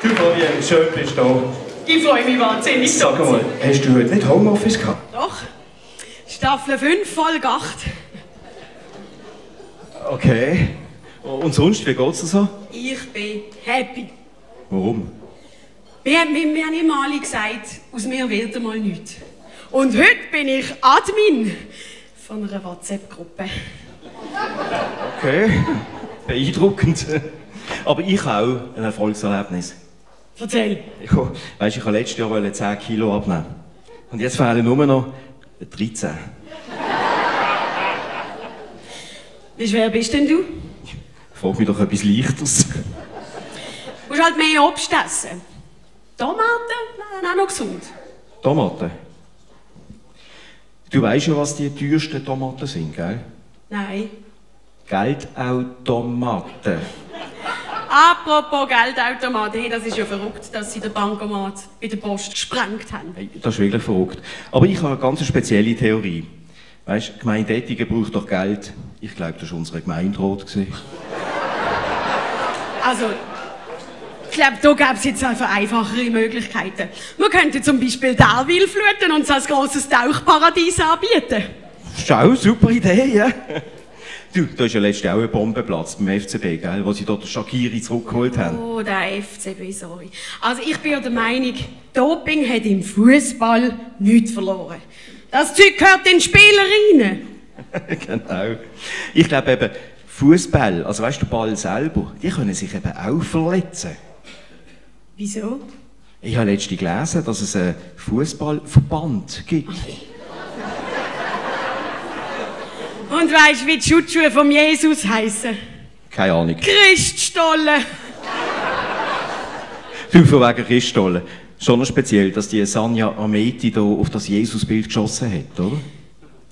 Du, Fabienne, schön bist du da. Ich freue mich wahnsinnig. Sag mal, hast du heute nicht Homeoffice gehabt? Doch. Staffel 5, Folge 8. Okay. Und sonst, wie geht's dir so? Ich bin happy. Warum? Wir haben immer alle gesagt, aus mir wird einmal nichts. Und heute bin ich Admin von einer WhatsApp-Gruppe. Okay, beeindruckend. Aber ich habe auch ein Erfolgserlebnis. Erzähl. Ja, weisst, ich wollte letztes Jahr 10 Kilo abnehmen. Und jetzt fehlen nur noch 13. Wie schwer bist denn du? Frag mich doch etwas Leichteres. Du musst halt mehr Obst essen. Tomaten wären auch noch gesund. Tomaten? Du weisst ja, was die teuersten Tomaten sind, gell? Nein. Geldautomaten. Apropos Geldautomaten, hey, das ist ja verrückt, dass sie den Bankomat bei der Post gesprengt haben. Hey, das ist wirklich verrückt. Aber ich habe eine ganz spezielle Theorie. Weisst, Gemeindetätige braucht doch Geld. Ich glaube, das war unsere Gemeinderat. Also, ich glaube, da gäbe es jetzt einfach einfachere Möglichkeiten. Man könnte zum Beispiel Darwil fluten und es als grosses Tauchparadies anbieten. Schau, super Idee, ja? Du, da ist ja letztens auch eine Bombe geplatzt beim FCB, gell, wo sie dort Shaqiri zurückgeholt haben. Oh, der FCB, sorry. Also ich bin ja der Meinung, Doping hat im Fußball nichts verloren. Das Zeug gehört den Spielern rein. Genau. Ich glaube eben, Fußball, also weißt du, der Ball selber, die können sich eben auch verletzen. Wieso? Ich habe letztens gelesen, dass es einen Fußballverband gibt. Und weisst du, wie die Schutzschuhe von Jesus heissen? Keine Ahnung. Christstollen. Du, von wegen Christstollen. Schon noch speziell, dass die Sanja Ameti da auf das Jesusbild geschossen hat, oder?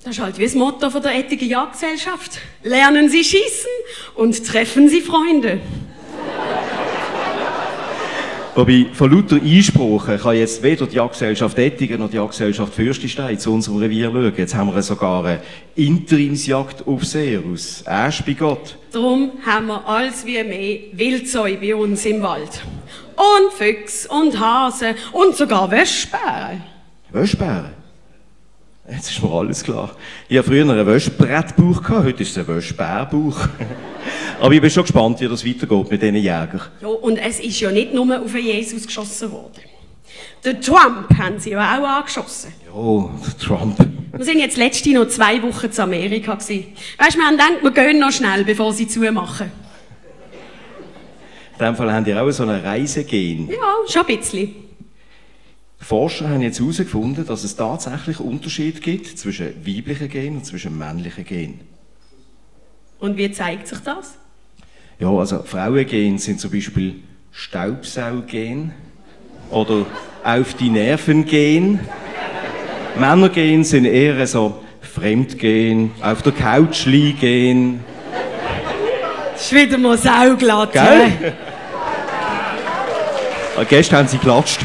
Das ist halt wie das Motto von der Ethiker Jagdgesellschaft. Lernen Sie schießen und treffen Sie Freunde. Wobei, von lauter Einsprachen kann jetzt weder die Jagdgesellschaft Ettigen noch die Jagdgesellschaft Fürstenstein zu unserem Revier schauen. Jetzt haben wir sogar einen Interimsjagdaufseher aus Aschbigott. Darum haben wir alles wie mehr Wildsäu bei uns im Wald. Und Füchse und Hasen und sogar Wöschbären. Wöschbären? Jetzt ist mir alles klar. Ich hatte früher einen Wöschbrettbauch, heute ist es ein Wöschbärbauch. Aber ich bin schon gespannt, wie das weitergeht mit diesen Jägern. Ja, und es ist ja nicht nur auf Jesus geschossen worden. Den Trump haben sie ja auch angeschossen. Ja, der Trump. Wir sind jetzt letzte noch 2 Wochen zu Amerika gewesen. Weisst, wir haben gedacht, wir gehen noch schnell, bevor sie zumachen. In dem Fall haben die auch so eine Reisegen. Ja, schon ein bisschen. Forscher haben jetzt herausgefunden, dass es tatsächlich Unterschiede gibt zwischen weiblichen Genen und zwischen männlichen Genen. Und wie zeigt sich das? Ja, also Frauengen sind zum Beispiel Staubsaugen oder auf die Nerven gehen. Männergen sind eher so Fremdgehen, auf der Couch liegen. Das ist wieder mal sauglatt. Gell? Gestern haben sie geklatscht.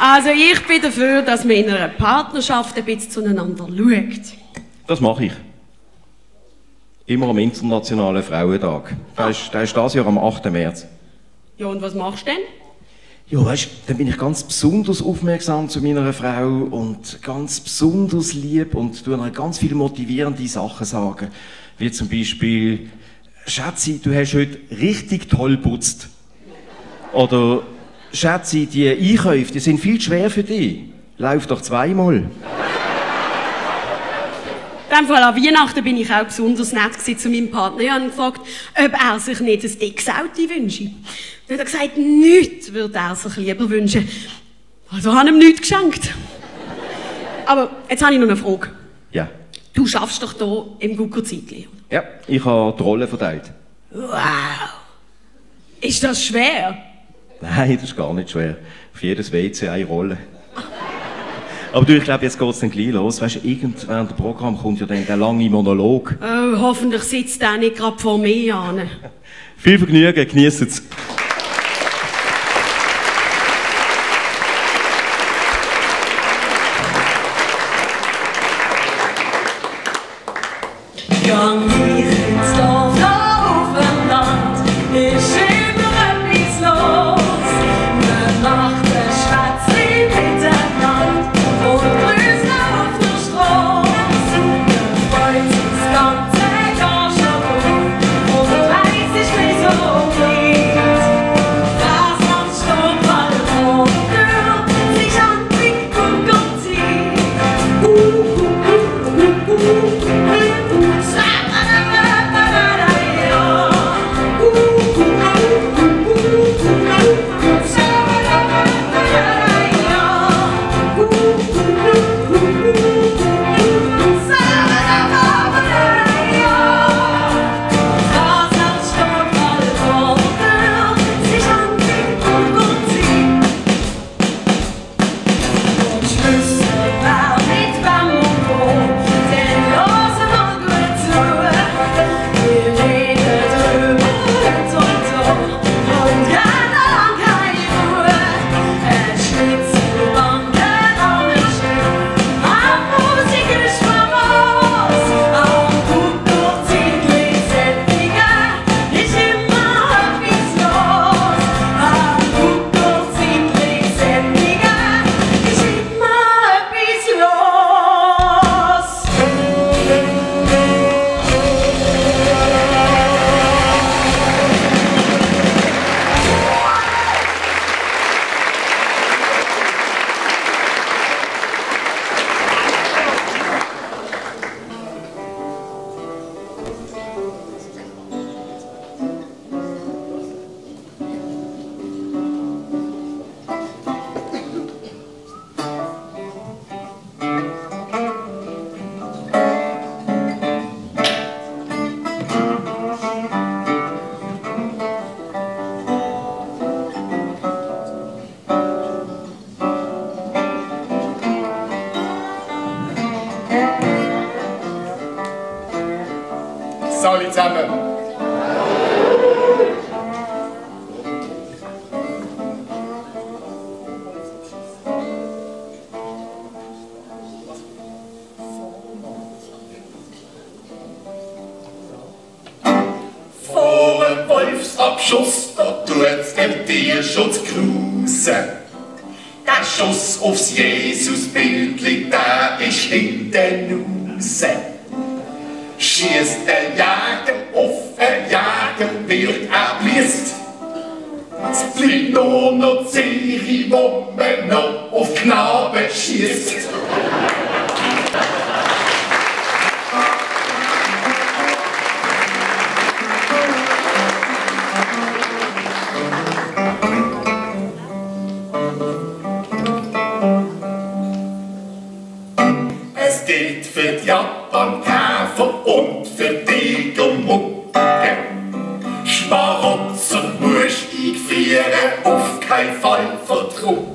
Also ich bin dafür, dass man in einer Partnerschaft ein bisschen zueinander schaut. Das mache ich. Immer am Internationalen Frauentag. Der ist das Jahr am 8. März. Ja, und was machst du denn? Ja, weißt du, dann bin ich ganz besonders aufmerksam zu meiner Frau und ganz besonders lieb und tue ihr ganz viele motivierende Sachen sagen. Wie zum Beispiel, Schatzi, du hast heute richtig toll geputzt. Oder, Schatzi, die Einkäufe, die sind viel schwer für dich. Lauf doch 2-mal. In dem Fall an Weihnachten bin ich auch besonders nett zu meinem Partner. Ich habe ihn gefragt, ob er sich nicht ein dickes Auto wünsche. Dann hat er gesagt, nichts würde er sich lieber wünschen. Also habe ich ihm nichts geschenkt. Aber jetzt habe ich noch eine Frage. Ja. Du schaffst doch hier im Guckerzeitli. Ja, ich habe die Rolle verteilt. Wow. Ist das schwer? Nein, das ist gar nicht schwer. Auf jedes WC eine Rolle. Aber du, ich glaube, jetzt geht es dann gleich los. Weißt du, irgendwann im Programm kommt ja dann der lange Monolog. Oh, hoffentlich sitzt der nicht gerade vor mir an. Viel Vergnügen, genießt es. Gang ich ins Dorf auf dem Land, ist immer Vor einem Wolfsabschuss, da tut's dem Tierschutz grusen. Der Schuss aufs Jesusbildli, der ist hinten raus. Schießt ein Jäger auf ein Jäger, wird erblitzt. Es bleibt nur noch die Serie, wo man noch auf Knaben schießt. Es gilt für die Japankäfer und für die Gemuggen. Schmarotzer musst eingeführen, auf keinen Fall verdrucken.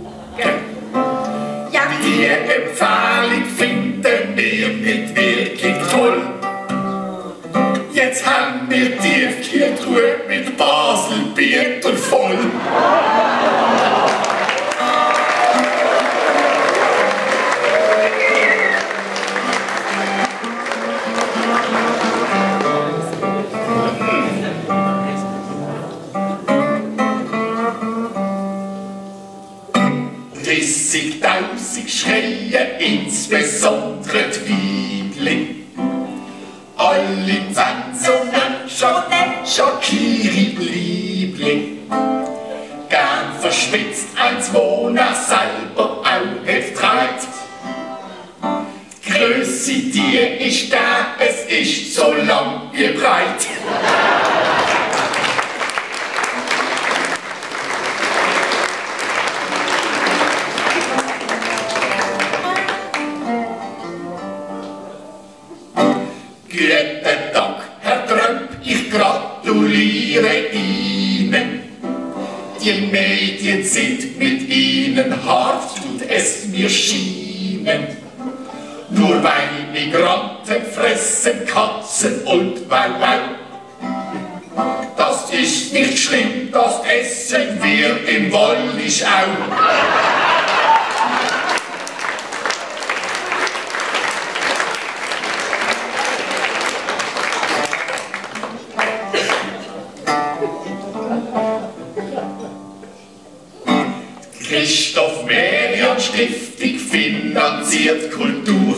Ja, die Empfehlung finden wir nicht wirklich toll. Jetzt haben wir Tiefkühltruhe mit Baselbieten voll. Tausend Schreie, insbesondere die Weibli. Alle Zensungen Schakiri Liebling. Gern verschwitzt eins, wo er selber auch nicht treibt. Grösse dir ist da, es ist so lang wie breit. Guten Tag, Herr Trump, ich gratuliere Ihnen. Die Medien sind mit Ihnen hart, tut es mir schienen. Nur weil Migranten fressen Katzen und Wow. Das ist nicht schlimm, das essen wir im Wallis auch. Christoph Merian Stiftung finanziert Kultur.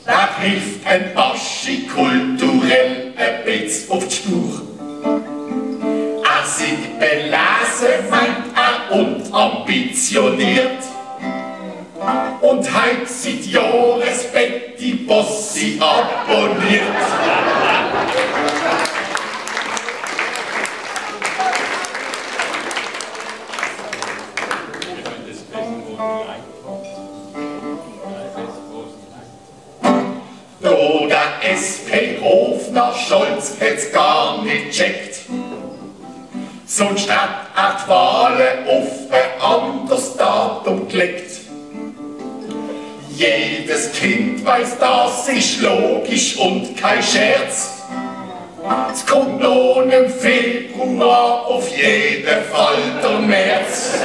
Da hilft ein Baschi kulturell ein bisschen auf die Spur. Er sind belesen, meint er, und ambitioniert. Und heut seit Jahres Betty Bossi abonniert. Der SP Hofner Scholz hätt's gar nicht gecheckt. Sonst hat er die Wahlen auf ein anderes Datum gelegt. Jedes Kind weiß, das ist logisch und kein Scherz. Es kommt noch im Februar, auf jeden Fall der März.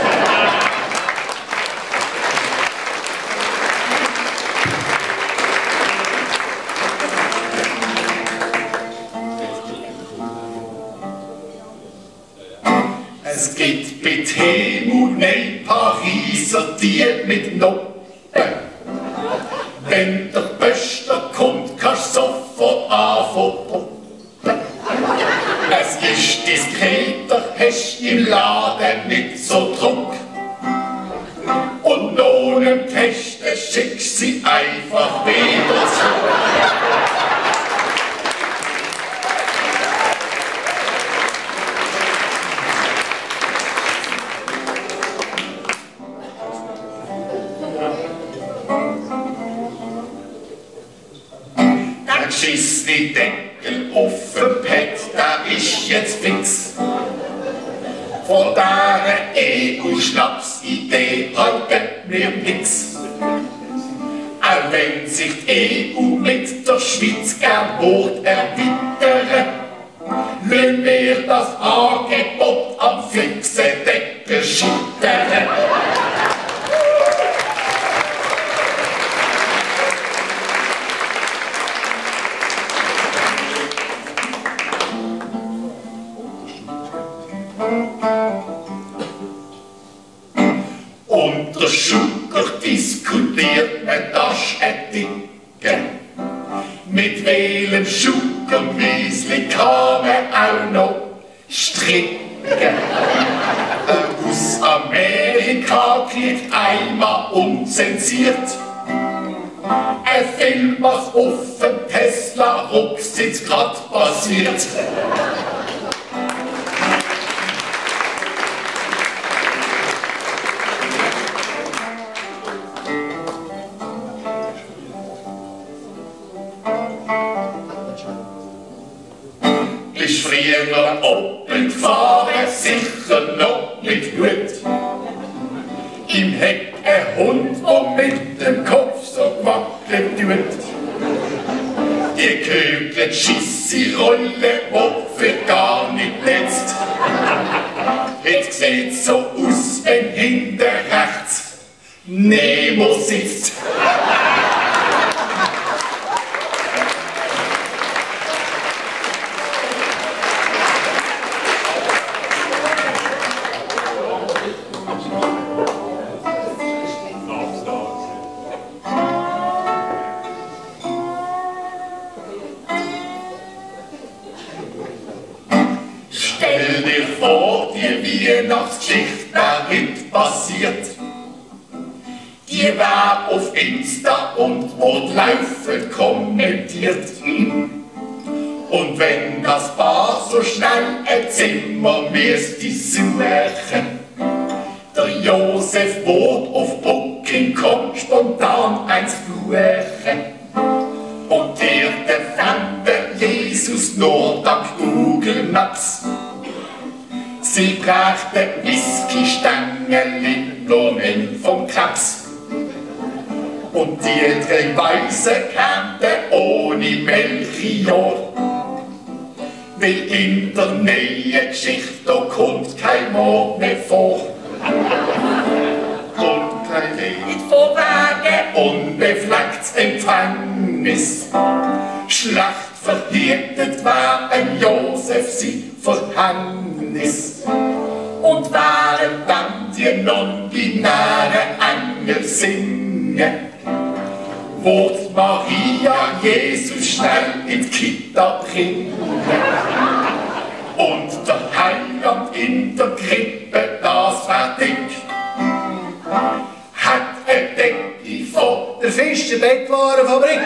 Es gibt bei Temu nein Pariser Tier mit Noppen. Wenn der Böschler kommt, kannst du sofort anfangen. Es ist diskreter, hast im Laden nicht so Druck. Und nach einem Test schickst sie einfach wieder zurück. Schiss die Deckel auf den Pet, da ist jetzt fix. Von dieser EU-Schnapsidee haltet mir nix. Auch wenn sich die EU mit der Schweiz gern Wort erwidert, dir das Angebot am fixen Deckel schüttern. Unter Schucker diskutiert man das Dicke. Mit welchem Schuckerwiesli kann man auch noch stricken. Aus Amerika kriegt einmal unzensiert ein Film, was auf dem Tesla-Rucksitz grad passiert. Ist früher Opel gefahren, sicher noch mit Hut. Im Heck ein Hund, der mit dem Kopf so gewackelt tut. Die Kögel Schissi-Rolle, die für gar nicht letzt. Jetzt sieht's so aus, wenn hinter rechts Nemo sitzt. Stell dir vor, die Weihnachtsgeschichte wär nicht passiert. Die wär auf Insta und wurde laufend kommentiert. Und wenn das Paar so schnell ein Zimmer müsste suchen, der Josef wurde auf Booking.com spontan eins buchen. Und der fand Jesus nur dank Google Maps. Sie brachte Whisky-Stangen, Blumen vom Klaps. Und die drei Weisen kannten ohne Melchior. Weil in der Nähe Geschichte, da kommt kein Mord mehr vor. Und kein Lied von Wegen, unbeflecktes Empfängnis. Schlacht verhütet war ein Josef sie Verhängnis. Und waren dann die non-binären Engel singen, wird Maria Jesus schnell in die Kita bringen. Und der Heiland in der Krippe, das war dick, hat eine Decke von der Fischer-Bettwarenfabrik.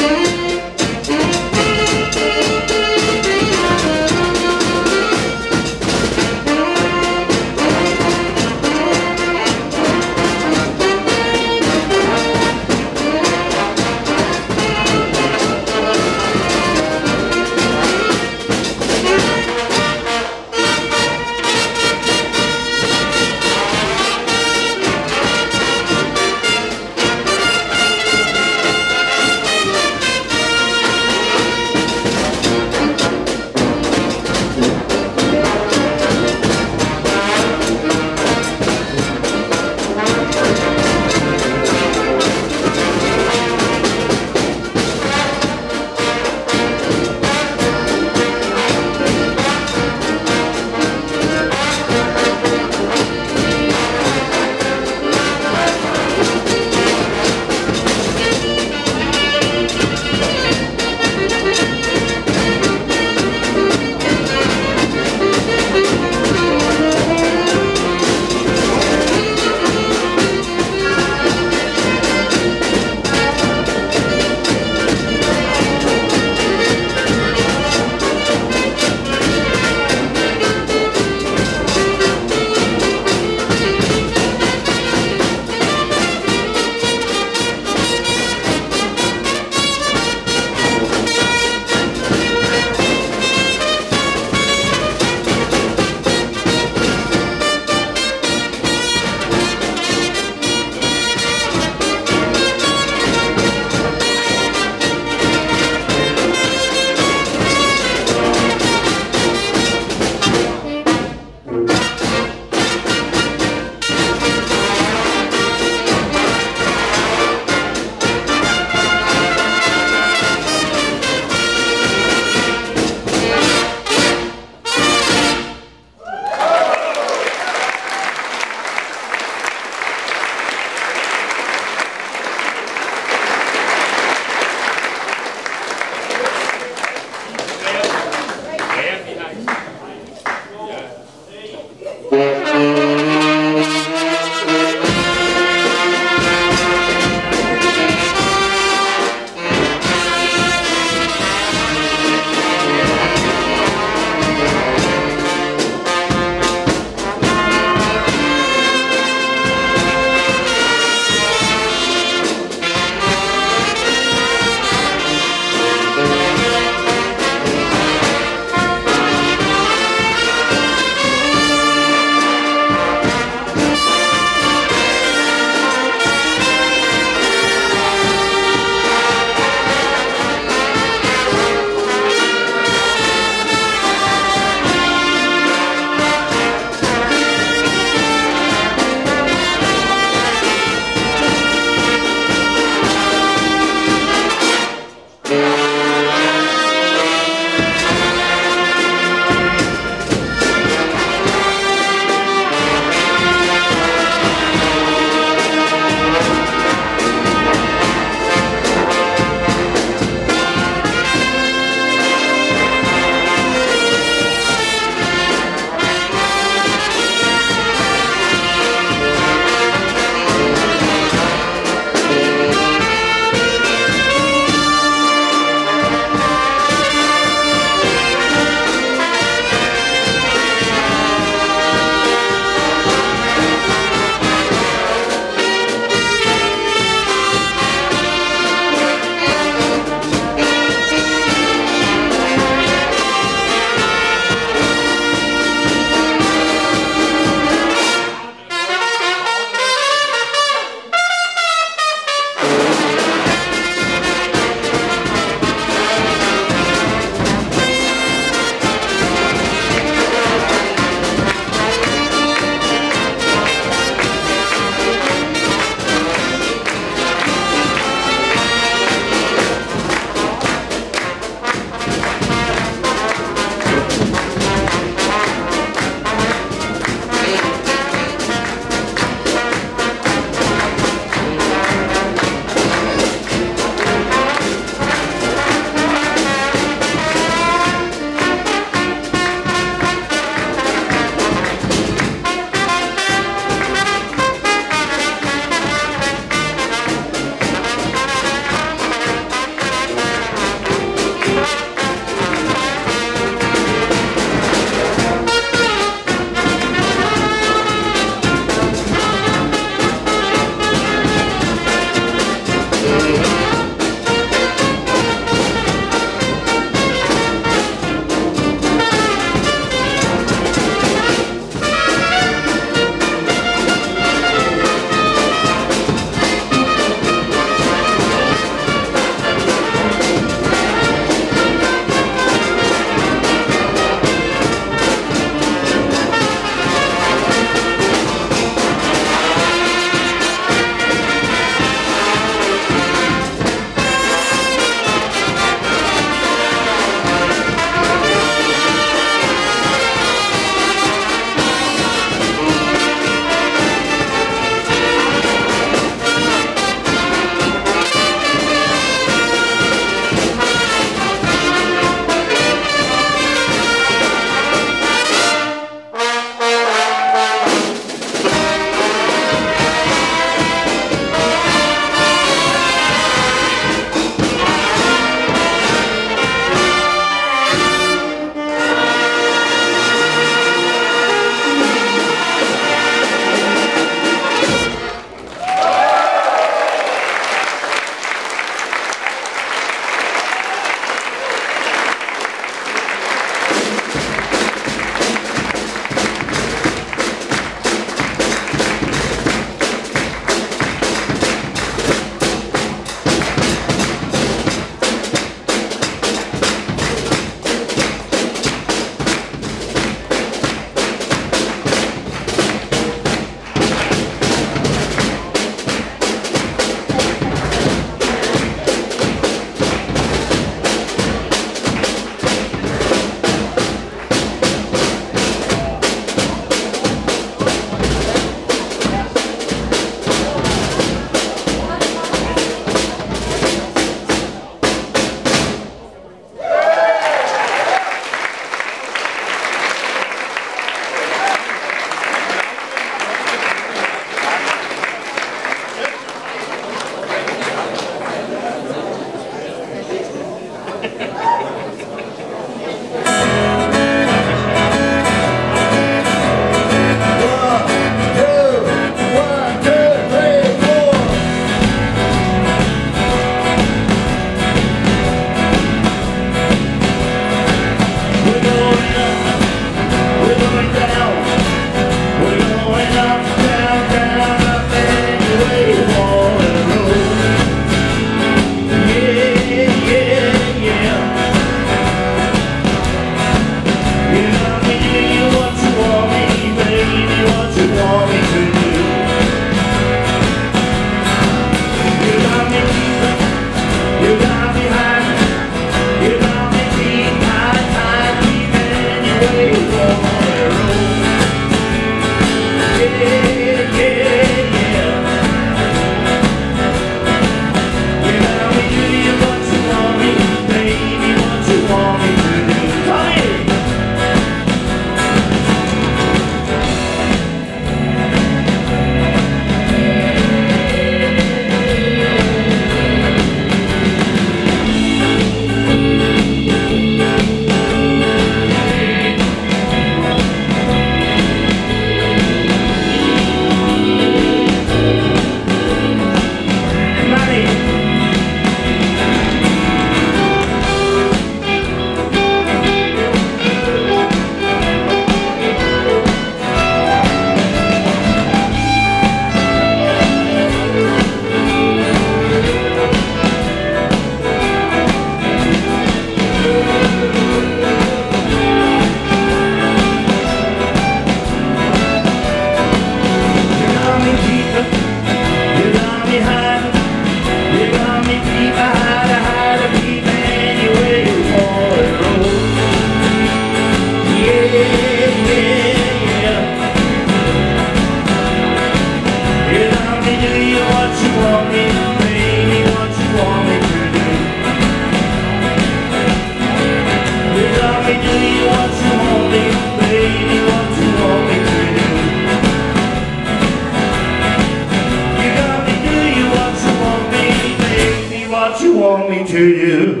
brought me to you.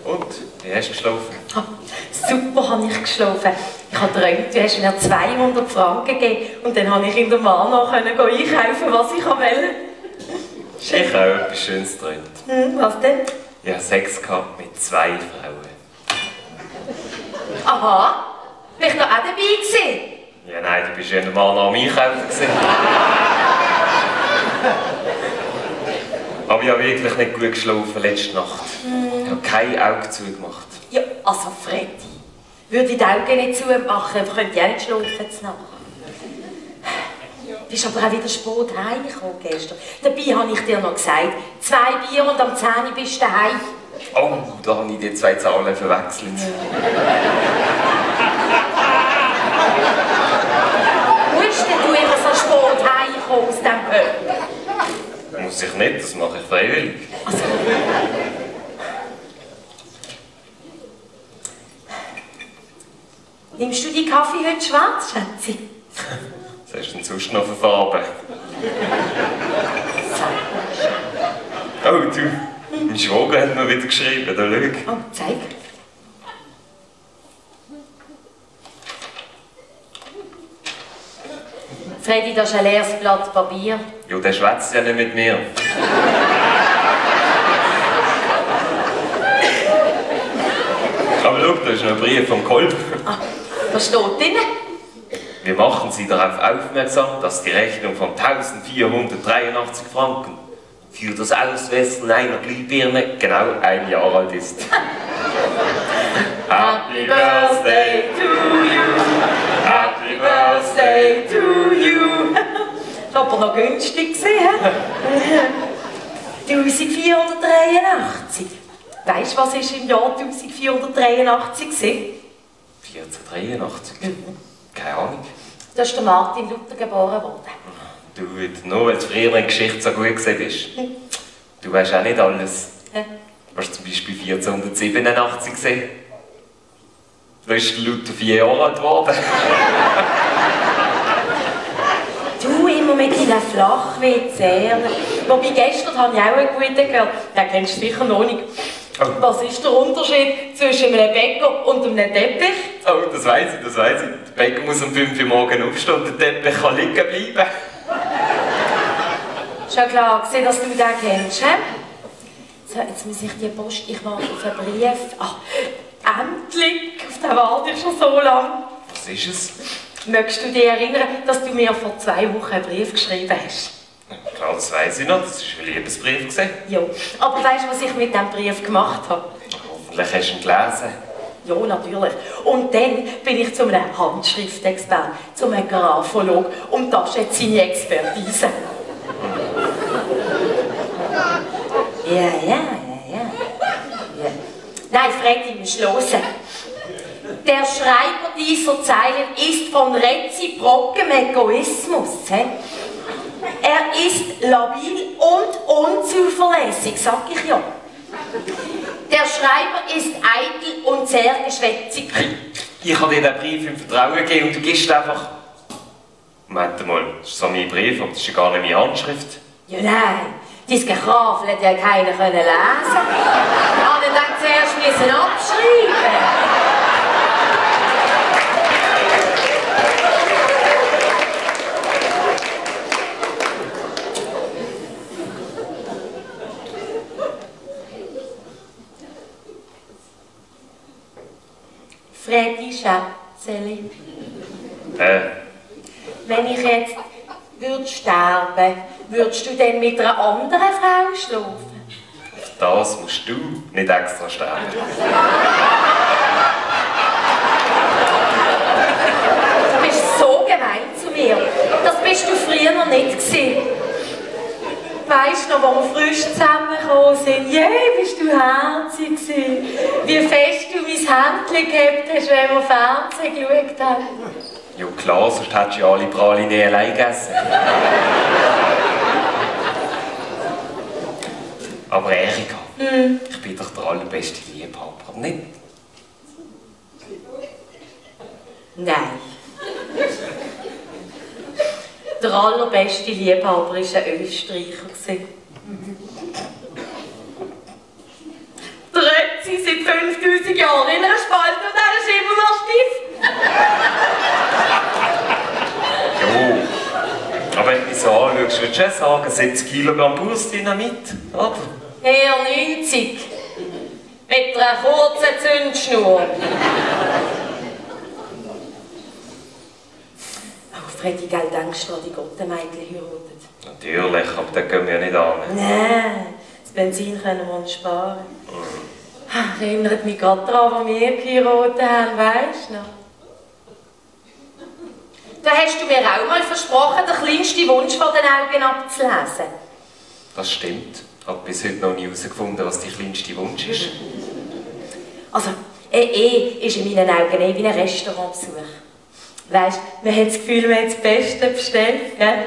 Und, wie hast du geschlafen? Super habe ich geschlafen. Ich habe geträumt, du hast mir 200 Franken gegeben und dann konnte ich in der Mana einkaufen, was ich wollte. Ich habe etwas Schönes geträumt. Was denn? Ich hatte Sex mit 2 Frauen. Aha, bin ich da auch dabei gewesen? Ja, nein, du bist ja in der Mana am Einkaufen gewesen. Aber ich habe wirklich nicht gut geschlafen letzte Nacht. Ich habe kein Auge zugemacht. Ja, also Freddy, würde ich die Augen nicht zumachen, könnte ich auch nicht schlafen jetzt Nacht. Du bist aber auch wieder spät heimgekommen gestern. Dabei habe ich dir noch gesagt, 2 Bier und am 10 Uhr bist du daheim. Oh, da habe ich die 2 Zahlen verwechselt. Musst denn du immer so spät heimkommen aus dem Pub? Muss ich nicht, das mache ich freiwillig. Also. Nimmst du die Kaffee heute schwarz, Schätze? Was hast du denn sonst noch für Farbe? Oh, du, mein Schwager hat mir wieder geschrieben, da schau. Oh, zeig. Freddy, das ist ein leeres Blatt Papier. Ja, der schwätzt ja nicht mit mir. Aber schau, da ist noch ein Brief vom Kolb. Ah, was steht drin? Wir machen Sie darauf aufmerksam, dass die Rechnung von 1483 Franken für das Auswässern einer Glühbirne genau 1 Jahr alt ist. Happy Birthday to you! Happy Birthday to you! Das war aber noch günstig gesehen. 1483. Weißt du, was ist im Jahr 1483 gewesen? 1483? Keine Ahnung. Da ist der Martin Luther geboren worden. Du, nur weil du früher in Geschichte so gut gewesen bist. Du weißt auch nicht alles. Hast du zum Beispiel 1487 gesehen? Da ist Luther 4 Jahre alt geworden. Du immer mit deinen Flachwitzen. Wobei gestern habe ich auch einen guten gehört. Den kennst du sicher noch nicht. Oh. Was ist der Unterschied zwischen einem Bäcker und einem Teppich? Oh, das weiss ich, das weiss ich. Der Bäcker muss um 5 Uhr morgens aufstehen und der Teppich kann liegen bleiben. Ist ja klar gesehen, dass du den kennst, he? So, jetzt muss ich die Post, ich warte auf einen Brief. Ach, endlich! Auf den warte ich schon so lange. Was ist es? Möchtest du dich erinnern, dass du mir vor 2 Wochen einen Brief geschrieben hast? Klar, das weiss ich noch, das war ein Liebesbrief gewesen. Ja, aber weißt du, was ich mit diesem Brief gemacht habe? Hoffentlich hast du ihn gelesen. Ja, natürlich. Und dann bin ich zu einem Handschriftexperten, zu einem Graphologen, und das ist jetzt seine Expertise. Ja. Nein, Freddy, musst du hören. Der Schreiber dieser Zeilen ist von reziprokem Egoismus. He? Er ist labil und unzuverlässig, sag ich ja. Der Schreiber ist eitel und sehr geschwätzig. Hey, ich habe dir den Brief im Vertrauen gegeben und du gibst einfach... Moment mal, das ist so mein Brief, aber das ist ja gar nicht meine Handschrift. Ja, nein, dein Gekraffel hat ja keiner lesen können. Aber dann zuerst müssen abschreiben. Freddy Schätzeli. Wenn ich jetzt würde sterben, würdest du dann mit einer anderen Frau schlafen? Das musst du nicht extra sterben. Du bist so gemein zu mir. Das bist du früher noch nicht gewesen. Weißt du noch, als wir frisch zusammengekommen sind? Bist du herzig gewesen. Wie fest du mein Händchen gehabt hast, wenn wir Fernsehen geschaut haben. Ja klar, sonst hättest du ja alle Praline allein gegessen. Aber Erika, ich bin doch der allerbeste Liebhaber, nicht? Nein. Der allerbeste Liebhaber war ein Österreicher. Der Ötzi seit 5000 Jahren in einer Spalte und er ist immer noch stiff. Jo. Aber wenn du mich so anschaust, würdest du schon sagen, 70 Kilogramm pures Dynamit, oder? Eher 90. Mit einer kurzen Zündschnur. Oh, Freddy, gell, denkst du, die Gottenmädchen heiraten? Natürlich, aber das gehen wir ja nicht an. Nein, das Benzin können wir uns sparen. Erinnert mich gerade daran, wo wir geheiratet haben, weisst du noch? Da hast du mir auch mal versprochen, den kleinsten Wunsch von den Augen abzulesen. Das stimmt. Ich habe bis heute noch nie herausgefunden, was dein kleinster Wunsch ist. Also, ist in meinen Augen wie ein Restaurantbesuch. Weisst du, man hat das Gefühl, man hat das Beste bestellt, gell?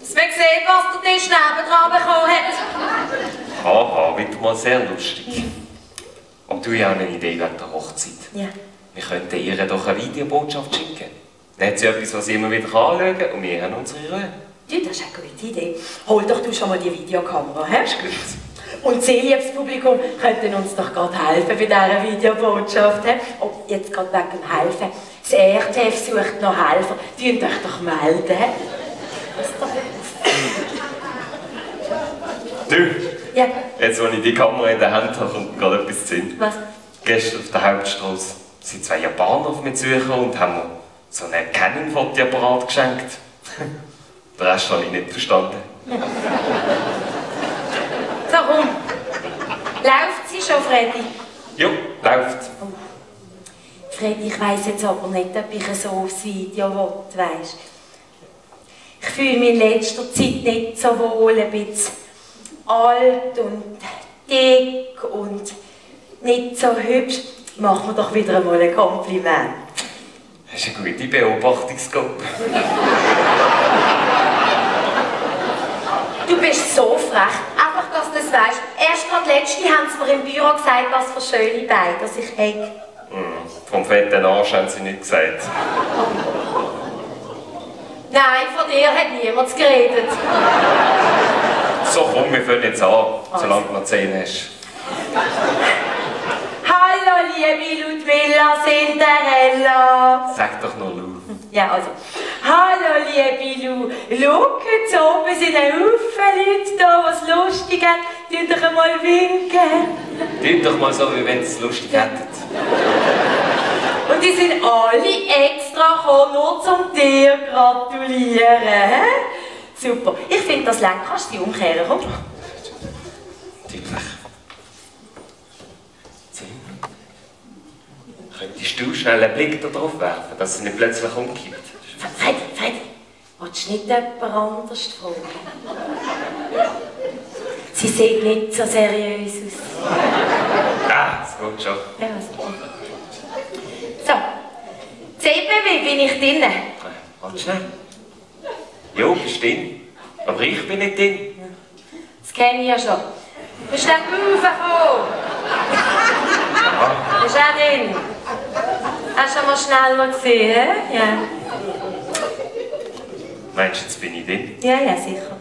Dass man sieht, was der Tisch nebendran bekommen hat. Haha, wieder mal sehr lustig. Aber du hast ja auch eine Idee wegen der Hochzeit. Ja. Wir könnten ihr doch eine Videobotschaft schicken. Dann hat sie etwas, was sie immer wieder anschauen kann und wir haben unsere Ruhe. Ja, das ist eine gute Idee. Hol doch du schon mal die Videokamera, hä? Ist gut. Und Sie, liebes Publikum, könnten uns doch gerade helfen bei dieser Videobotschaft. He? Oh, jetzt gerade wegen dem Helfen. Das ERTF sucht noch Helfer. Tönt euch doch melden. He? Du, Ja. jetzt, wo ich die Kamera in der Hand habe, kommt mir gerade etwas zu Sinn. Was? Gestern auf der Hauptstrasse sind 2 Japaner auf mich zugekommen und haben mir so einen Canon-Fotoapparat geschenkt. Den Rest habe ich nicht verstanden. So, komm. Läuft sie schon, Freddy? Ja, läuft. Oh. Freddy, ich weiss jetzt aber nicht, ob ich so aufs Video will, weisst. Ich fühle mich in letzter Zeit nicht so wohl, ein bisschen alt und dick und nicht so hübsch. Mach mir doch wieder einmal ein Kompliment. Das ist eine gute Beobachtungsgruppe. Du bist so frech, einfach, dass du das weisst. Erst gerade letzte haben sie mir im Büro gesagt, was für schöne Beine dass ich habe. Vom fetten Arsch haben sie nicht gesagt. Nein, von dir hat niemand geredet. So, komm, wir fangen jetzt an, solange du noch 10 hast. Hallo, liebe Ludmilla Cinderella. Sag doch noch Lu. Ja, also. Hallo, liebe Lu. Schau, jetzt oben sind ein Haufen Leute da, die es lustig haben. Tun doch einmal winken. Tut doch mal so, wie wenn ihr es lustig hättet. Und die sind alle extra gekommen, nur zum dir gratulieren. He? Super. Ich finde, das lang kannst du die umkehren, komm. Natürlich. Könntest du schnell einen Blick darauf werfen, dass es nicht plötzlich umkippt? Freddy, willst du nicht jemand anders fragen? Sie sieht nicht so seriös aus. Ah, das geht schon. Ja, also. So, seht ihr, wie bin ich drinnen? Warte schnell. Jo, bist drin. Aber ich bin nicht drin. Das kenne ich ja schon. Du bist dann raufgekommen. Du bist auch drin. Hast du schon mal schneller gesehen, he? Ja. Meinst du, jetzt bin ich drin? Ja, sicher.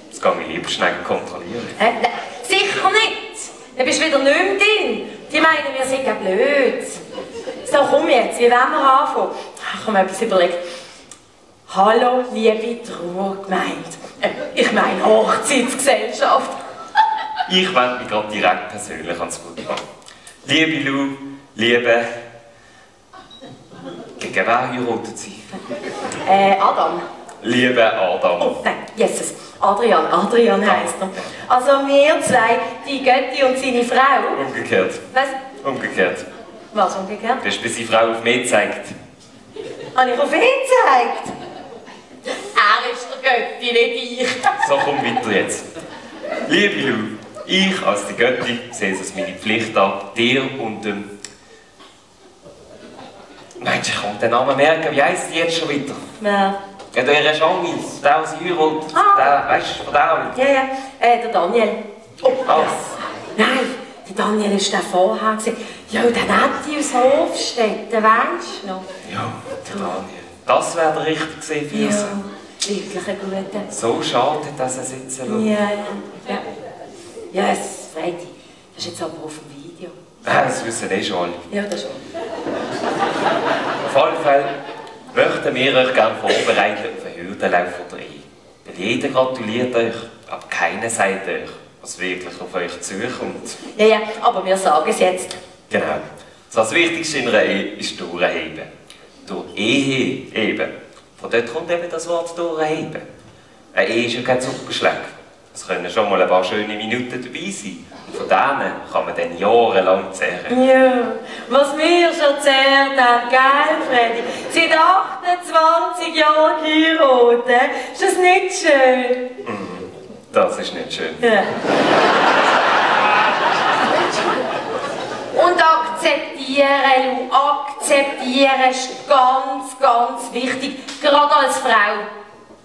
Jetzt gehe ich lieber schnell kontrollieren. Nein, sicher nicht. Dann bist du wieder nicht mehr drin. Die meinen, wir sind ja blöd. So, komm jetzt, wie wollen wir anfangen? Ich habe mir etwas überlegt. Hallo, liebe Trauergemeinde. Ich meine Hochzeitsgesellschaft. Ich wende mich gerade direkt persönlich ans Publikum. Liebe Lu, liebe... Gegen wen heiratet sie? Adam. Liebe Adam. Oh, nein, Jesus. Adrian heisst er. Also wir zwei, die Götti und seine Frau. Umgekehrt. Was? Umgekehrt. Was umgekehrt? Du hast bis die Frau auf mich gezeigt. Habe ich auf ihn gezeigt? Er ist der Götti, nicht ich. So, komm weiter jetzt. Liebe Lu, ich als die Götti sehe es als meine Pflicht an, dir und dem... Meinst du, ich kann den Namen merken? Wie heisst die jetzt schon wieder? Wer? Ja, der Jean-Mis, der, der sie heiratet. Der, weißt du, von der auch nicht. Ja, der Daniel. Oh, das. Nein, der Daniel ist der vorher gesehen. Ja, der Nette aus Hofstetten, weißt du noch? Ja, der Daniel. Das wäre der richtige gewesen für uns. Ja, wirklich ein guter. So schade, dass er sitzen lässt. Ja. Ja, es Freddy. Das ist jetzt aber auf dem Video. Das wissen schon alle. Ja, das schon. Auf alle Fälle möchten wir euch gerne vorbereiten auf den Hürdenlauf der Ehe. Weil jeder gratuliert euch, aber keiner sagt euch, was wirklich auf euch zukommt. Ja, aber wir sagen es jetzt. Genau. Das Wichtigste in einer Ehe ist durchheben. Durch Ehe eben. Von dort kommt eben das Wort durchheben. Eine Ehe ist ja kein Zuckerschlag. Es können schon mal ein paar schöne Minuten dabei sein. Und von denen kann man dann jahrelang zehren. Ja, was wir schon zehrt haben, gell, Freddy? Seit 28 Jahren geheiratet. Ist das nicht schön? Das ist nicht schön. Ja. Und akzeptieren, Lu, akzeptieren ist ganz, ganz wichtig, gerade als Frau.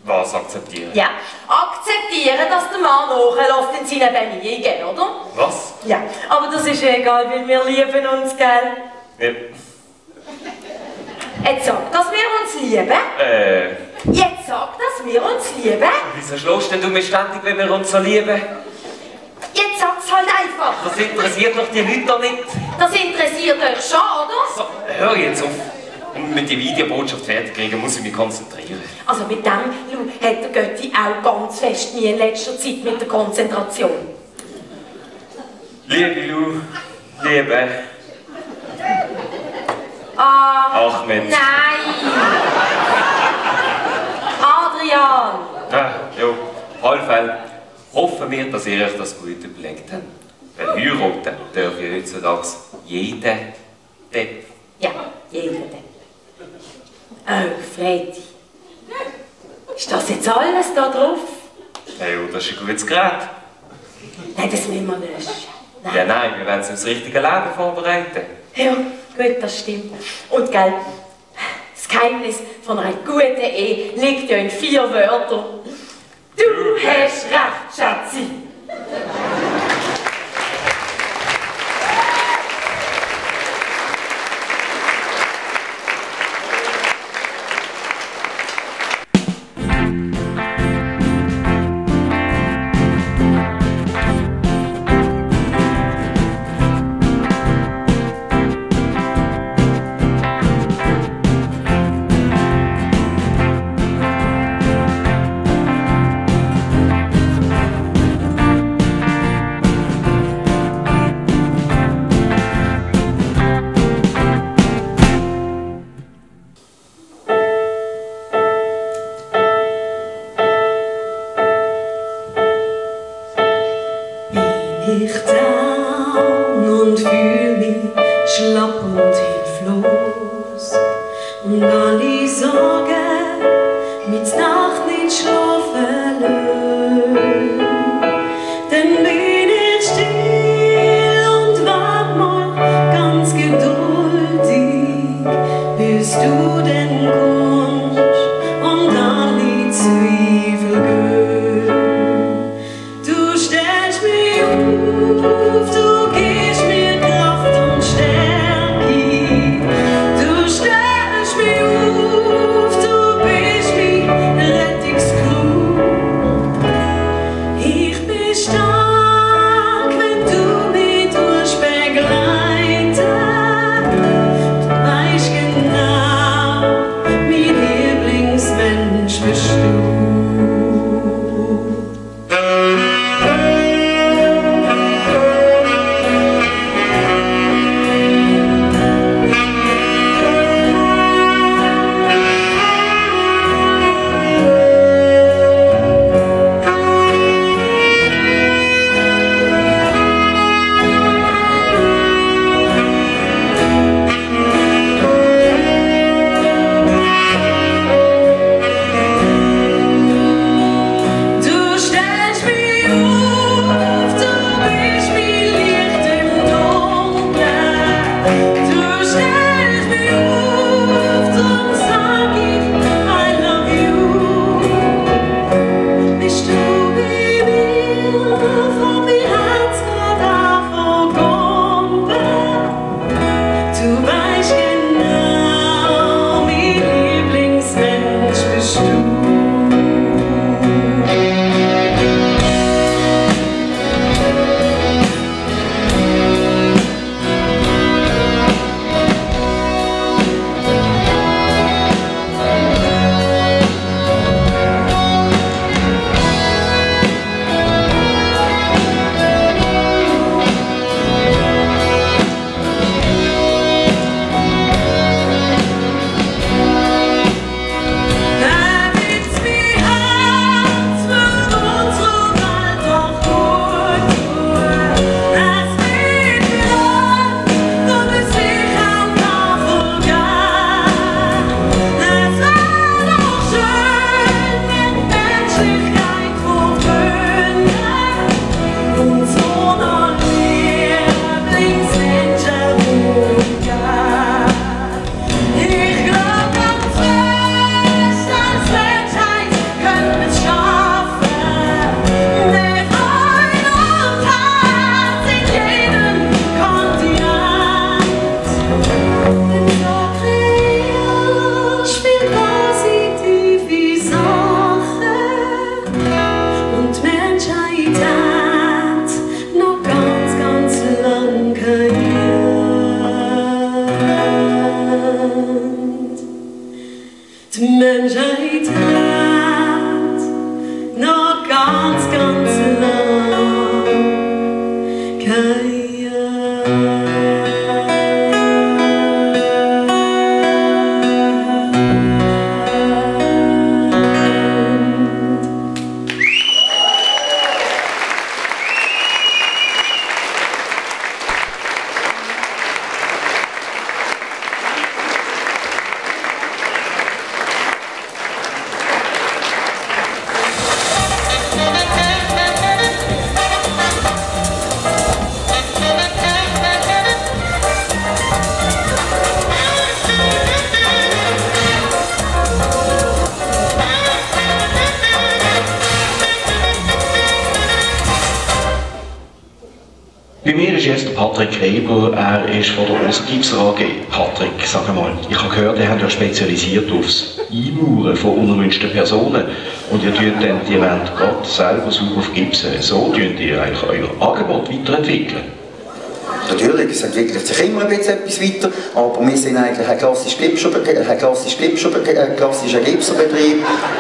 Was akzeptieren? Ja, akzeptieren, dass der Mann nachläuft in seinen Bemühungen, oder? Was? Ja, aber das ist egal, weil wir lieben uns, gell? Ja. Jetzt sag, dass wir uns lieben. Jetzt sag, dass wir uns lieben. Wieso schlägst denn du mich ständig, wenn wir uns so lieben? Jetzt sag's halt einfach. Das interessiert doch die Leute doch nicht. Das interessiert euch schon, oder? So, hör jetzt auf. Um mit der Videobotschaft fertig zu kriegen, muss ich mich konzentrieren. Also mit dem, Lu, hat der Götti auch ganz fest nie in letzter Zeit mit der Konzentration. Liebe Lu, liebe Ahmed. Nein! Adrian! Ja, auf alle Fälle hoffen wir, dass ihr euch das gut überlegt habt. Weil heiraten darf ja heutzutage jeder Depp. Ja, jeder Depp. Oh, Freddy. Ist das jetzt alles da drauf? Ja, das ist ein gutes Gerät. Nein, das müssen wir löschen. Nein. Ja, nein, wir werden es aufs richtige Leben vorbereiten. Ja, gut, das stimmt. Und gell, das Geheimnis von einer guten Ehe liegt ja in 4 Wörtern. Du hast recht, Schatzi. Ich down und fühl mich schlapp und hilflos. Und alle Sorgen mit Nacht nicht schlafen lassen. Dann bin ich still und wart mal ganz geduldig, bis du denn kommst und alle Zweifel gehen. Du stellst mich Bei mir ist jetzt Patrick Reber, er ist von der Ostgipser AG. Patrick, sag mal, ich habe gehört, ihr habt ja spezialisiert aufs Einmauern von unerwünschten Personen und ihr tut dann die Wände gerade selber sauber vergipsen. So tut ihr eigentlich euer Angebot weiterentwickeln. Natürlich, es entwickelt sich immer ein bisschen etwas weiter, aber wir sind eigentlich ein klassischer Gipserbetrieb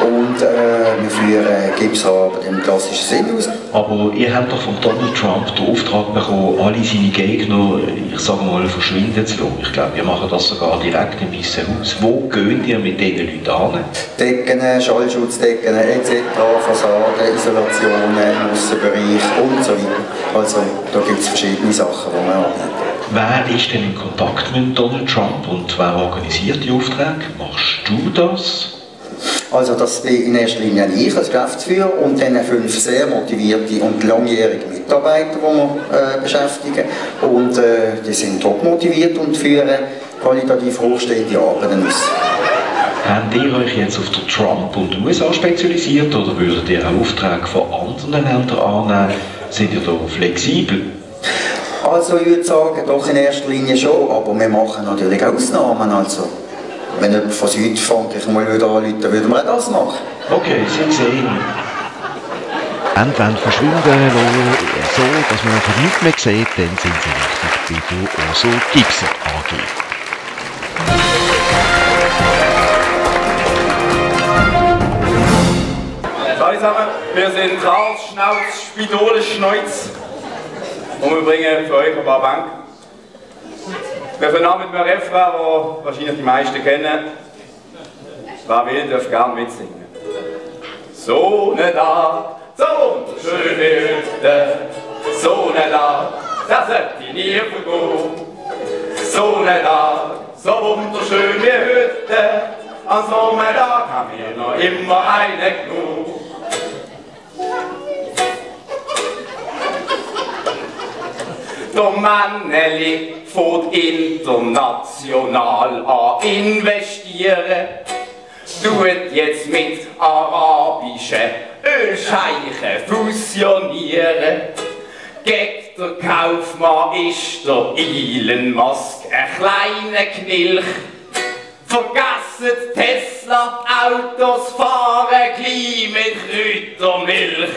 und wir führen Gipsarbeit im klassischen Sinn aus. Aber ihr habt doch von Donald Trump den Auftrag bekommen, alle seine Gegner, ich sage mal, verschwinden zu lassen. Ich glaube, ihr macht das sogar direkt im Weißen Haus. Wo geht ihr mit diesen Leuten hin? Decken, Schallschutzdecken etc., Fassaden, Isolationen, Aussenbereich und so weiter. Also da gibt es verschiedene Sachen, die man anbietet. Wer ist denn in Kontakt mit Donald Trump und wer organisiert die Aufträge? Machst du das? Also das bin in erster Linie ich als Geschäftsführer und dann 5 sehr motivierte und langjährige Mitarbeiter, die wir beschäftigen. Und die sind top motiviert und führen qualitativ hochstehende Arbeiten aus. Habt ihr euch jetzt auf den Trump und die USA spezialisiert oder würdet ihr auch Aufträge von anderen Ländern annehmen? Seid ihr da flexibel? Also ich würde sagen, doch in erster Linie schon, aber wir machen natürlich Ausnahmen. Also, wenn jemand von Südfrankreich mal anrufen würde, würden wir auch das machen. Okay, Sie sehen. Wenn verschwinden lassen, so dass man einfach nichts mehr sieht, dann sind sie richtig bei der Oso Gipser AG. Hallo zusammen, wir sind Karl Schnauz, Spidole Schneuz und wir bringen für euch ein paar Banken. Wir fangen an mit einem Refrain, den wahrscheinlich die meisten kennen. Wer will, darf gerne mitsingen. So ne da, so wunderschön wie heute, so ne da, das sollte ich nie vergehen. So ne da, so wunderschön wie heute, an so einem Tag haben wir noch immer eine genug. Der Männeli fährt international an investieren, tut jetzt mit arabischen Ölscheichen fusionieren. Gegen der Kaufmann ist der Elon Musk ein kleiner Knilch. Vergessen Tesla-Autos fahren gleich mit Kräutermilch.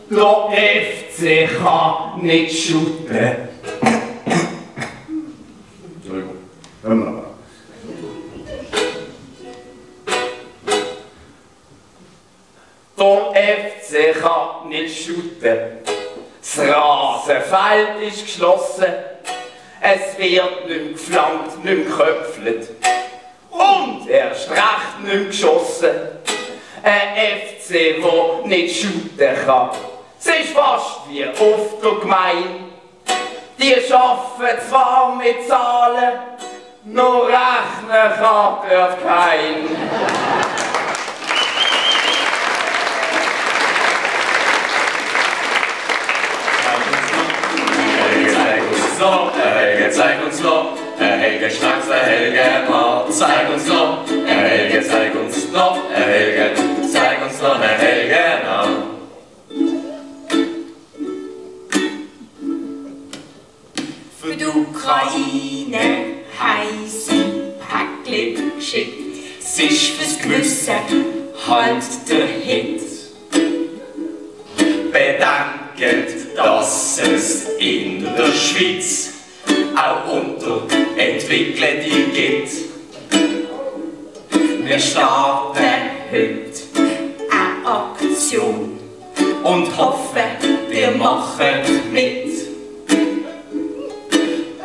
Der FC kann nicht shooten. Entschuldigung, hören wir nochmal. Der FC kann nicht shooten. Das Rasenfeld ist geschlossen. Es wird nicht mehr geflankt, nicht mehr geköpfelt. Und erst recht nicht mehr geschossen. Ein FC, der nicht shooten kann. Es ist fast wie auf der Gemeinde. Die arbeiten zwar mit Zahlen, nur rechnen kann dort kein. Helge, zeig uns noch, Helge Stracks, Helge Mord, zeig uns noch, Helge, zeig uns noch, Helge, zeig uns noch, Helge noch. Für die Ukraine heisse Päckchen geschickt, es ist fürs Gewissen halt der Hit. Bedenkt, dass es in der Schweiz auch Unterentwickelte gibt. Wir starten heute Eine Aktion und hoffen, wir machen mit,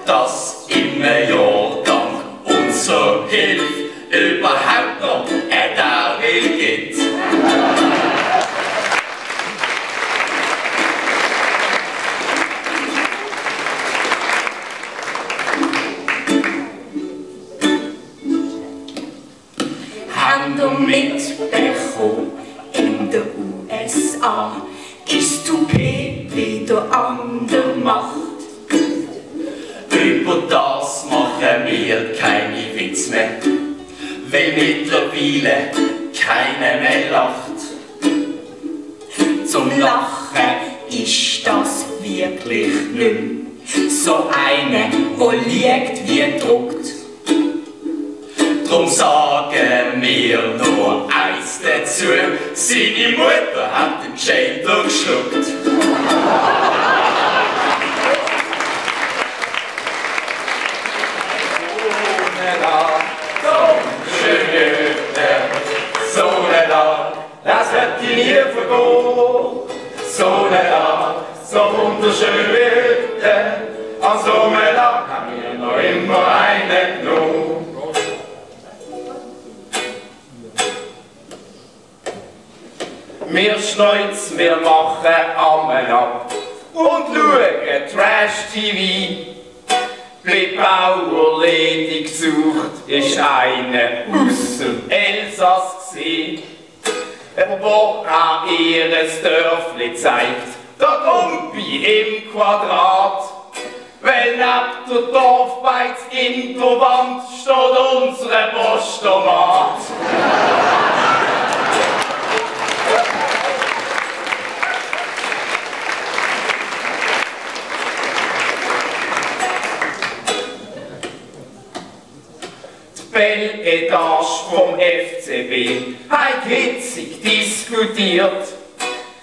dass im Jahr dank unserer Hilfe überhaupt noch ein Darwin gibt. Mitbekommen, in den USA ist Toupet wieder an der Macht. Über das macht machen wir keine Witz mehr, weil mittlerweile keiner mehr lacht. Zum Lachen ist das wirklich nicht so eine, wo liegt wie druckt. Drum sagen wir nur eins dazu, seine Mutter hat den Schädel geschluckt. So ne Tag, das wird die nie vergehen. So ne Tag, so wunderschön wie heute. An so einem Tag haben wir noch immer einen genommen. Wir schneuzen, wir machen Ammen ab und schauen Trash-TV. Bei Bauerledig gesucht ist einer aus dem Elsass gsi, wo an ihres Dörfli zeigt, der Gumpi im Quadrat. Weil neben der Dorfbeiz in der Wand steht unsere Postomat. Belletage vom FCB hat hitzig diskutiert,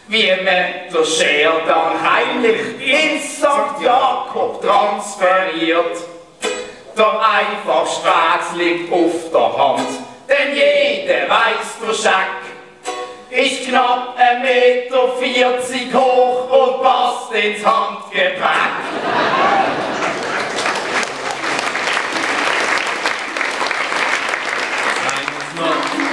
wie man der Scher dann heimlich ins St. Jakob transferiert. Der einfachste Weg liegt auf der Hand, denn jeder weiss, der Scheck ist knapp 1,40 Meter hoch und passt ins Handgepäck.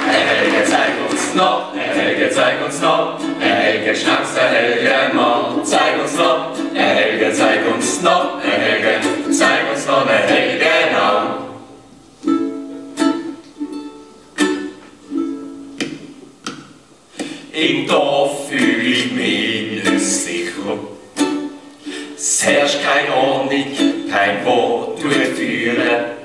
Helge, zeig uns noch, Helge, zeig uns noch, Helge, schnappst der Helge mal, zeig uns noch, Helge, zeig uns noch, Helge, zeig uns noch, Helge, genau. Im Dorf fühl ich mich nicht sicher, es herrscht keine Ordnung, kein Wort durchführen.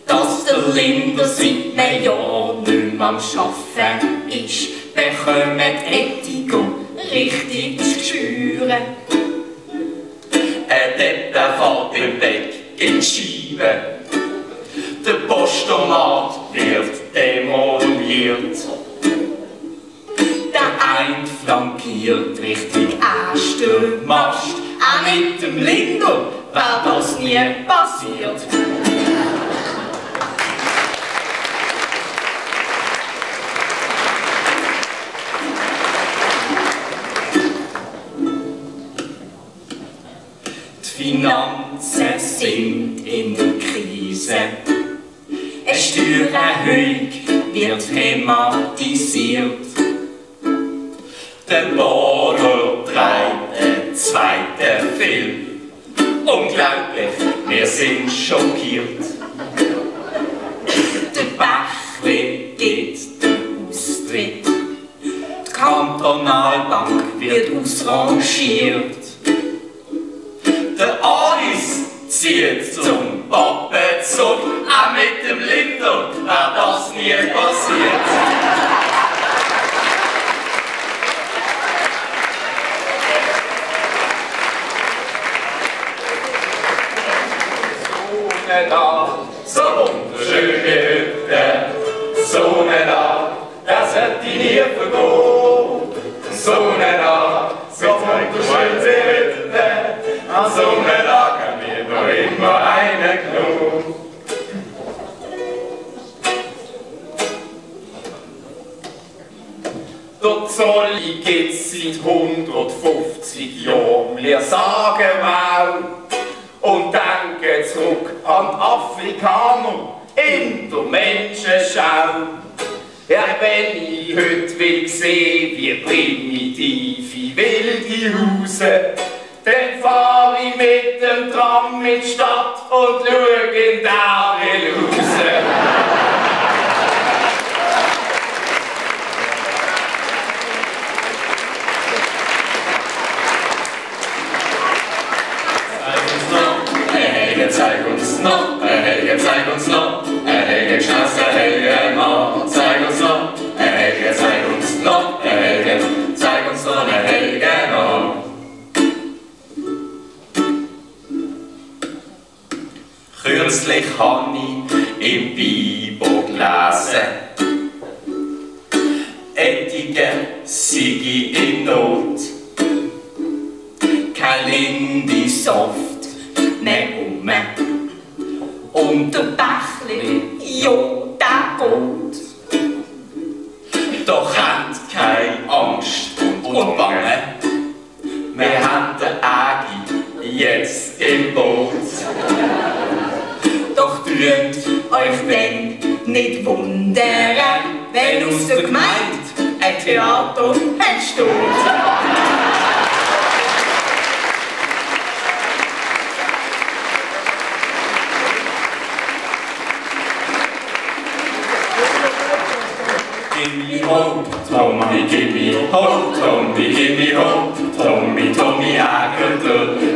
Dass der Linder seit einem Jahr nicht mehr am Arbeiten ist, bekommt Etigo richtig zu spüren. Ein Depp, der fährt im Weg in die Scheibe. Der Postomat wird demoliert. Der eine flankiert richtig ersten Mast. Auch mit dem Linder wäre das nie passiert. Die Finanzen sind in der Krise. Eine Steuererhöhung wird thematisiert. Der Bauer treibt einen zweiten Film. Unglaublich, wir sind schockiert. Der Bächli geht den Austritt. Die Kantonalbank wird ausrangiert. Der Alice zieht zum Pappenzug, auch mit dem Linder wäre das nie passiert. So ne Tag, so wunderschön wie heute. So ne Tag, das wird die nie vergehen. So ne Tag, so wunderschön wie heute. An so einem Tag haben wir noch immer einen genommen. Der Zolli gibt's seit 150 Jahren. Wir sagen wow und denken zurück an die Afrikaner in der Menschenschau. Ja, wenn ich heute will sehen, wie primitive wilde hausen, dann fahr ich mit dem Tram in die Stadt und schau in die Ärmel raus. Zeig uns noch, Kürzlich habe ich im Bibel gelesen, Ettige sei in Not, kein Lindy-Soft mehr und der Bächli, jo, der geht. Doch habt keine Angst und Bange, wir haben den Agi jetzt im Boot. Doch tut euch denn nicht wundern, wenn aus der Gemeinde ein Theater entsteht. Gimme ho, Tommy, gimme ho, Tommy, gimme ho, Tommy, Tommy, Agel,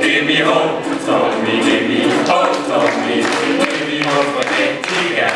gimme ho, Tommy, gimme ho, Tommy, gimme ho von Ettigen.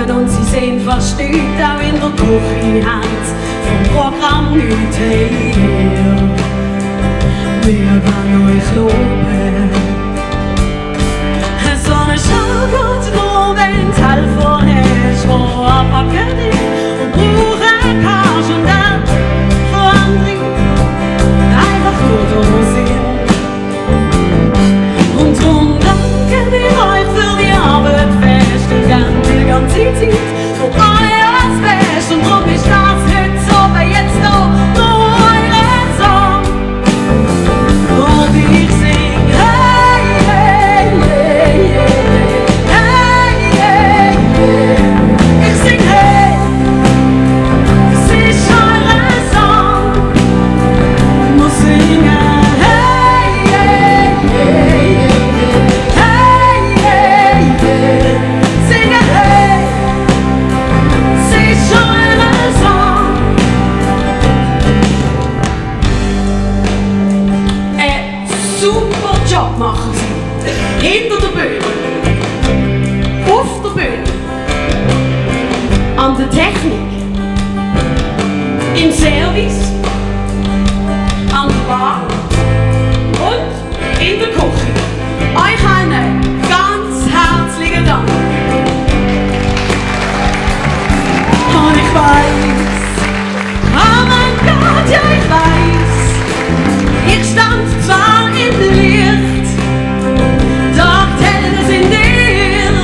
Und sie sehen fast nichts, auch in der Küche haben vom Programm nichts her. Wir wollen euch loben. So eine Schau geht nur, wenn du Helfer hast, die anpacken und brauchen kannst und dann von anderen einfach nur da sind. Und darum danken wir euch für die Arbeit fest und die ganze Zeit für euer Best. Und drum ist das heute so, weil jetzt noch nur euren Song. Und ich sing hey, hey, hey, hey, hey, hey, hey. Ich sing hey, das ist euren Song. Ich muss singen hey, hey, hey, hey, hey, hey. Singen hey, das ist euren Song. Super Job machen sie. Hinter der Bühne, auf der Bühne, an der Technik, im Service, an der Bar und in der Küche. Euch allen ganz herzlichen Dank. Und ich weiß, oh mein Gott, ja ich weiß, ich stand zwar im Licht, doch hält es in dir.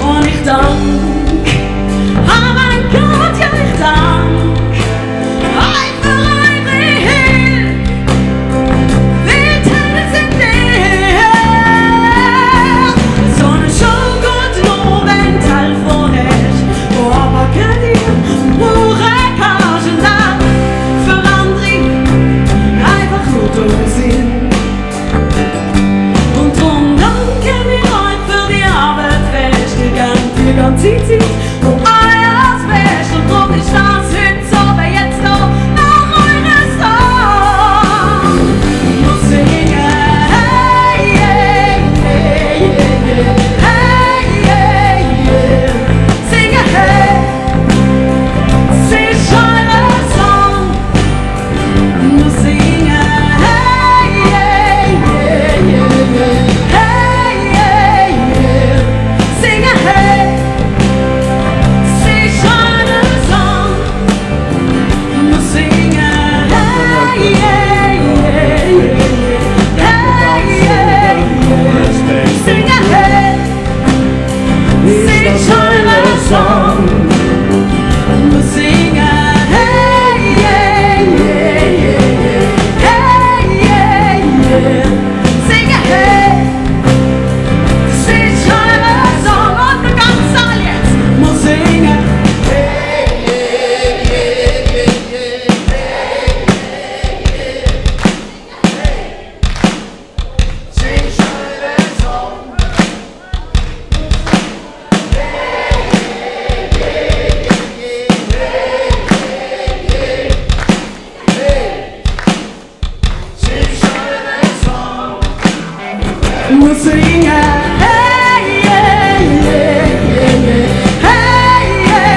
Und ich dank, oh mein Gott, ja ich dank, song. We'll sing a hey, yeah, yeah, yeah, hey, yeah, yeah. Sing a hey. Sing a song on the Gonzales. We'll sing a hey, yeah, yeah, yeah, yeah. Sing a song. We'll sing a hey, yeah, yeah, yeah, yeah. Hey, yeah,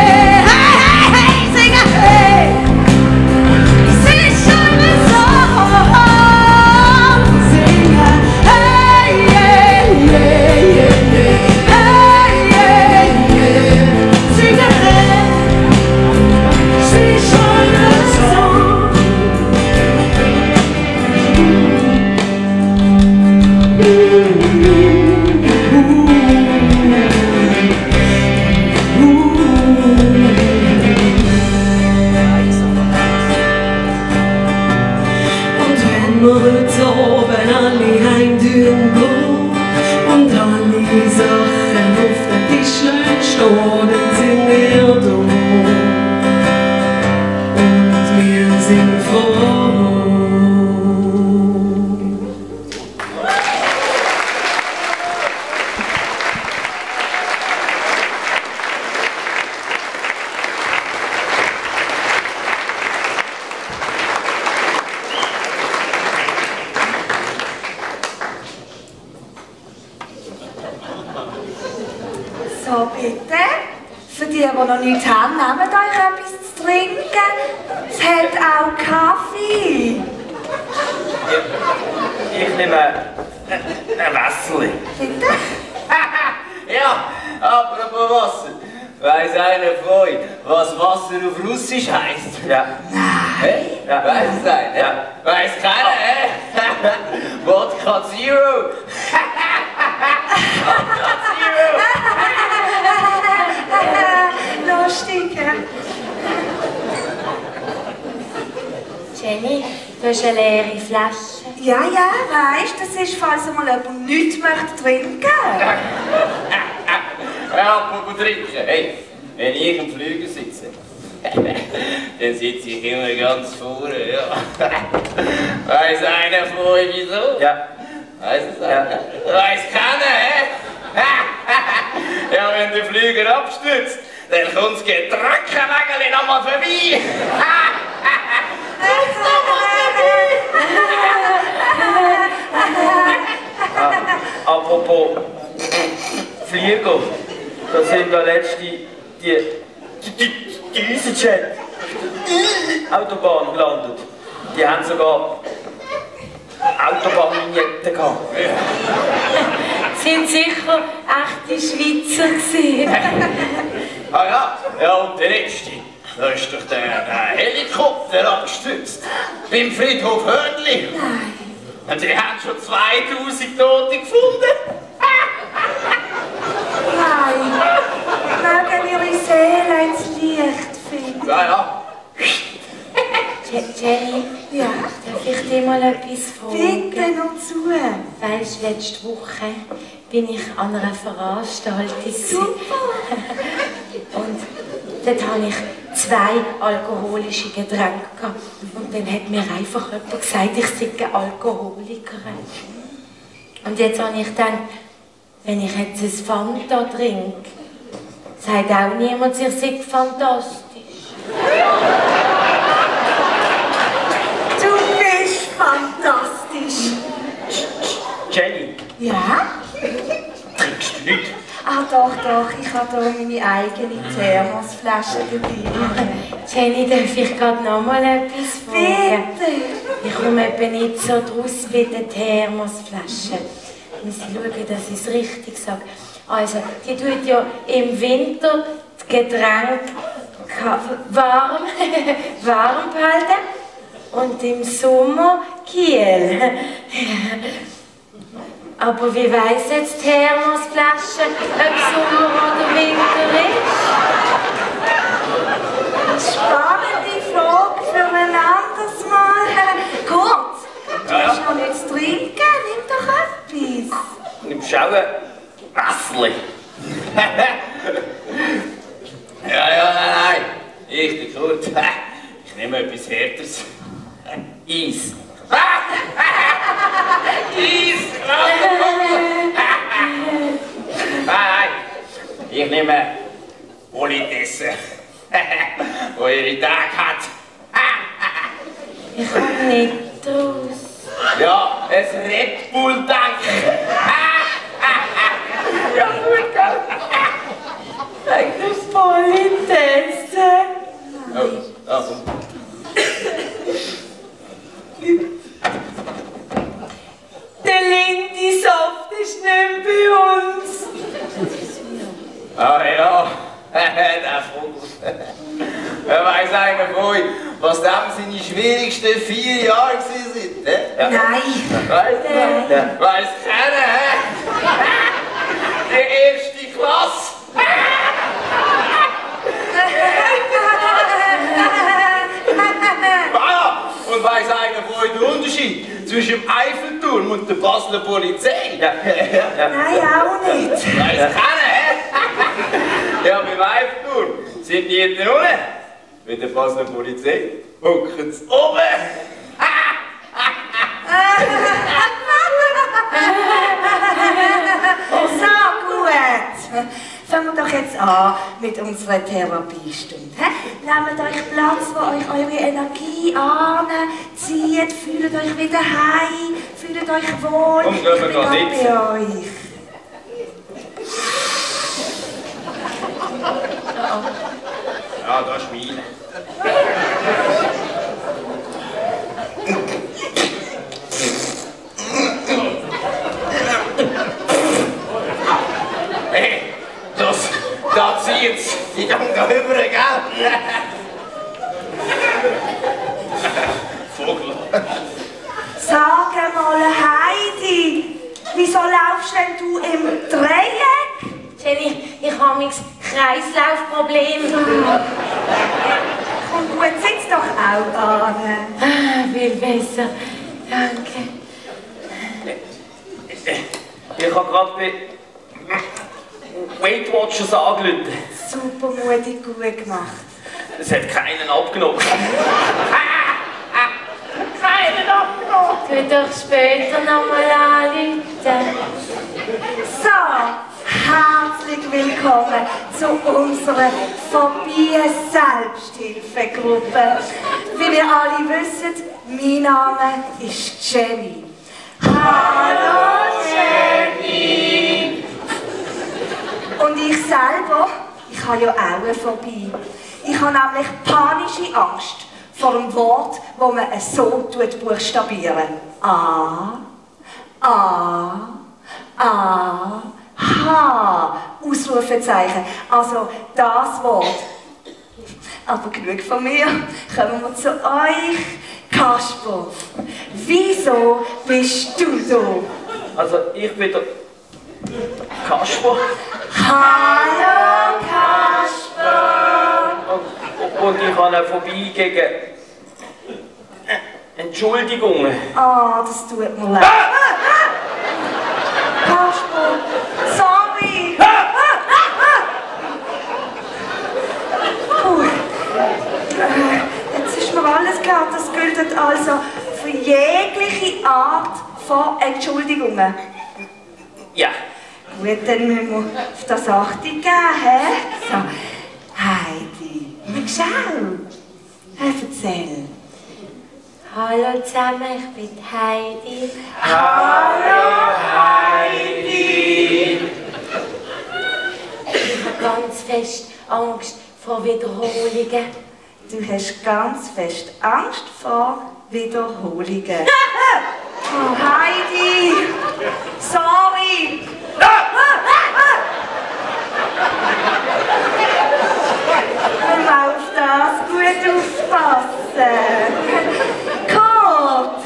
hey, hey, hey, sing a hey. Sing a song. Sing a hey, yeah, yeah, yeah, yeah. Hey, yeah, yeah. Sing a hey. Sing a song. Und wenn wir heute oben alle heimtun gehen und alle Sachen auf den Tisch stehen, dann sind wir da und wir sind froh. So, bitte. Für die noch nichts haben, nehmt euch etwas zu trinken. Es hat auch Kaffee. Ich nehme ein Wässerli. Bitte? Ja, apropos Wasser. Weiss einer von euch, was Wasser auf Russisch heisst? Ja. Nein. Ja. Weiss es einer? Ja. Weiss keiner, hä? Wodka Zero. Wodka Zero. Lustig, ja? Jenny, du hast eine leere Flasche. Ja, ja, weisst, das ist, falls mal jemand nichts möchte trinken. Ja, apropos trinken. Hey, wenn ich im Flüger sitze, dann sitze ich immer ganz vorne, ja. Weiss einer von euch wieso? Ja. Weiss es einer? Ja. Weiss keiner, hä? Ja, wenn der Flüger abstürzt, dann kommt das Getränkewagen nochmal vorbei. Apropos Flieger, da sind da letzte die EasyJet Autobahn gelandet. Die haben sogar Autobahnvignetten gehabt. Sind sicher echte Schweizer gewesen. Ah ja, ja und der letzte, da ist doch der Helikopter abgestürzt. Beim Friedhof Hörnli. Nein. Und die haben schon 2000 Tote gefunden. Nein. Mögen ihre Seele ins Licht finden. Ja, ja. Jenny, ja? Darf ich dir mal etwas fragen? Bitte noch zu. Weisst, letzte Woche bin ich an einer Veranstaltung. Super! Und dort hatte ich 2 alkoholische Getränke gehabt. Und dann hat mir einfach jemand gesagt, ich sei eine Alkoholikerin. Und jetzt habe ich gedacht, wenn ich jetzt ein Fanta trinke, sagt auch niemand, ich sei fantastisch. Du bist fantastisch. Jenny. Ja? Trinkst du nicht? Ah doch, doch, ich habe hier meine eigene Thermosflasche dabei. Jenny, darf ich gerade noch mal etwas fragen? Bitte! Ich komme eben nicht so draus bei den Thermosflaschen. Ich muss schauen, dass ich es richtig sage. Also, die tut ja im Winter das Getränk warm behalten und im Sommer kühl. Aber wie weiss jetzt die Thermosflasche, ob Sommer oder Winter ist? Spannende Frage für ein anderes Mal. Kurt, du hast noch nichts trinken, nimm doch etwas. Nimmst du auch ein Wässerli? Nein. Ich bin Kurt. Ich nehme etwas Härteres. Eis. Eis! Nein. Ich nehme Politesse. Wo ihre Tage hat. Ich komme nicht raus. Ja, ein Red Bull, danke. Ja, gut, gell? Das Politesse. Oh, also. Der Lindy-Soft ist nicht bei uns. Ah ja, der Vogel. Wer weiss einer von euch, was dem seine schwierigsten 4 Jahre sind? Ja. Nein. Weiss keiner? Weiss keiner, hä? Die erste Klasse. Und weiss einer von euch den Unterschied zwischen dem Eiffelturm und der Basler Polizei? Ja. Nein, auch nicht. Weiss keiner, hä? Ja, beim Eiffelturm sind die hinten unten. Bei der Basler Polizei hucken sie oben. So gut. Fangen wir doch jetzt an mit unserer Therapiestunde. Nehmt euch Platz, wo euch eure Energie anzieht, fühlt euch wieder heim, fühlt euch wohl. Komm, gehen wir da sitzen. Bei euch. Ja, das ist meine. Hey, da zieht's. Ich gang da rüber, gell? Vogel. Sag mal, Heidi, wieso laufst denn du im Dreieck? Jenny, ich habe mein Kreislaufproblem. Komm gut, sitz doch auch an. Viel besser, danke. Ich habe gerade bei Weight Watchers angerufen. Super mutig, gut gemacht. Es hat keinen abgenommen. Keinen abgenommen! Tu doch später nochmal anrufen. So, herzlich willkommen zu unserer Phobie-Selbsthilfegruppe. Wie wir alle wissen, mein Name ist Jenny. Hallo Jenny! Und ich selber, ich habe ja auch eine Phobie. Ich habe nämlich panische Angst vor einem Wort, das man so buchstabieren. A, H, Ausrufezeichen. Also das Wort. Aber genug von mir, kommen wir zu euch. Kasper, wieso bist du so? Also ich bin der Kasper. Hallo Kasper! Und ich habe eine Phobie gegen Entschuldigungen. Ah, das tut mir leid. Kasper, sorry! Jetzt ist mir alles klar, das gilt also für jegliche Art von Entschuldigungen. Ja. Gut, dann müssen wir auf das Achte geben, hä? So, Heidi, schau, erzähl. Hallo zusammen, ich bin Heidi. Hallo Heidi! Ich habe ganz fest Angst vor Wiederholungen. Du hast ganz fest Angst vor Wiederholungen. Oh, Heidi! Sorry! Hör mal auf das, gut aufpassen. Kurt!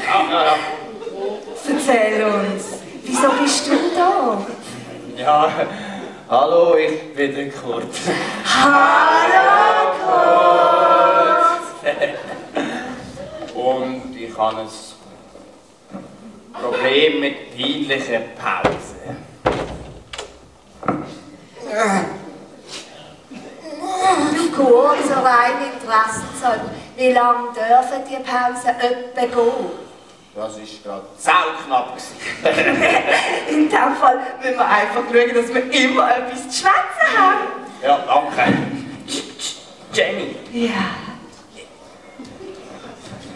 Erzähl uns, wieso bist du da? Ja, hallo, ich bin der Kurt. Hallo, Kurt! Und ich habe ein Problem mit peinlichen Pausen. Du Kurt, so rein interessenshalber, wie lange dürfen die Pausen etwa gehen? Das war gerade sauknapp. In dem Fall müssen wir einfach schauen, dass wir immer etwas zu schwätzen haben. Ja, danke. Jenny. Ja.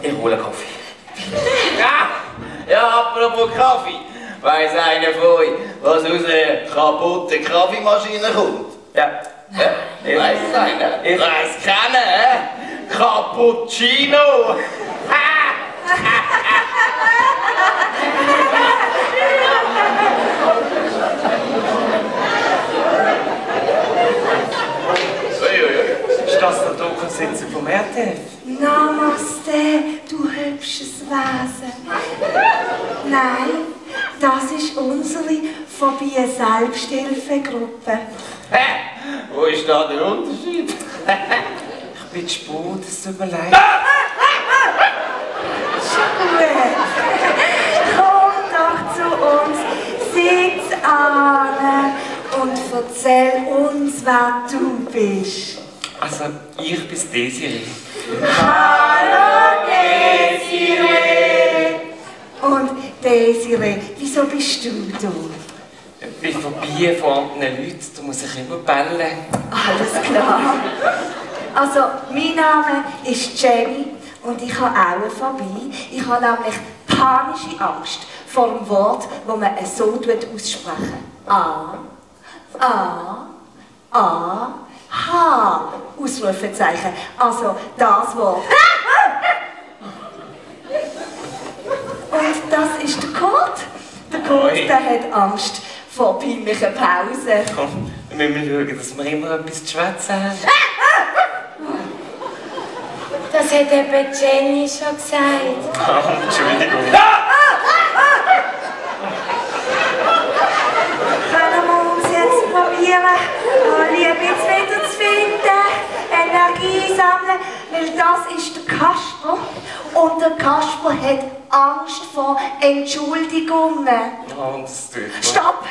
Ich hole einen Kaffee. Ja, apropos Kaffee. Weiss einer von euch, was aus einer kaputten Kaffeemaschine kommt? Ja. Ich weiss es einer. Ich weiss kennen, hä? Cappuccino. Ist das der Doku-Sitzer vom RTF? Namaste, du hübsches Wesen. Nein, das ist unsere Phobie-Selbsthilfegruppe. Wo ist da der Unterschied? Ich bin zu spät, es tut mir leid. Schon gut. Komm doch zu uns, sitz an und erzähl uns, wer du bist. Also, ich bin Desiree. Hallo Desiree! Und Desiree, wieso bist du da? Ich bin vorbei von anderen Leuten, da muss ich immer bellen. Alles klar. Also, mein Name ist Jenny und ich habe auch eine Phobie. Ich habe nämlich panische Angst vor dem Wort, das man so aussprechen. H. Ausrufezeichen. Also, das Wort. Und das ist der Kurt. Der Kurt, der hat Angst vor peinlichen Pausen. Komm, wir müssen schauen, dass wir immer etwas zu schwätzen haben. Das hat eben Jenny schon gesagt. Entschuldigung. Können wir uns jetzt probieren, alle ein bisschen wieder zu finden, Energie sammeln, weil das ist der Kasper und der Kasper hat Angst vor Entschuldigungen. Oh, das tut mir. Stopp!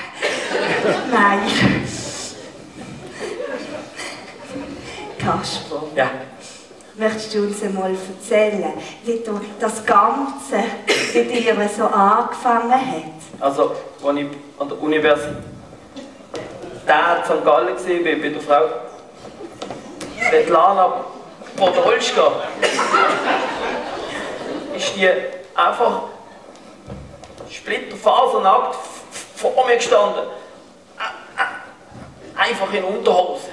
Nein. Kasper. Ja. Möchtest du uns einmal erzählen, wie du das Ganze bei dir so angefangen hat? Also, als ich an der Universität St. Gallen war, bei der Frau Svetlana Podolska, ist die einfach splitterfasernackt vor mir gestanden. Einfach in Unterhose.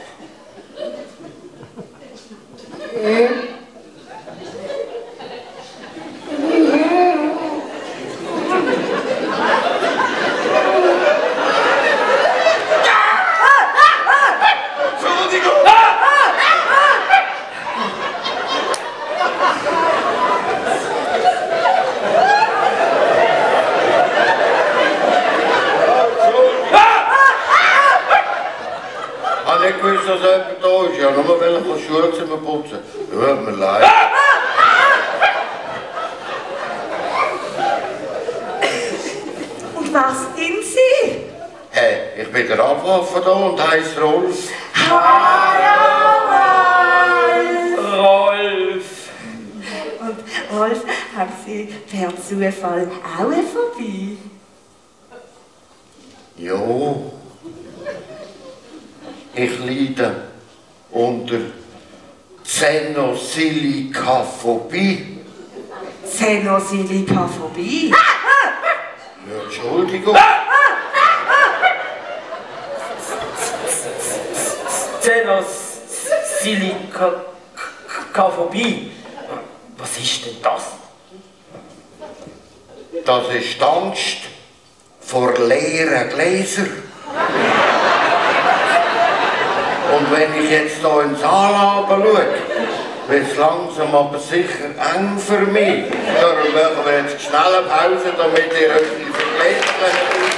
Ich wusste, dass jemand da ist. Ja, nur weil ich das Schulzimmer putzen. Tut mir leid. Und was sind Sie? Hey, ich bin der Abwaffe da und heiße Rolf. Hallo Rolf! Und Rolf, haben Sie per Zufall auch eine Phobie? Ja. Ich leide unter Xenosilikaphobie. Xenosilikaphobie? Ja, Entschuldigung. Xenosilikaphobie? Was ist denn das? Das ist die Angst vor leeren Gläsern. Und wenn ich jetzt hier ins Saal schaue, wird es langsam aber sicher eng für mich. Darum machen wir jetzt schnell eine Pause, damit ihr euch diese Gläser ausbringt.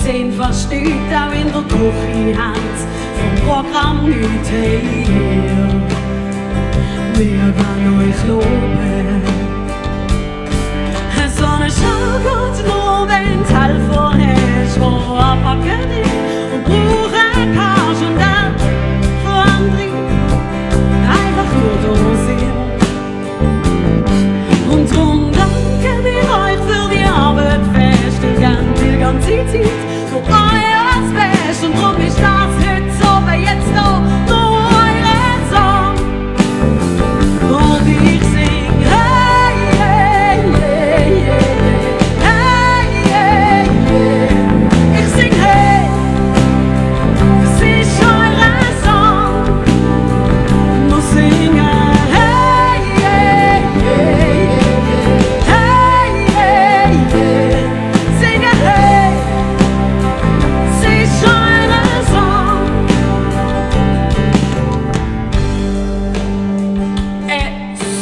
sehen fast nichts, auch in der Küche haben sie vom Programm nichts her. Wir wollen euch loben. So eine Schau geht nur, wenn du Helfer hast, die anpacken dich und brauchen kannst und auch für andere einfach nur da sind. Und darum danken wir euch für die Arbeit fest, die ganze Zeit für euer Best. Und darum ist das heute so, wie jetzt noch nur euer Song. Und ich sing hey, hey, hey, hey, hey, hey, hey. Ich sing hey, das ist euer Song. Wir singen hey, hey, hey, hey, hey, hey. Singen hey, das ist euer Song.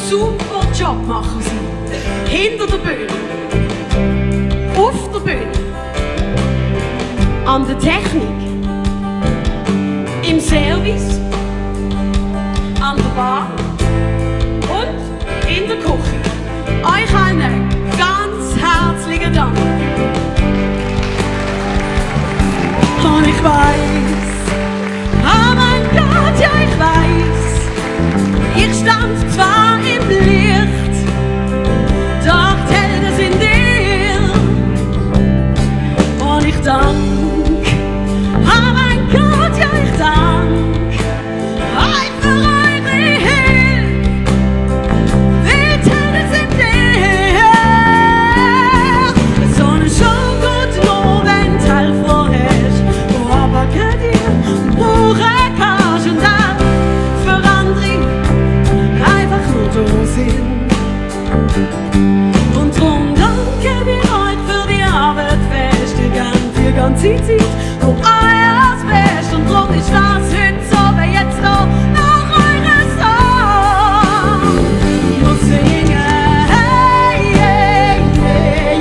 Super Job machen sie. Hinter der Bühne, auf der Bühne, an der Technik, im Service, an der Bar und in der Küche. Euch allen ganz herzlichen Dank. Und ich weiß, oh mein Gott, ja ich weiß, ich stand zwar im Licht, doch die Helden sind dir. Und ich dank, oh mein Gott, ja ich dank euch für eure Hilfe. Die Helden sind dir. So eine Show geht nur, wenn du Helfer hast, wo aber kein dir brauchen kannst und auch für andere einfach nur da sind. Und darum danken wir euch für die Arbeit fest, die ganze Zeit für euer Best. Und darum ist das heute so, wie jetzt noch nach eurer Song. Wir singen hey, hey, hey,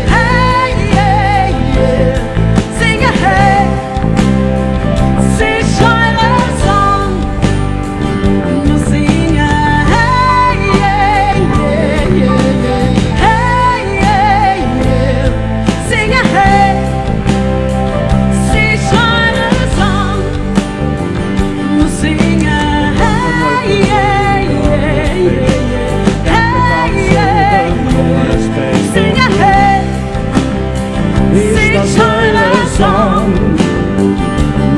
hey, hey, hey, singen hey, es ist euer Song. Wir singen hey, hey, hey, hey, hey, hey, singen hey, es ist euer Song. Wir singen hey, hey, hey, hey, hey, hey, singen hey, es ist euer Song.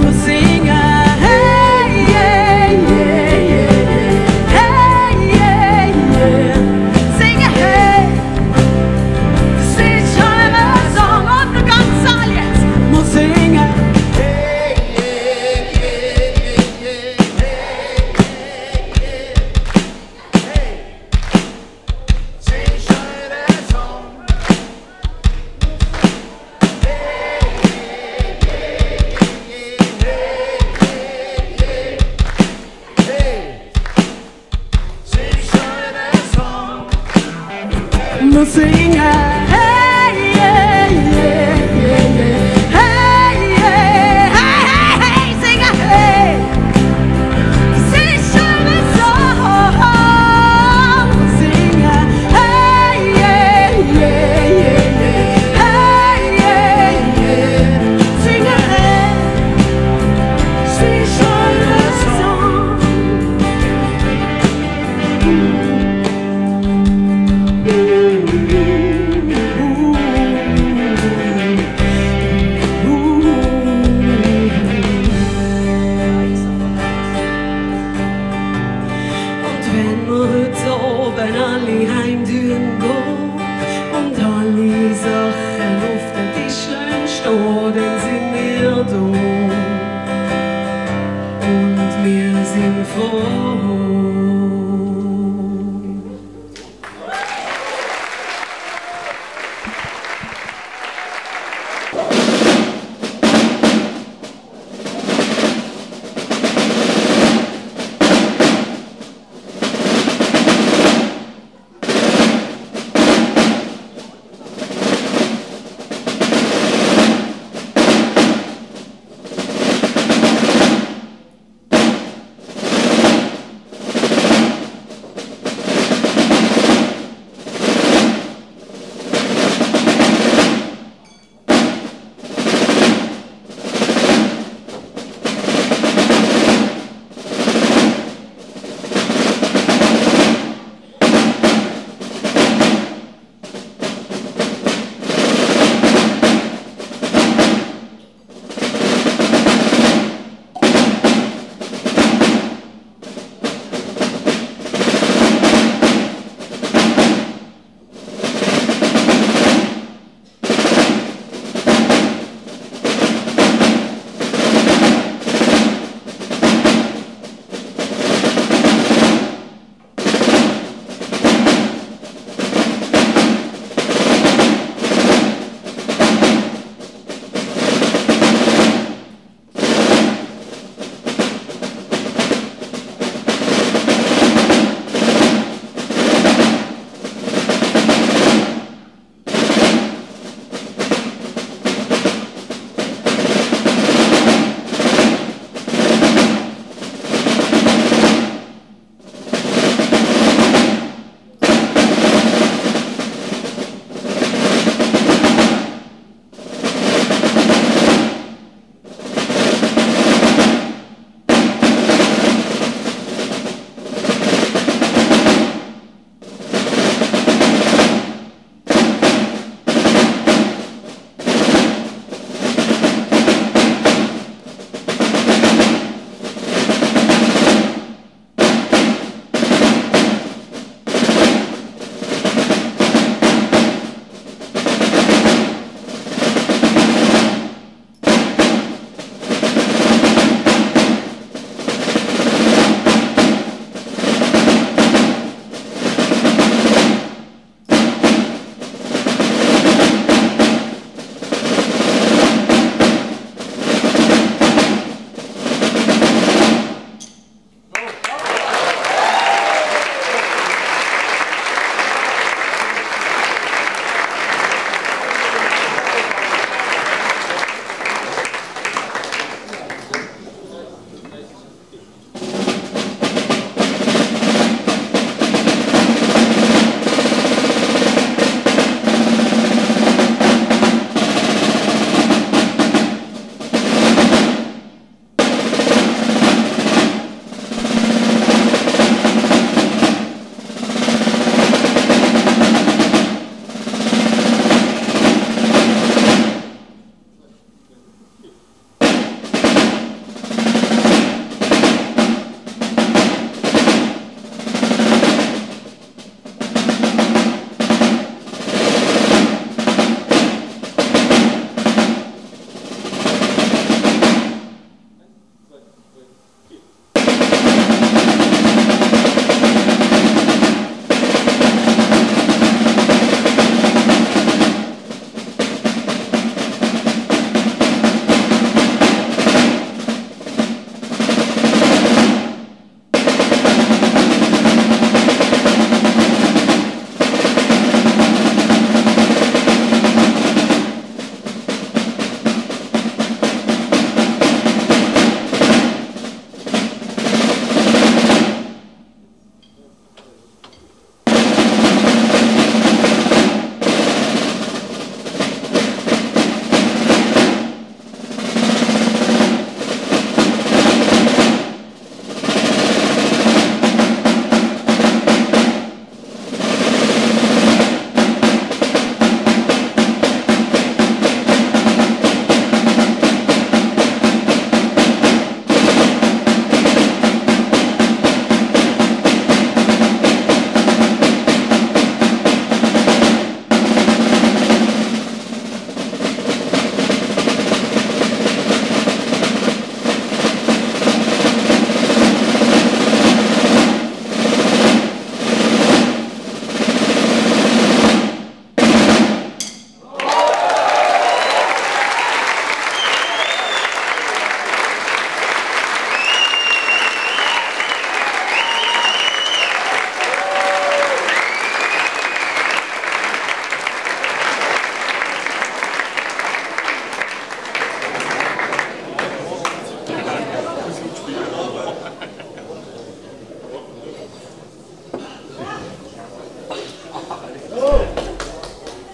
Wir singen hey, hey, hey, hey, hey, hey, singen hey, das ist euer Song. Und der ganze Saal jetzt, wir singen hey, hey, hey, hey, hey, sing euer Song. Wir singen hey, hey, hey, hey, hey, hey, hey, hey, singen hey, das ist euer Song. Wir singen hey, hey, hey, hey, hey, hey, singen hey, das ist euer Song.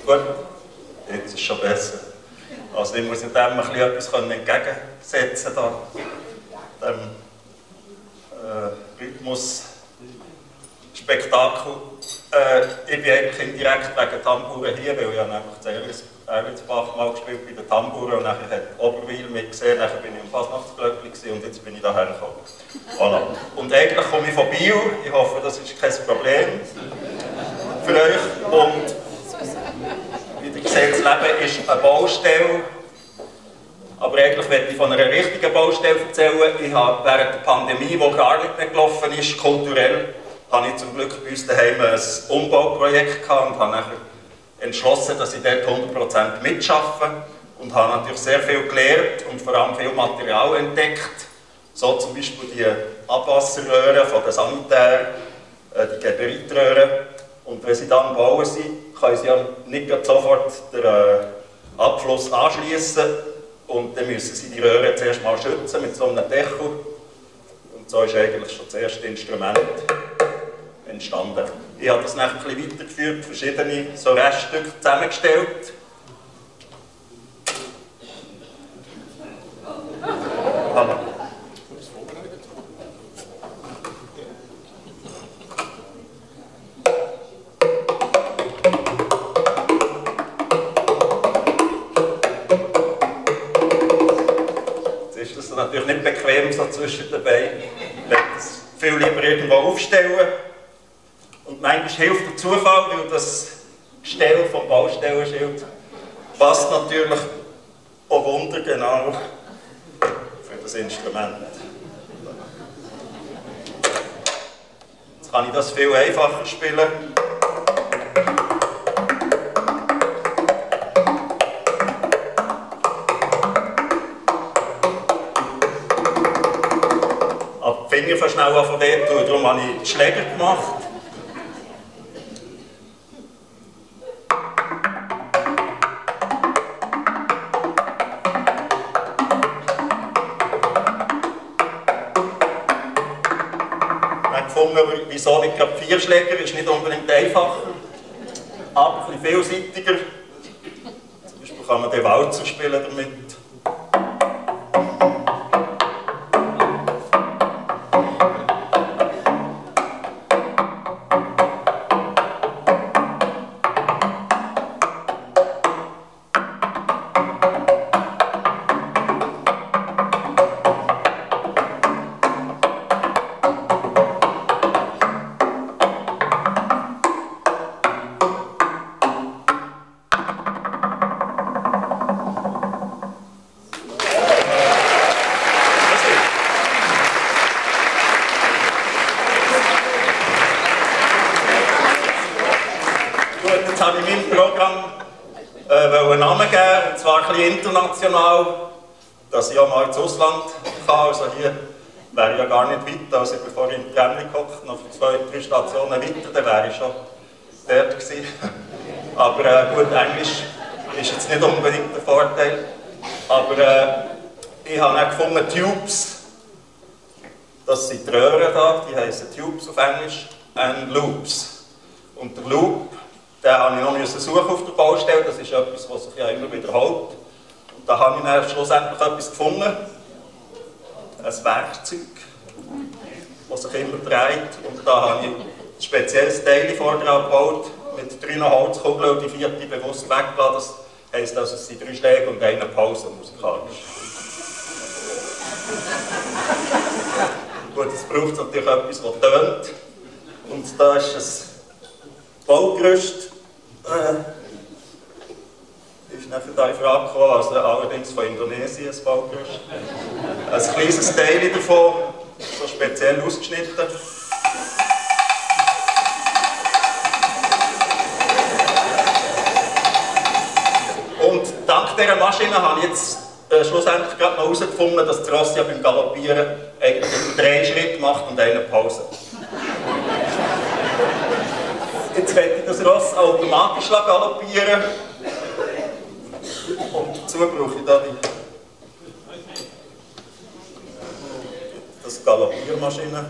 Gut, jetzt ist es schon besser. Also ich muss dem etwas entgegensetzen, dem Rhythmus-Spektakel. Ich bin eigentlich indirekt wegen Tamburen hier, weil ich nämlich zu Erlitzbach mal gespielt bei den Tamburen und nachher hat Oberwil mich gesehen, nachher bin ich im Fasnachtsglöckli und jetzt bin ich hierher gekommen. Voilà. Und eigentlich komme ich von Biel, ich hoffe, das ist kein Problem für euch. Und wie ihr seht, das Leben ist eine Baustelle. Aber eigentlich möchte ich von einer richtigen Baustelle erzählen. Ich habe während der Pandemie, die gar nicht mehr gelaufen ist, kulturell, habe ich zum Glück bei uns daheim ein Umbauprojekt gehabt und habe nachher entschlossen, dass ich dort 100% mitarbeite und habe natürlich sehr viel gelernt und vor allem viel Material entdeckt. So zum Beispiel die Abwasserröhren von den Sanitär, die Geberitröhren. Und wenn sie dann bauen sind, können sie ja nicht sofort den Abfluss anschließen. Und dann müssen sie die Röhren zuerst mal schützen mit so einem Deckel. Und so ist eigentlich schon das erste Instrument entstanden. Ich habe das nachher ein bisschen weitergeführt, verschiedene so Reststücke zusammengestellt. Jetzt ist das natürlich nicht bequem so zwischen den Beinen. Ich möchte das viel lieber irgendwo aufstellen. Und manchmal hilft der Zufall, weil das Gestell vom Baustellenschild passt natürlich auch wundergenau für das Instrument. Jetzt kann ich das viel einfacher spielen. Aber die Finger von schnell an wehtun, darum habe ich die Schläger gemacht. Wieso nicht gerade 4 Schläger, ist nicht unbedingt einfacher, aber ein bisschen vielseitiger. Zum Beispiel kann man den Walzer spielen damit. International, dass ich auch mal ins Ausland kann. Also hier wäre ich ja gar nicht weit, also bevor ich in die Trennung gehockt, noch 2-3 Stationen weiter, dann wäre ich schon dort gewesen. Aber gut, Englisch ist jetzt nicht unbedingt der Vorteil. Aber ich habe auch gefunden, Tubes, das sind die Röhren da, die heißen Tubes auf Englisch, und Loops. Und der Loop, den habe ich noch suchen auf der Baustelle, das ist etwas, was sich ja immer wiederholt. Da habe ich dann schlussendlich etwas gefunden, ein Werkzeug, das sich immer dreht. Und da habe ich ein spezielles Teil vorne gebaut, mit 3 Holzkugeln und die 4. bewusst weggelassen. Das heisst also, es sind 3 Schläge und eine Pause musikalisch. Gut, es braucht natürlich etwas, das tönt. Und da ist ein Baugerüst. Ist nachher da in Frage gekommen, also allerdings von Indonesien, ein Baugerüst. Ein kleines Teil davon, so speziell ausgeschnitten. Und dank dieser Maschine habe ich jetzt schlussendlich gerade noch herausgefunden, dass das Ross ja beim Galoppieren eigentlich immer 3 Schritte macht und eine Pause. Jetzt werde ich das Ross automatisch galoppieren. Und dazu brauche ich da das Galoppiermaschine.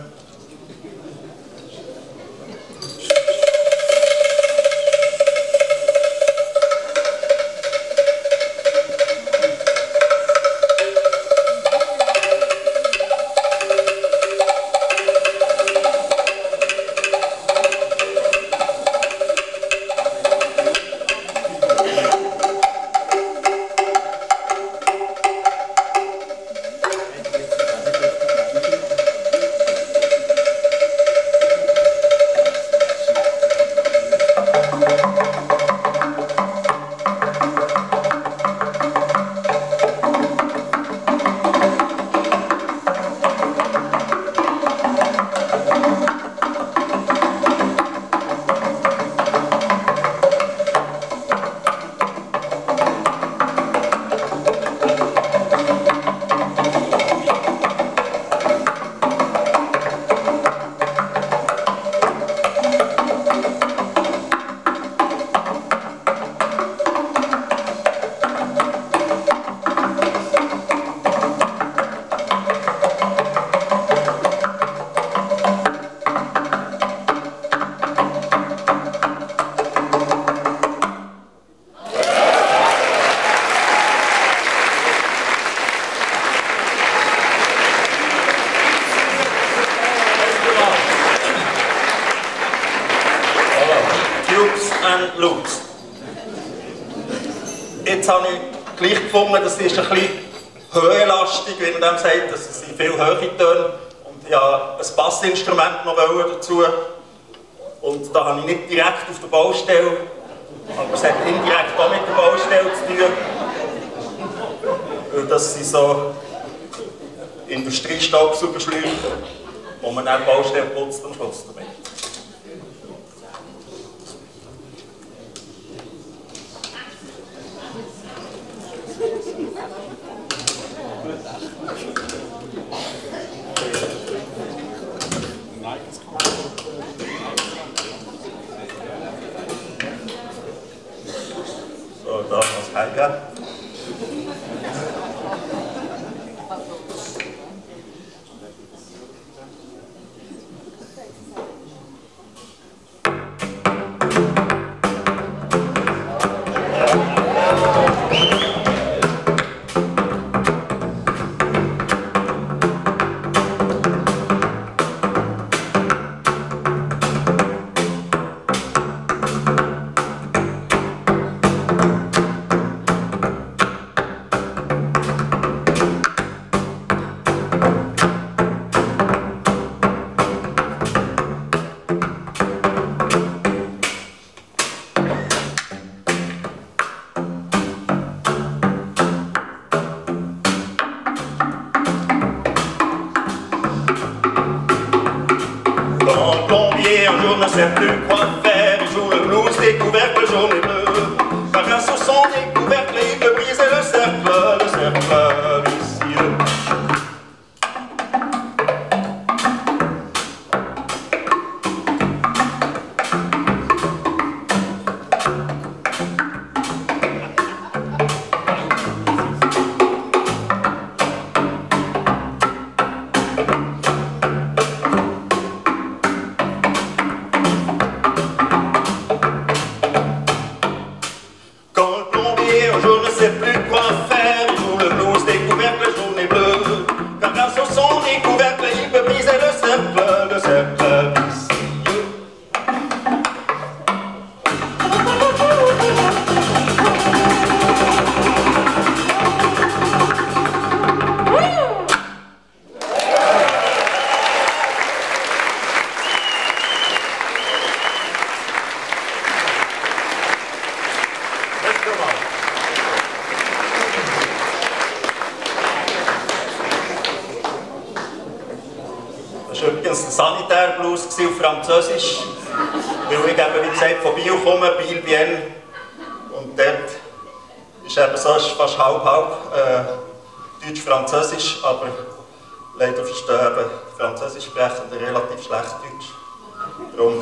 Englishman laut. Jetzt habe ich gleich gefunden, das ist ein bisschen höhenlastig, wie man dem sagt, das sind viele hohe Töne. Und ja, ein Bassinstrument noch dazu. Und da habe ich nicht direkt auf der Baustelle, aber es hat indirekt auch mit der Baustelle zu tun. Weil das sind so Industriestaubsaugerschläuche, wo man dann die Baustelle putzt am Schluss damit. So, da was heimgehen. ne sait plus quoi faire, il joue le blues découverte, le jaune et bleu. Car grâce au son découverte, il peut briser le cercle vicieux. Auf Französisch, weil ich eben, wie gesagt, von Biel komme, Biel, Bienne, und dort ist eben so fast halb-halb Deutsch-Französisch, aber leider verstehen eben Französisch sprechende relativ schlecht Deutsch. Darum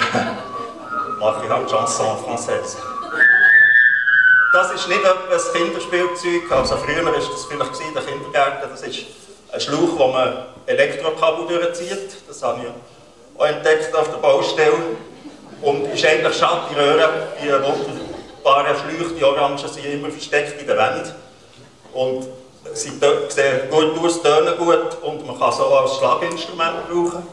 mache ich halt Chanson Française. Das ist nicht ein Kinderspielzeug, also früher war das vielleicht in den Kindergärten, das ist ein Schlauch, wo man Elektrokabel durchzieht, das habe ich auch entdeckt auf der Baustelle. Und ist eigentlich schade, die Röhren, die wunderbaren Schläuche, die Orangen, sind immer versteckt in der Wand. Und sie sehen gut aus, tönen gut und man kann sie auch als Schlaginstrument brauchen.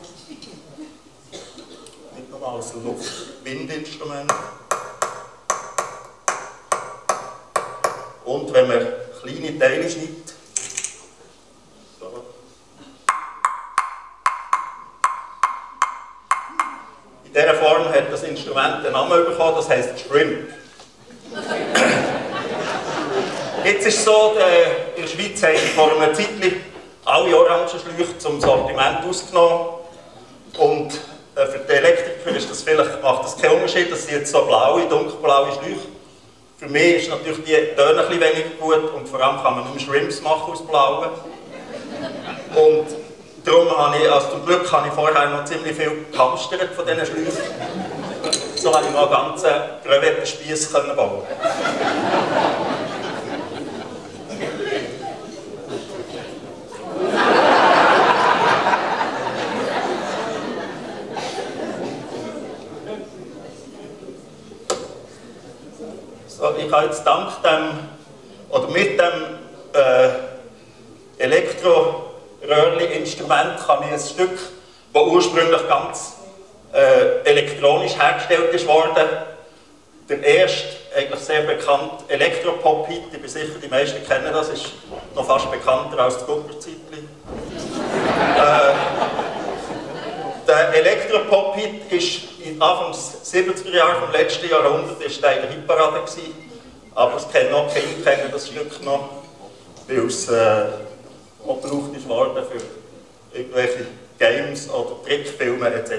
Nicht nur als Luft-Windinstrument. Und wenn man kleine Teile schneidet, in dieser Form hat das Instrument den Namen bekommen, das heisst Shrimp. Jetzt ist es so, in der Schweiz haben vor einer Zeit alle Orangenschläuche zum Sortiment ausgenommen. Und für die Elektriker ist das vielleicht, macht das keinen Unterschied, das sind jetzt so blaue, dunkelblaue Schläuche. Für mich ist natürlich die Töne ein bisschen weniger gut und vor allem kann man nur Shrimps machen aus blauen. Und darum habe ich, also zum Glück habe ich vorher noch ziemlich viel gehamstert von diesen Schläuchen. So konnte ich noch einen ganzen Crevettenspieß bauen. So, ich habe jetzt dank dem, oder mit dem Elektro-Röhrli-Instrument kann ich ein Stück, das ursprünglich ganz elektronisch hergestellt ist worden, der erste, eigentlich sehr bekannte Elektropop-Hit, ich bin sicher, die meisten kennen das, ist noch fast bekannter als das Guggerzeitli. Der Elektropop-Hit ist Anfang der 70er Jahre vom letzten Jahrhundert ist der in der Hitparade gewesen, aber es kennen noch Kinder kennen das Stück noch, weil es auch gebraucht ist worden für irgendwelche Games oder Trickfilme etc.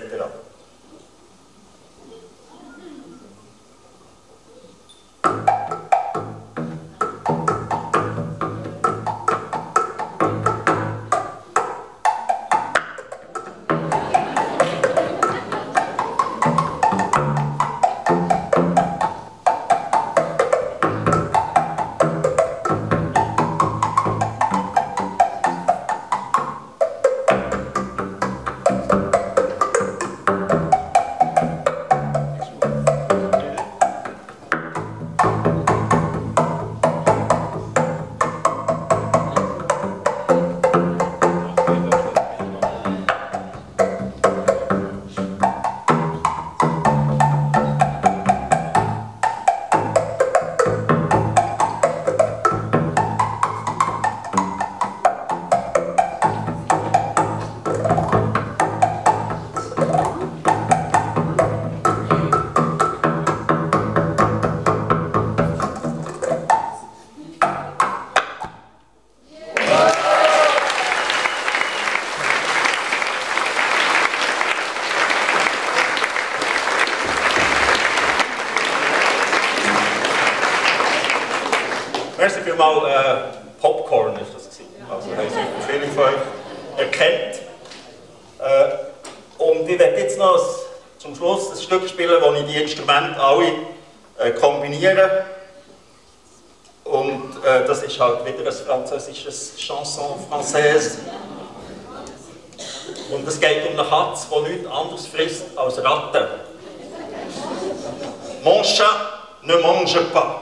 Merci vielmals, Popcorn ist das gewesen. Also haben sicher viele von euch erkannt. Und ich werde jetzt noch zum Schluss ein Stück spielen, wo ich die Instrumente alle kombiniere. Und das ist halt wieder ein französisches Chanson française. Und es geht um eine Katze, die nichts anderes frisst als Ratten. Mon chat ne mange pas.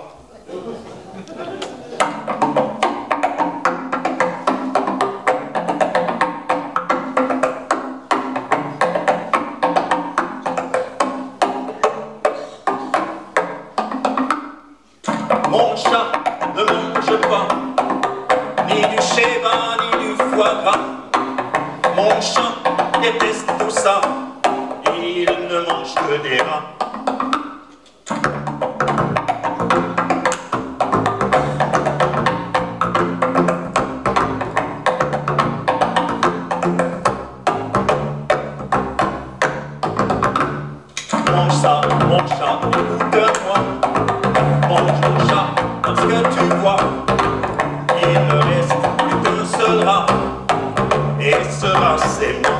Mon chat ne mange pas ni du cheval ni du foie gras. Mon chat déteste tout ça, il ne mange que des rats. Mon chat, écoute-moi. Mange ton chat, parce que tu vois, il ne reste plus qu'un seul rat, et ce rat c'est moi.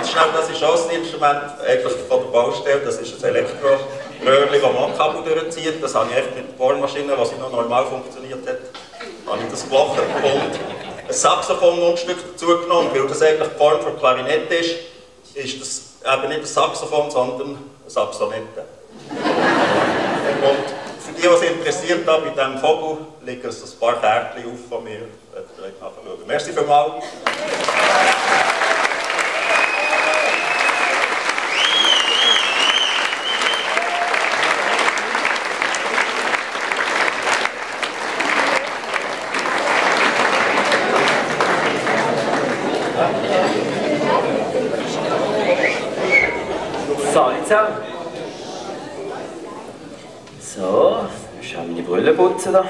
ganz schnell, das ist auch ein Instrument eigentlich von der Baustelle, das ist ein Elektroröhrchen, das man Kabel durchzieht. Das habe ich echt mit der Bohrmaschine, was noch normal funktioniert hat, habe ich das gebrochen. Und ein Saxophon-Mundstück dazu genommen, weil das eigentlich die Form von Klarinette ist das eben nicht ein Saxophon, sondern eine Saxonette. Und für die, was interessiert hat, bei diesem Vogel liegen ein paar Kärtchen auf von mir. Nachschauen. Merci vielmals. Salut zusammen. So, ich habe meine Brille putzen da.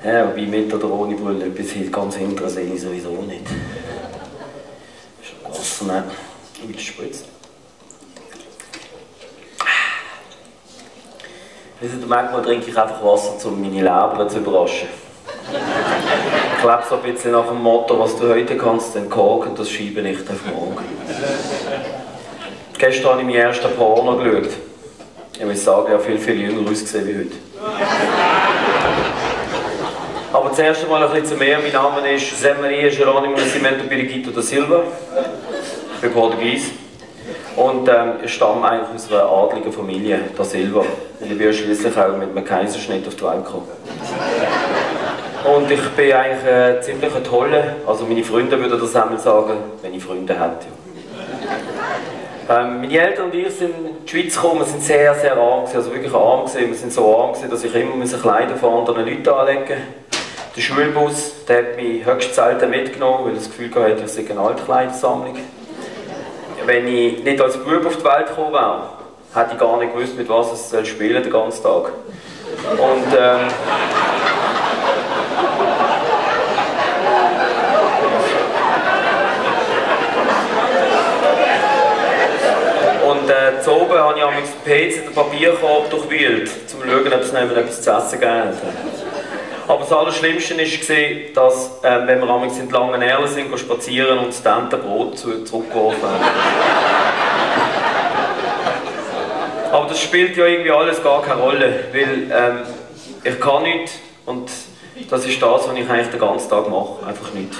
Ja, wobei mit oder ohne Brille etwas ganz hinterher sehe ich sowieso nicht. Ist Wasser nehmen und wieder spritzen. Manchmal trinke ich einfach Wasser, um meine Leber zu überraschen. Ich lebe so ein bisschen nach dem Motto, was du heute kannst entkorken, das schiebe nicht auf morgen. Gestern habe ich meinen ersten Porno geschaut. Ich muss sagen, ich habe viel jünger ausgesehen wie heute. Aber zuerst einmal ein bisschen zu mir. Mein Name ist José Maria Jerónimo Nascimento Periquito da Silva. Ich bin Portugies. Und ich stamme eigentlich aus einer adligen Familie, da Silva. Ich bin ja schliesslich auch mit einem Kaiserschnitt auf die Welt gekommen. Und ich bin eigentlich ziemlich ein toller, also meine Freunde würden das einmal sagen, wenn ich Freunde hätte. Meine Eltern und ich sind in die Schweiz gekommen, wir sind sehr arm gewesen, also wirklich arm gewesen. Wir sind so arm gewesen, dass ich immer Kleider von anderen Leuten anlegen musste. Der Schulbus, der hat mich höchst selten mitgenommen, weil ich das Gefühl hatte, ich sei eine Altkleidersammlung. Wenn ich nicht als Bub auf die Welt gekommen wäre, hätte ich gar nicht gewusst, mit was ich spielen den ganzen Tag. Zu oben habe ich am PC den Papierkorb durchwühlt, um zu schauen, ob es noch etwas zu essen gegeben hat. Aber das Allerschlimmste war, dass, wenn wir in Langenerle sind, spazieren und das Tentenbrot zurückgeworfen haben. Aber das spielt ja irgendwie alles gar keine Rolle, weil ich kann nichts und das ist das, was ich eigentlich den ganzen Tag mache, einfach nichts.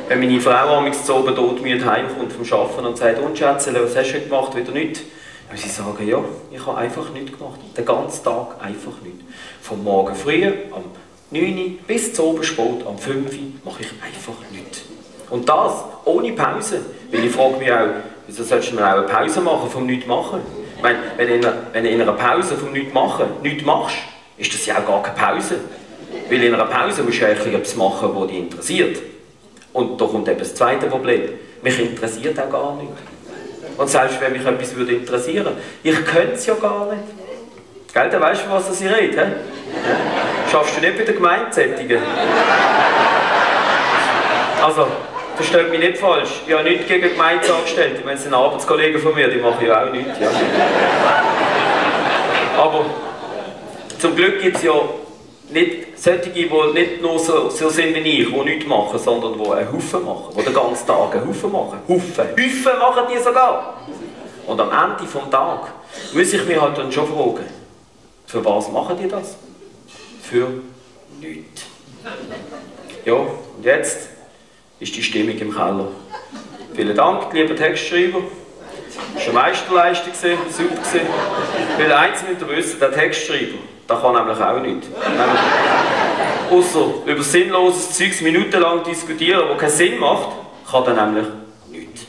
Wenn meine Frau abends zu oben todmüde heimkommt vom Arbeiten und sagt, und Schätzele, was hast du heute gemacht, wieder nichts? Dann muss ich sagen, ja, ich habe einfach nichts gemacht. Den ganzen Tag einfach nichts. Vom Morgen früh, am 9 Uhr bis zu oben spät, am 5 Uhr mache ich einfach nichts. Und das ohne Pause. Weil ich frage mich auch, wieso sollst du mir auch eine Pause machen vom Nichts machen? Ich meine, wenn du in einer Pause vom Nichts machen nichts machst, ist das ja auch gar keine Pause. Weil in einer Pause musst du ja etwas machen, was dich interessiert. Und da kommt eben das zweite Problem. Mich interessiert auch gar nicht. Und selbst wenn mich etwas würde interessieren, ich könnte es ja gar nicht. Gell, dann weißt du, was ich rede? He? Schaffst du nicht bei der Gemeindesättigung? Also, versteht mich nicht falsch. Ich habe nichts gegen Gemeindeangestellte. Wenn es sind Arbeitskollegen von mir, die machen ja auch nichts. Ja. Aber zum Glück gibt es ja nicht solche, die nicht nur so sind wie ich, die nichts machen, sondern die einen Haufen machen, die den ganzen Tag einen Haufen machen. Haufen machen die sogar. Und am Ende des Tages muss ich mich halt dann schon fragen, für was machen die das? Für nichts. Ja, und jetzt ist die Stimmung im Keller. Vielen Dank, lieber Textschreiber. Das war eine Meisterleistung, super. Weil eins müsst ihr wissen, der Textschreiber, der kann nämlich auch nichts. Ausser über sinnloses Zeugs minutenlang diskutieren, das keinen Sinn macht, kann er nämlich nichts.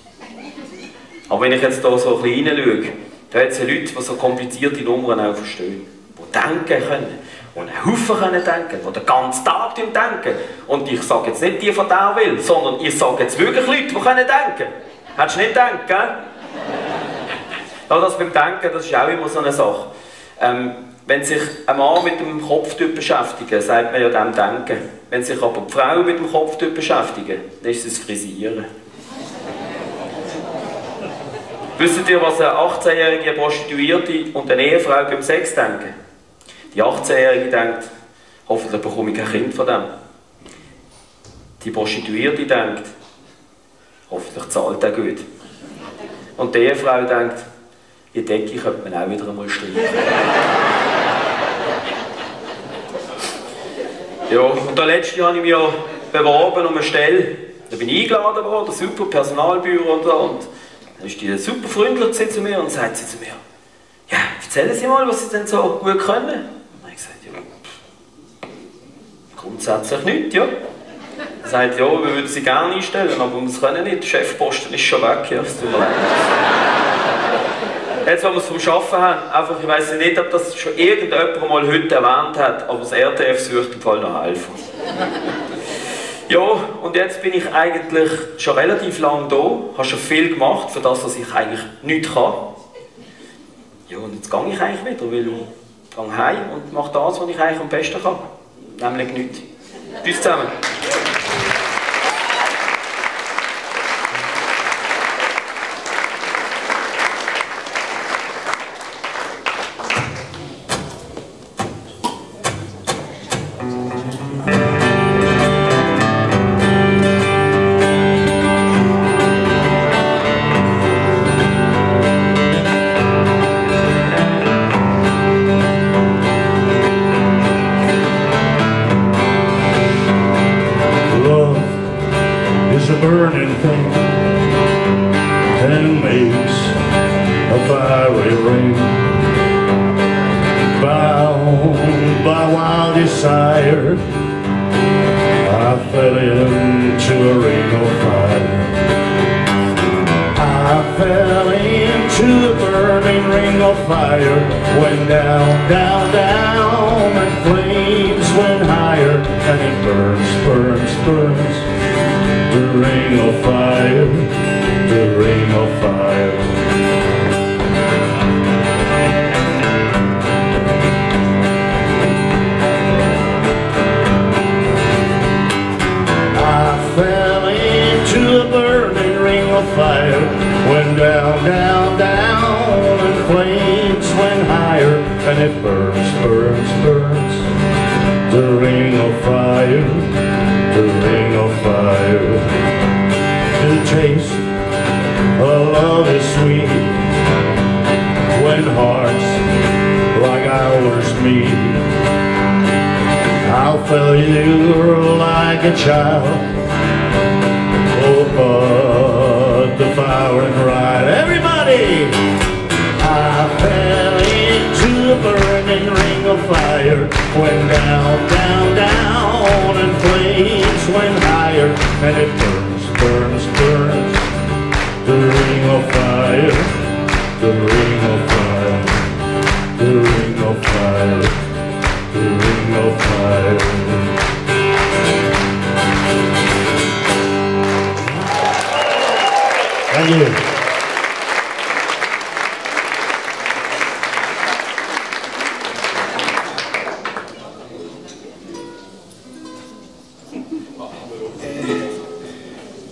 Aber wenn ich jetzt hier so ein bisschen reinschaue, da hat es ja Leute, die so komplizierte Nummern auch verstehen, die denken können, die einen Haufen denken können, die den ganzen Tag denken. Und ich sage jetzt nicht die von der will, sondern ich sage jetzt wirklich Leute, die können denken. Hättest du nicht gedacht, gell? Ja, das beim Denken, das ist auch immer so eine Sache. Wenn sich ein Mann mit dem Kopftyp beschäftigt, sagt man ja dem Denken. Wenn sich aber die Frau mit dem Kopftyp beschäftigt, dann ist es das Frisieren. Wisst ihr, was eine 18-jährige Prostituierte und eine Ehefrau beim Sex denken? Die 18-jährige denkt, hoffentlich bekomme ich kein Kind von dem. Die Prostituierte denkt, hoffentlich zahlt er gut. Und die Ehefrau denkt, die Decke könnte man auch wieder einmal streichen. Ja, und da letztes Jahr habe ich mich ja beworben um eine Stelle. Da bin ich eingeladen worden, super Personalbüro und so. Und dann ist die super freundlich zu mir und sagt sie zu mir, ja, erzählen Sie mal, was Sie denn so gut können. Und dann habe ich gesagt, ja, grundsätzlich nicht, ja. Er sagt, ja, wir würden Sie gerne einstellen, aber wir können nicht, der Chefposten ist schon weg, ja, es tut mir leid. Jetzt, wo wir es vom Arbeiten haben, einfach, ich weiss nicht, ob das schon irgendjemand mal heute erwähnt hat, aber das RTF sucht im Fall noch helfen. Ja, und jetzt bin ich eigentlich schon relativ lange da, habe schon viel gemacht für das, was ich eigentlich nicht kann. Ja, und jetzt gehe ich eigentlich wieder, weil ich gehe heim und mache das, was ich eigentlich am besten kann. Nämlich nichts. Tschüss zusammen.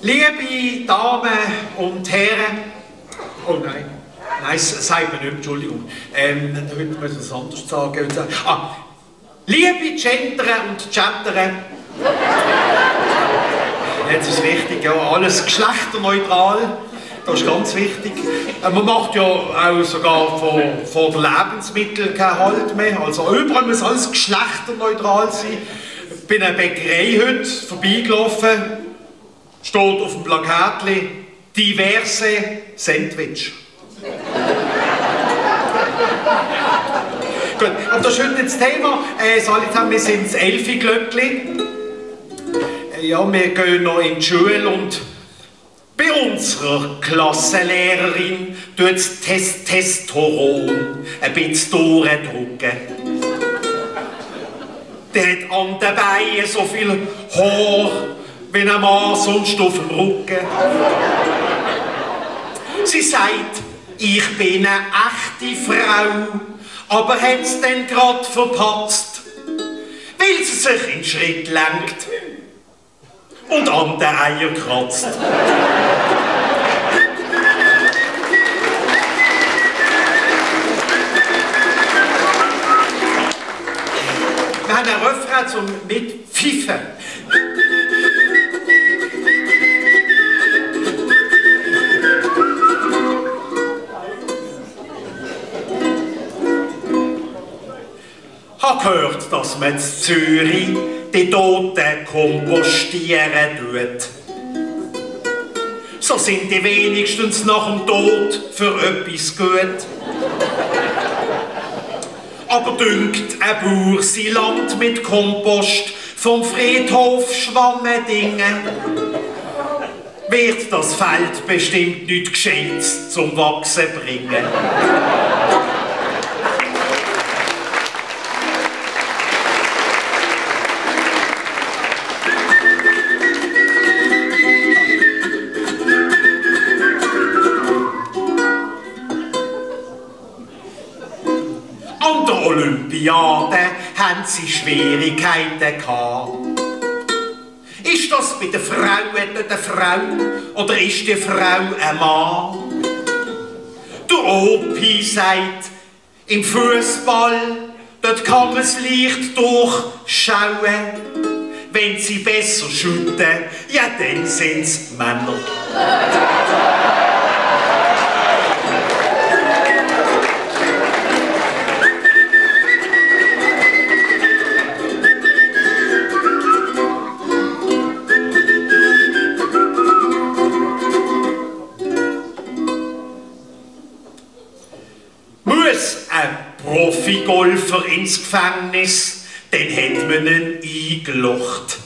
Liebe Damen und Herren, oh nein, das sagt man nicht, Entschuldigung, heute muss ich es anders sagen. Liebe Genderer und Chatterer, jetzt ist wichtig, ja, alles geschlechterneutral, das ist ganz wichtig. Man macht ja auch sogar vor den Lebensmitteln keinen Halt mehr, also überall muss alles geschlechterneutral sein. Ich bin in einer Bäckerei heute vorbeigelaufen, steht auf dem Plakatli diverse Sandwich. Gut, aber das ist heute das Thema. Wir sind das Elfi-Glöckli. Ja, wir gehen noch in die Schule und bei unserer Klassenlehrerin tut das Testosteron ein bisschen durchdrücken. Der hat an den Beinen so viel Haar wie ein Mann sonst auf dem Rücken. Sie sagt, ich bin eine echte Frau, aber hat's denn grad verpatzt, weil sie sich in den Schritt lenkt und an den Eier kratzt. Wir haben einen Refrain zum Mitpfeifen. gehört, dass man in Zürich die Toten kompostieren tut. So sind die wenigstens nach dem Tod für etwas gut. Aber dünkt ein Bauer sein Land mit Kompost vom Friedhof Schwammendingen, wird das Feld bestimmt nichts Gescheites zum Wachsen bringen. An der Olympiade haben sie Schwierigkeiten gehabt. Ist das bei der Frau eine Frau oder ist die Frau ein Mann? Der Opi sagt, im Fußball, dort kann man das Licht durchschauen. Wenn sie besser schütten, ja dann sind's Männer. Profi-Golfer ins Gefängnis, dann hat man ihn eingelocht.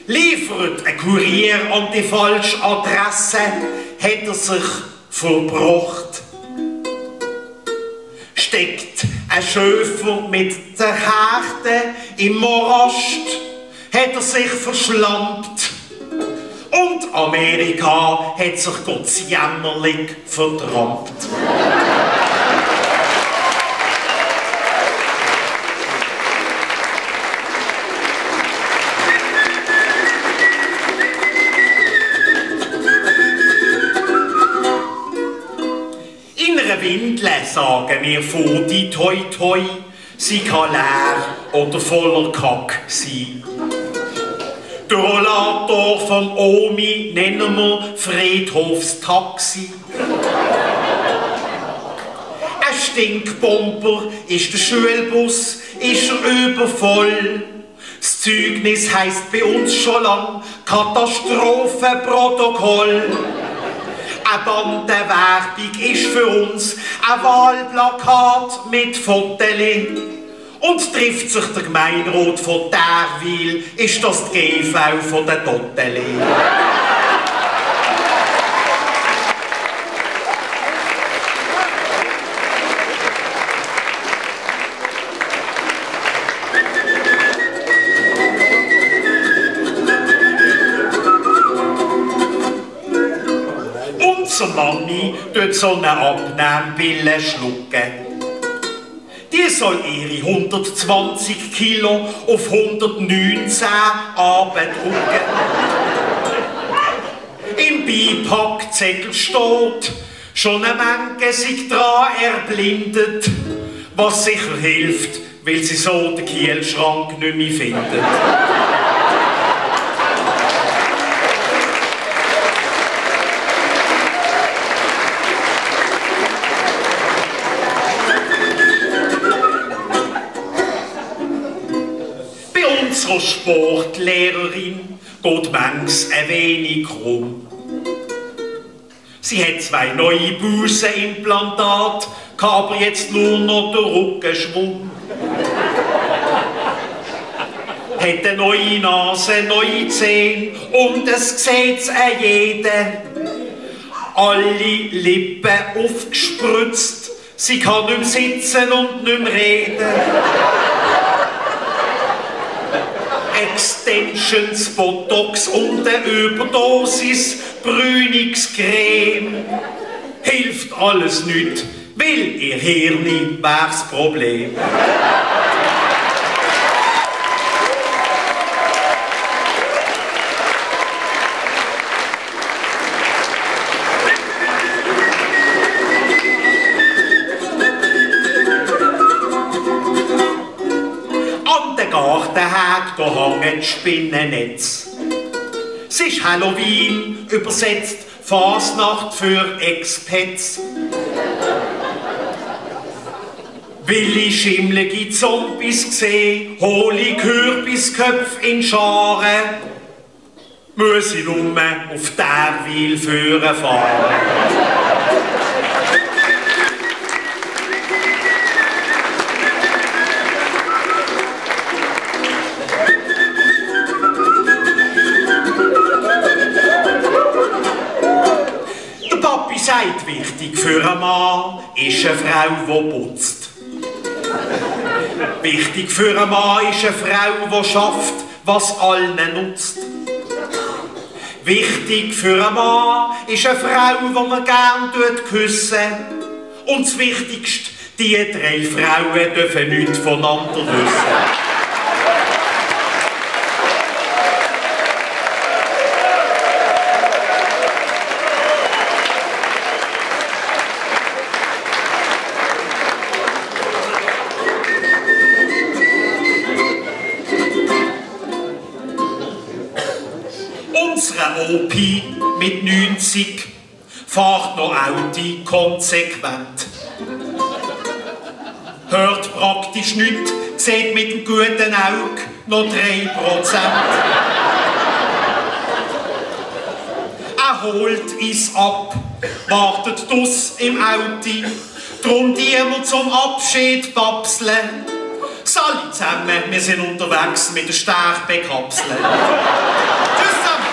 Liefert ein Kurier an die falsche Adresse, hat er sich verbracht. Steckt ein Schöfer mit der Härte im Morast, hat er sich verschlampt. Und Amerika hat sich gottsjämmerlich verdrammt. In einer Windel sagen wir vor die Toi Toi, sie kann leer oder voller Kack sein. Der Rollator vom Omi nennen wir Friedhofstaxi. Ein Stinkbomber ist der Schulbus, ist er übervoll. Das Zeugnis heisst bei uns schon lang Katastrophenprotokoll. Eine Bandenwerbung ist für uns ein Wahlplakat mit Fotos. Und trifft sich der Gemeinderat von Derwil, ist das die GV von der Totteli. Unsere Mami tut so eine Abnehmpille schlucken. Die soll ihre 120 Kilo auf 119 abdrücken. Im Beipackzettel steht, schon eine Menge sind dran erblindet, was sicher hilft, weil sie so den Kielschrank nicht mehr finden. Unsere Sportlehrerin geht manchmal ein wenig rum. Sie hat 2 neue Busenimplantate, kann aber jetzt nur noch den Rückenschwung. Hat eine neue Nase, neue Zähne und es sieht's an jeden. Alle Lippen aufgespritzt, sie kann nicht mehr sitzen und nicht mehr reden. Extensions, Botox und eine Überdosis Brünungscreme. Hilft alles nicht, weil ihr Hirn wär's Problem. Da hängt Spinnennetz. Es ist Halloween, übersetzt Fasnacht für Expats. Will ich schimmlige Zombies gesehen, hol ich Kürbisköpfe in Scharen, muss ich nur auf der Weil führen fahren. Der Papi sagt, wichtig für einen Mann ist eine Frau, die putzt. Wichtig für einen Mann ist eine Frau, die schafft, was allen nutzt. Wichtig für einen Mann ist eine Frau, die man gern küssen. Und das Wichtigste, die 3 Frauen dürfen nichts voneinander wissen. Unsere Opi mit 90 fährt noch Audi konsequent. Hört praktisch nichts, sieht mit dem guten Auge noch 3%. Er holt es ab, wartet dus im Audi, drum die wir zum Abschied babseln. Salut zusammen, wir sind unterwegs mit der Sterbekapsel. Tschüss zusammen!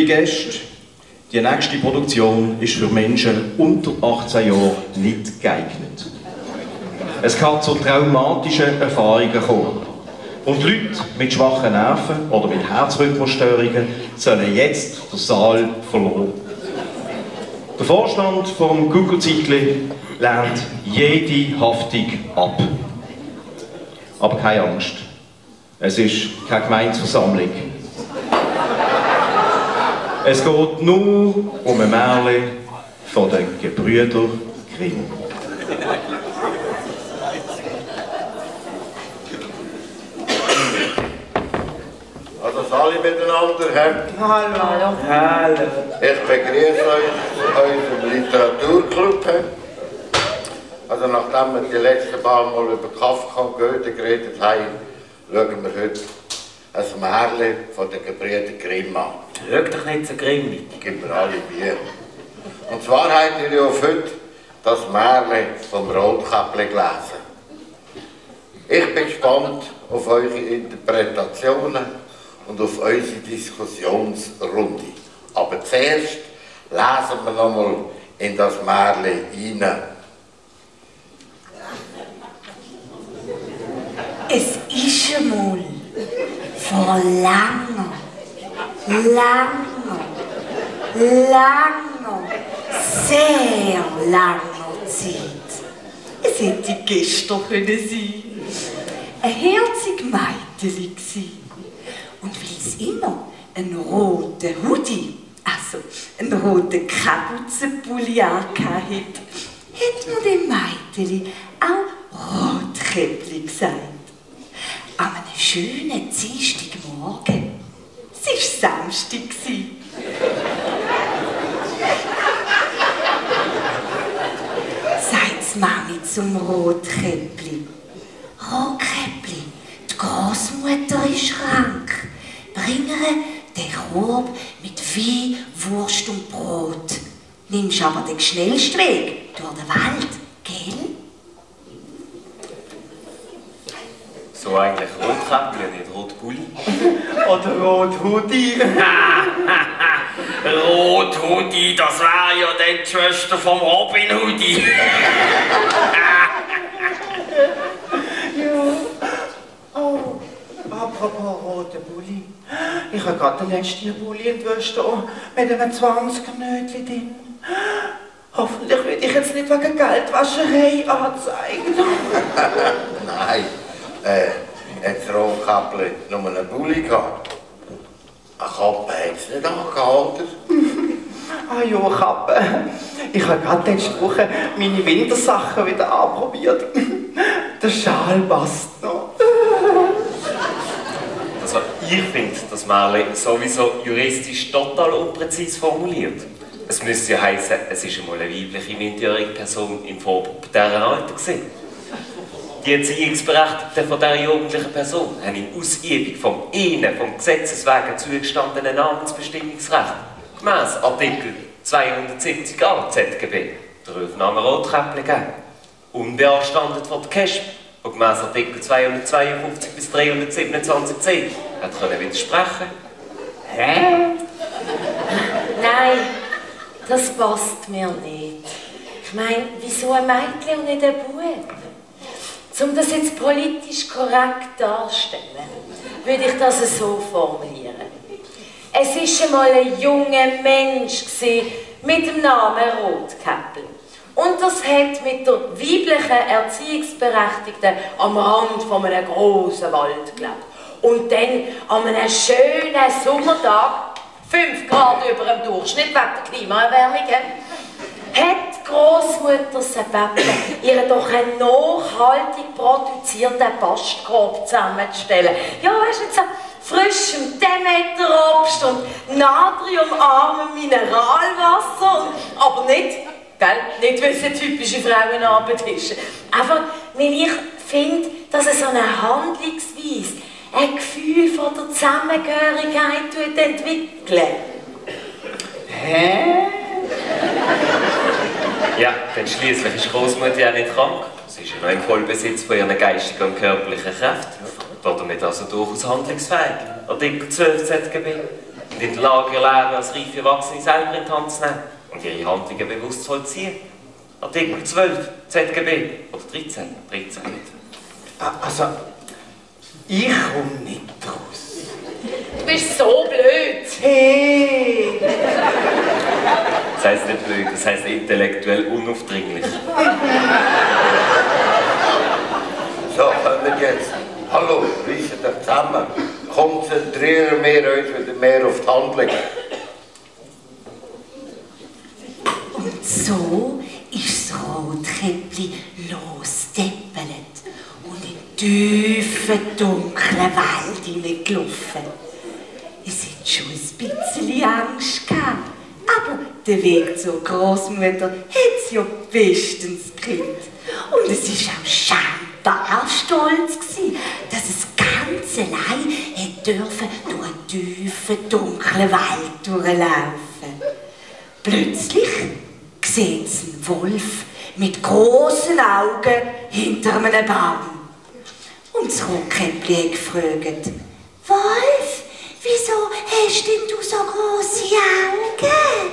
Gäste, die nächste Produktion ist für Menschen unter 18 Jahren nicht geeignet. Es kann zu traumatischen Erfahrungen kommen. Und Leute mit schwachen Nerven oder mit Herzrhythmusstörungen sollen jetzt den Saal verlassen. Der Vorstand vom Google-Zeitli lehnt jede Haftung ab. Aber keine Angst, es ist keine Gemeindeversammlung. Es geht nur um ein Märchen von den Gebrüdern Grimm. Also alle miteinander, Hallo. Hallo. Ich begrüße euch im Literaturclub. Also nachdem wir die letzten Mal über Kafka und Goethe geredet haben, schauen wir heute ein Märchen von den Gebrüdern Grimm an. Schau doch nicht so grimmig. Gib mir alle Bier. Und zwar habt ihr ja auf heute das Märchen vom Rotkäppli gelesen. Ich bin gespannt auf eure Interpretationen und auf unsere Diskussionsrunde. Aber zuerst lesen wir nochmal in das Märchen hinein. Es ist einmal vor langer, sehr langer Zeit. Es hätte gestern können sein. Ein herziges Mädchen war. Und weil es immer einen roten Hoodie, also einen roten Kapuzenpulli angehabt hat man dem Mädchen auch Rotkäppli gesagt. An einem schönen Dienstagmorgen. Es war Samstag. Sagt die Mami zum Rotkäppli. Rotkäppli, die Großmutter ist krank. Bring ihr den Korb mit Wein, Wurst und Brot. Nimmst aber den schnellsten Weg durch den Wald, gell? So eigentlich Rotkäppli, nicht Rotpulli. Oder Rothoodie. Rothoodie, das wäre ja dann die Schwester vom Robin Hoodie. Ja. Oh, apropos rote Bulli. Ich habe gerade den letzten Bulli entwischt mit einem 20er-Nötchen drin. Hoffentlich werde ich jetzt nicht wegen Geldwäscherei anzeigen. Nein, das Rotkäppli nur einen Bulli gehabt. Eine Kappe hat es nicht angehalten. Ah ja, Kappe. Ich habe gerade letzte Woche meine Wintersachen wieder anprobiert. Der Schal passt noch. Also ich finde das Märchen sowieso juristisch total unpräzise formuliert. Es müsste ja heißen, es ist einmal eine weibliche minderjährige Person im vorpubertären Alter gewesen. Die Erziehungsberechtigten von dieser jugendlichen Person haben in Ausübung vom ihnen vom Gesetzes wegen zugestandenen Namensbestimmungsrecht gemäss Artikel 270a ZGB den Rufnamen Rotkäppli gegeben. Unbeanstandet von der KESB, die gemäss Artikel 252 bis 327c hat können widersprechen. Hä? Nein, das passt mir nicht. Ich meine, wieso ein Mädchen und nicht ein Bub? Um das jetzt politisch korrekt darzustellen, würde ich das so formulieren. Es war einmal ein junger Mensch mit dem Namen Rotkäppli. Und das hat mit der weiblichen Erziehungsberechtigten am Rand von einem grossen Wald gelebt. Und dann an einem schönen Sommertag, 5 Grad über dem Durchschnitt wegen der Klimaerwärmung, hat die Großmutter sie gebeten, ihr doch einen nachhaltig produzierten Bastkorb zusammenzustellen. Ja, weißt du, jetzt so frischem Demeterobst und natriumarmem Mineralwasser, aber nicht, gell, nicht weil es eine typische Frauenarbeit ist. Einfach, weil ich finde, dass es so eine Handlungsweise ein Gefühl von der Zusammengehörigkeit entwickelt. Hä? Ja, denn schliesslich ist Großmutter ja nicht krank. Sie ist ja noch im Vollbesitz von ihren geistigen und körperlichen Kräften. Damit also durchaus handlungsfähig. Artikel 12 ZGB. und in der Lage lernen, als reife Erwachsene selber in die Hand zu nehmen und ihre Handlungen bewusst zu vollziehen. Artikel 12 ZGB oder 13 nicht. Also, ich komme nicht raus. Du bist so blöd. Hey! Das heisst nicht blöd, das heisst intellektuell unaufdringlich. So, kommen jetzt. Hallo, reissen dich zusammen. Konzentrieren wir uns wieder mehr auf die Handlung. Und so ist das Rotkäppli losdeppelt und in tiefen, dunklen Wald hineingelaufen. Es hat schon ein bisschen Angst gehabt, aber der Weg zur Großmutter hat es ja bestens gekriegt. Und es war auch scheinbar stolz gewesen, dass es ganz allein durch einen tiefen, dunklen Wald durchlaufen. Plötzlich sieht es einen Wolf mit grossen Augen hinter einem Baum. Und das Rotkäppli hat gefragt: Wolf, wieso hast denn du so grosse Augen?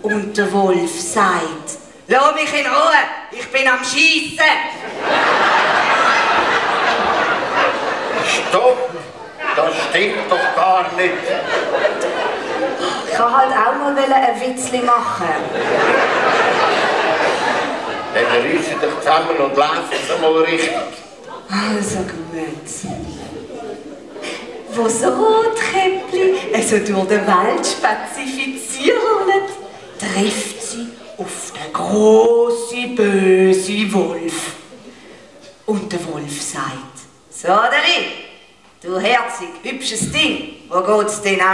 Und der Wolf sagt: Lass mich in Ruhe, ich bin am Schiessen. Stopp! Das stimmt doch gar nicht. Ich wollte halt auch mal ein Witzli machen. Dann reissen dich zusammen und lesen es einmal richtig. Also gut. Wo das Rotkäppli durch den Wald spazifiziert, trifft sie auf den grossen, bösen Wolf. Und der Wolf sagt: So, Deli, du herzig, hübsches Ding, wo geht's denn hin?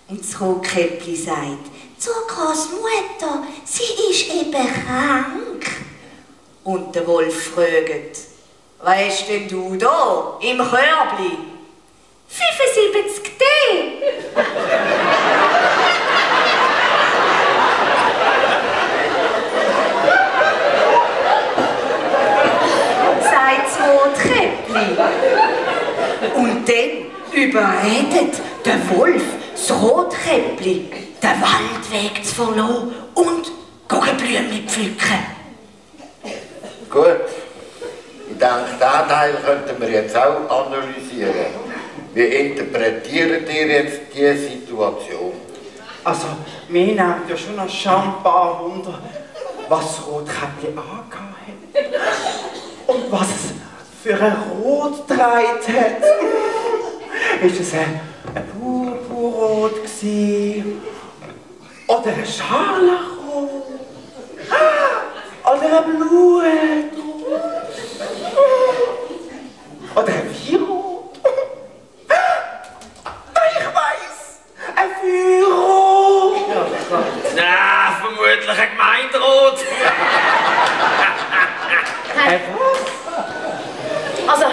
Und das Rotkäppli sagt: Zur Großmutter, sie ist eben krank. Und der Wolf fragt: Was hast denn du da im Körbli? 75 Tee. Sagt das Rotkäppli. Und dann überredet der Wolf das Rotkäppli, den Waldweg zu verlassen und Blümchen pflücken. Gut. Ich denke, diesen Teil könnten wir jetzt auch analysieren. Wie interpretiert ihr jetzt diese Situation? Also, mir nimmt ja schon ein schambar Wunder, was Rotkäppli angehabt hat. Und was es für ein Rot getragen hat. Ist es ein Purpurrot gewesen? Oder ein Scharlachrot? Oder ein Blutrot? Oder ein Weinrot? Ich weiss! Ein Feuerrot! Na, vermutlich ein Gemeinderot. Hey. Also,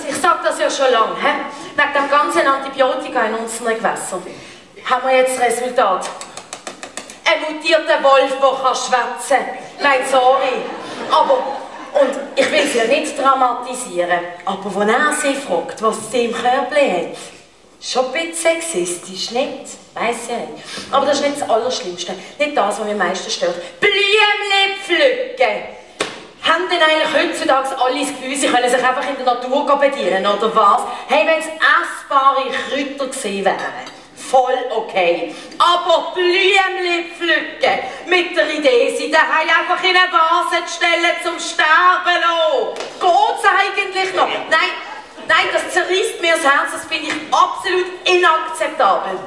ich sage das ja schon lange, wegen dem ganzen Antibiotika in unseren Gewässern. Haben wir jetzt das Resultat? Ein mutierter Wolf, der schwätzen kann. Nein, sorry. Aber, und ich will es ja nicht dramatisieren, aber wenn er sie fragt, was sie im Körbli hat, schon ein bisschen sexistisch, nicht? Weiss ja nicht. Aber das ist nicht das Allerschlimmste. Nicht das, was mich am meisten stört. Blümchen pflücken! Haben denn eigentlich heutzutage alle das Gefühl, sie können sich einfach in der Natur bedienen, oder was? Hey, wenn es essbare Kräuter gewesen wären, voll okay. Aber Blümchen pflücken mit der Idee, sie daheim einfach in eine Vase zu stellen zum Sterben lassen. Geht's eigentlich noch? Nein, das zerreißt mir das Herz, das finde ich absolut inakzeptabel.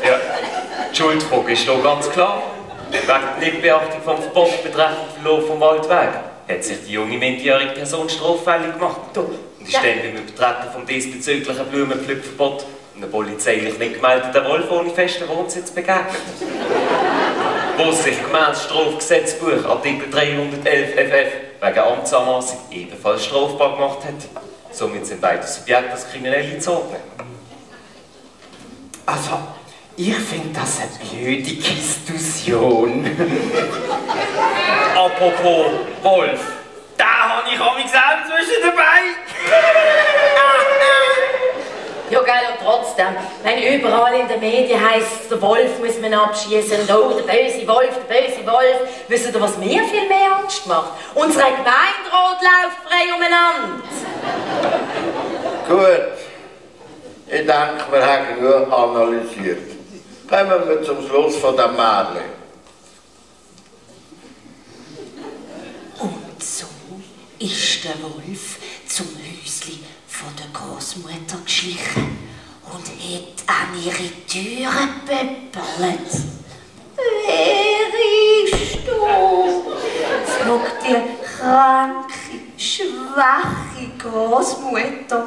Ja, die Schuldfrage ist doch ganz klar. Wegen der Nichtbeachtung vom Verbot betreffend Verlauf vom Waldweg hat sich die junge minderjährige Person straffällig gemacht und ist dann beim Übertreten vom diesbezüglichen Blumenpflückverbot einem polizeilich nicht gemeldeten Wolf ohne festen Wohnsitz begegnet. Wo sich gemäß Strafgesetzbuch Artikel 311 FF wegen Amtsanmaßung ebenfalls strafbar gemacht hat. Somit sind beide Subjekte als Kriminelle zu ordnen. Also, ich finde das eine blöde Diskussion. Apropos Wolf, den habe ich auch zwischen dabei. Ja, geil, und trotzdem, wenn überall in den Medien heisst, der Wolf muss man abschießen und oh, der böse Wolf, der böse Wolf. Wisst ihr, was mir viel mehr Angst macht? Unsere Gemeinderat läuft frei umeinander. Gut. Ich denke, wir haben genug analysiert. Kommen wir zum Schluss von dem Märchen. Und so ist der Wolf zum Häuschen von der Großmutter geschlichen und hat an ihre Türe geböppelt. Wer ist du? Fragt die kranke, schwache Großmutter.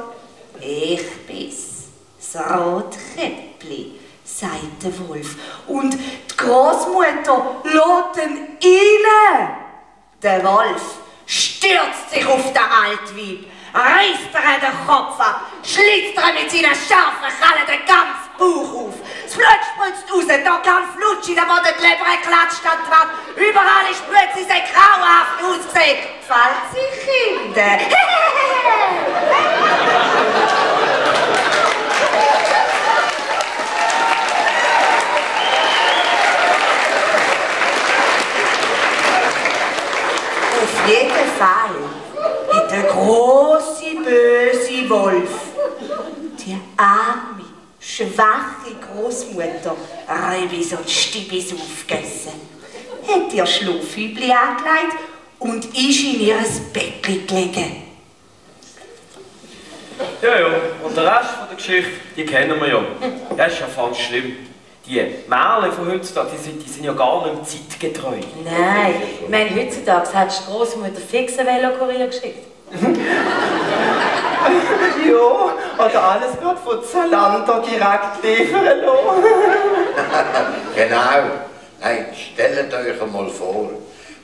Ich bin's, das Rotkäppli, sagt der Wolf. Und die Großmutter lässt ihn rein. Der Wolf stürzt sich auf den Altweib, reißt ihr den Kopf ab, schlitzt ihr mit seinen scharfen Krallen den ganzen Bauch auf. Das Blut spritzt raus, da kann Flutsch in der Boden, die Leber klatscht an die Wand. Überall ist plötzlich sehr grauenhaft ausgesehen. Gefällt sich, Kinder? Auf jeden Fall hat der große, böse Wolf die arme, schwache Großmutter Rebis und Stibis aufgegessen, hat ihr Schlafhübli angelegt und ist in ihr Bettchen gelegen. Ja, und der Rest von der Geschichte, die kennen wir ja. Das ist ja fast schlimm. Die Märchen von heutzutage, die sind ja gar nicht zeitgetreu. Nein, ich meine, heutzutage hat die Großmutter fix einen Velokurier geschickt. Ja, oder alles gerade von Zalando direkt liefern lassen. Genau. Nein, stellt euch einmal vor,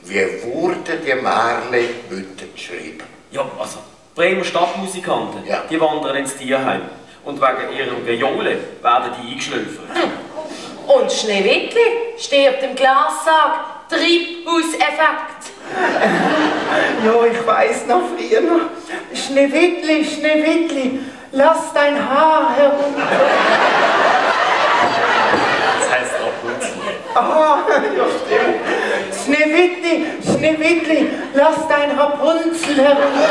wie wurden die Märchen heute geschrieben? Ja, also, Bremer Stadtmusikanten, ja, die wandern ins Tierheim. Und wegen ihrem Gejohle werden die eingeschläfert. Und Schneewittli stirbt im Glassarg. Treibhauseffekt. Ja, ich weiss noch früher noch. Schneewittli, Schneewittli, lass dein Haar herunter. Das heisst Rapunzel. Ah, ja stimmt. Schneewittli, Schneewittli, lass dein Rapunzel herunter.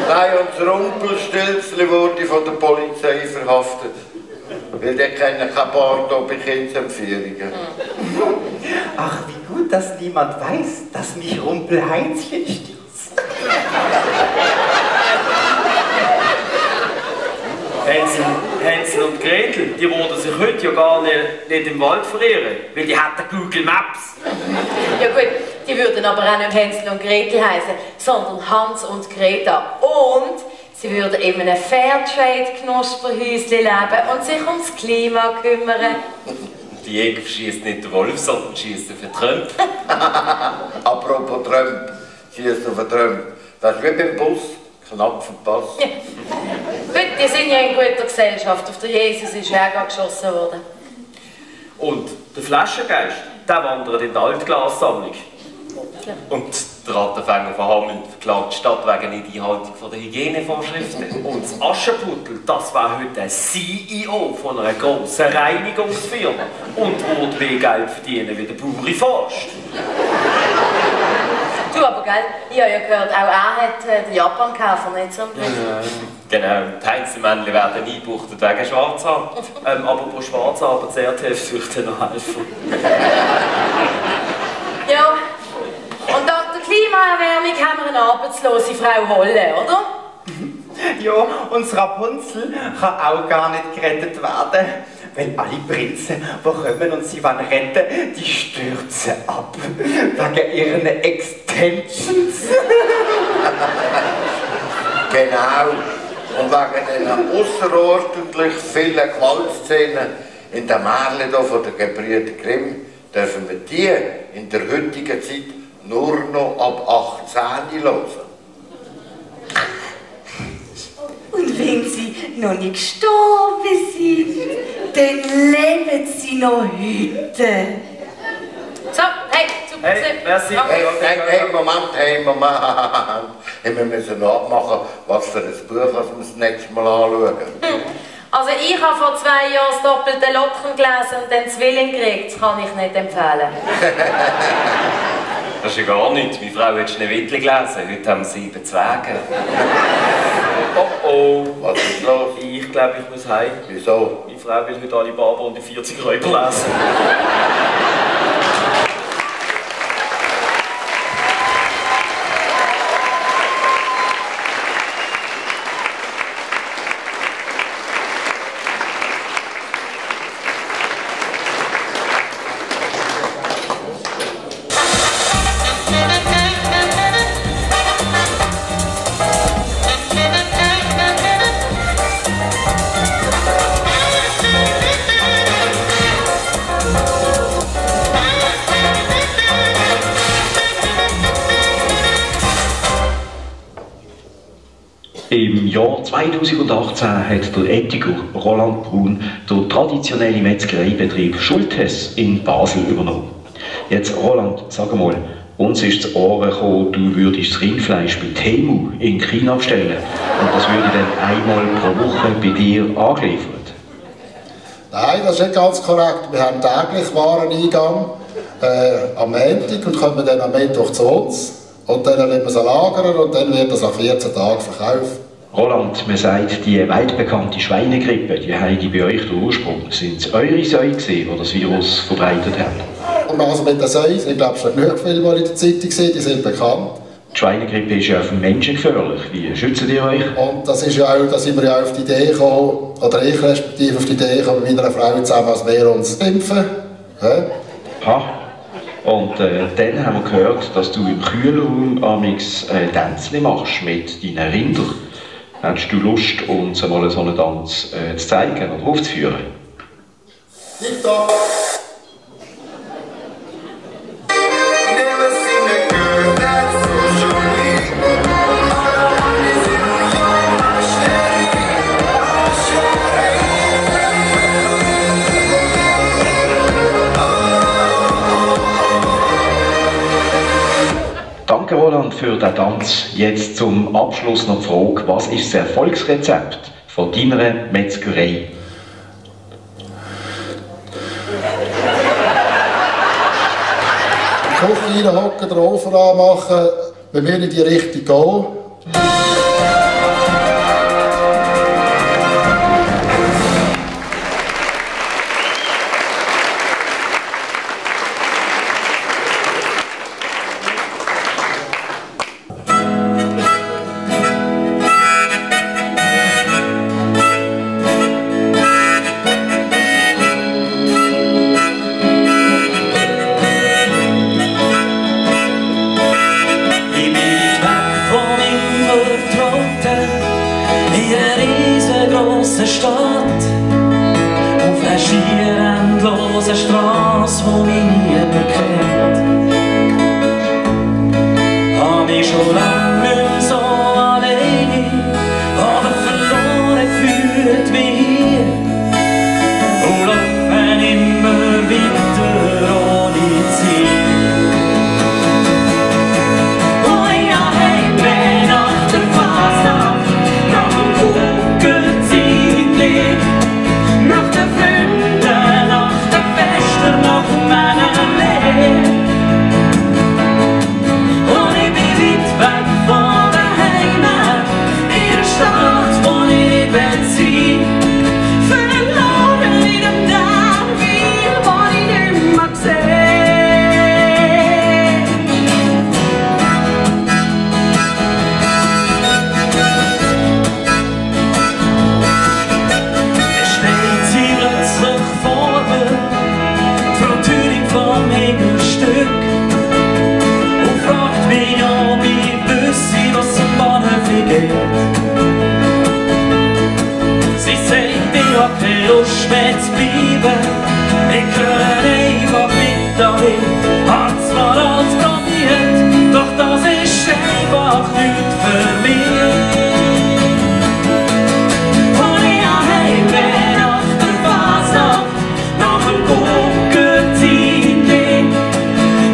Nein, und das Rumpelstilzchen wurde von der Polizei verhaftet. Weil die kennen kein Bart bei Kindsempfehlungen. Ach, wie gut, dass niemand weiß, dass mich Rumpelheinzchen stürzt. Hänsel und Gretel, die würden sich heute ja gar nicht im Wald verirren, weil die hatten Google Maps. Ja gut, die würden aber auch nicht Hänsel und Gretel heißen, sondern Hans und Greta. Und sie würden in einem Fairtrade-Knusperhäuschen leben und sich ums Klima kümmern. Die Jäger schießt nicht den Wolf, sondern schießt auf den Trump. Apropos Trump, schießt auf den Trump. Das ist wie beim Bus. Knapp verpasst. Ja. Gut, die sind ja in guter Gesellschaft. Auf der Jesus ist ja auch geschossen worden. Und der Flaschengeist, der wandert in die Altglassammlung. Ja. Und der Rattenfänger von Hameln verklagt die Stadt wegen Nicht-Einhaltung der Hygienevorschriften. Und das Aschenputtel, das war heute ein CEO von einer grossen Reinigungsfirma und wird mehr Geld verdienen wie der Buri Forst. Du aber, gell, ich habe ja gehört, auch er hat den Japan-Käfer nicht so im Griff. Genau, die Heinzelmännchen werden eingebuchtet wegen Schwarzhaar. Aber pro Schwarzhaar, aber die ZDF sucht noch helfen. Ja, und dank der Klimaerwärmung haben wir eine arbeitslose Frau Holle, oder? Ja, und Rapunzel kann auch gar nicht gerettet werden. Weil alle Prinzen, die kommen und sie wollen retten, die stürzen ab. Wegen ihren Extensions. Genau. Und wegen den außerordentlich vielen Gewaltszenen in den Märchen hier von den Gebrüder Grimm dürfen wir die in der heutigen Zeit nur noch ab 18 hören. Und wenn sie noch nicht gestorben sind, dann leben sie noch heute. So, hey, super. Hey, merci. Hey, Moment. Wir müssen noch abmachen, was für ein Buch wir das nächste Mal anschauen. Also ich habe vor 2 Jahren das doppelte Locken gelesen und den Zwilling gekriegt. Das kann ich nicht empfehlen. Das ist ja gar nichts. Meine Frau hat Schneewittli gelesen. Heute haben wir 7 Zwerge. Oh. Was ist los? Ich glaube, ich muss heim. Wieso? Meine Frau will heute Alibaba und die 40 Räuber lesen. Im Jahr 2018 hat der Ettiker Roland Brun den traditionellen Metzgereibetrieb Schultes in Basel übernommen. Jetzt Roland, sag mal, uns ist zu Ohren gekommen, du würdest das Rindfleisch bei Temu in China bestellen und das würde dann einmal pro Woche bei dir angeliefert. Nein, das ist nicht ganz korrekt. Wir haben täglich Wareneingang am Montag und kommen dann am Mittwoch zu uns. Und dann nehmen wir es lagern und dann wird das nach 14 Tagen verkauft. Roland, man sagt, die weltbekannte Schweinegrippe, die hat bei euch den Ursprung. Sind es eure Säue gewesen, die das Virus verbreitet haben? Und also mit den Säuen, ich glaube, es sind genug Filme, die in der Zeitung sind, die sind bekannt. Die Schweinegrippe ist ja für Menschen gefährlich. Wie schützt ihr euch? Und das ist ja auch, da sind wir ja auf die Idee gekommen, oder ich respektive auf die Idee gekommen, mit meiner Frau zusammen, als wir uns impfen. Ja? Ha. Und dann haben wir gehört, dass du im Kühlraum amigs Tänzchen machst mit deinen Rindern. Hättest du Lust, uns einmal so einen Tanz zu zeigen oder aufzuführen? Tipptopp! Danke Roland für den Tanz. Jetzt zum Abschluss noch die Frage, was ist das Erfolgsrezept von deiner Metzgerei? Die Küche reinhocken, den Ofen anmachen, wir müssen in die Richtung gehen.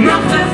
Nach der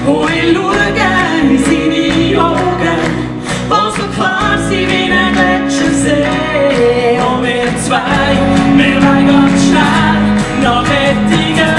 wo ich schaue in seine Augen, wo so klar sind wie ein Gletschersee. Und wir zwei, wir wollen ganz schnell nach Ettingen.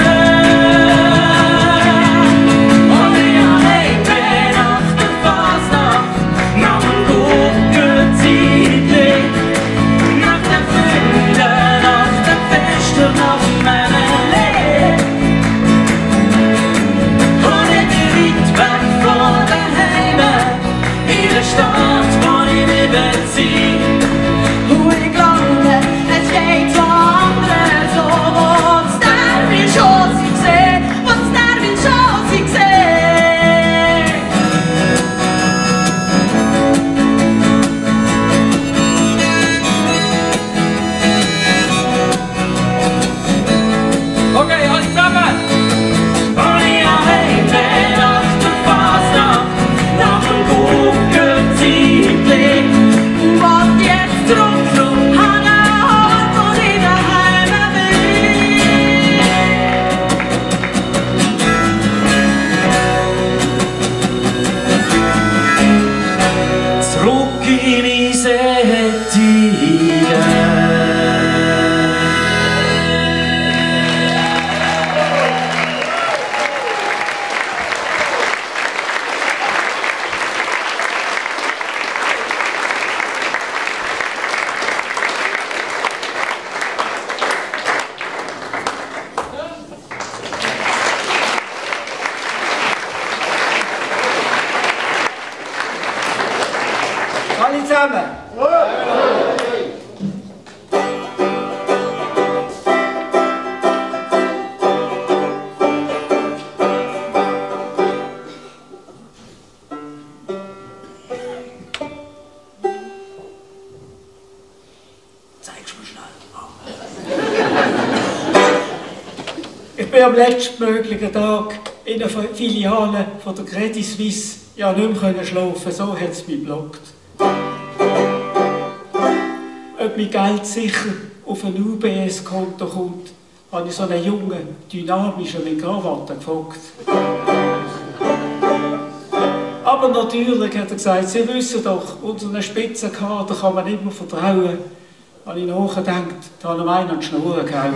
Am letztmöglichen Tag in der Filiale von der Credit Suisse ja nicht mehr schlafen, so hat es mich geblockt. Ob mein Geld sicher auf ein UBS-Konto kommt, habe ich so einen jungen, dynamischen mit Krawatte gefragt. Aber natürlich, hat er gesagt, Sie wissen doch, unseren Spitzenkader kann man nicht mehr vertrauen. Habe ich nachgedacht, da habe ich einen an die Schnur gehauen.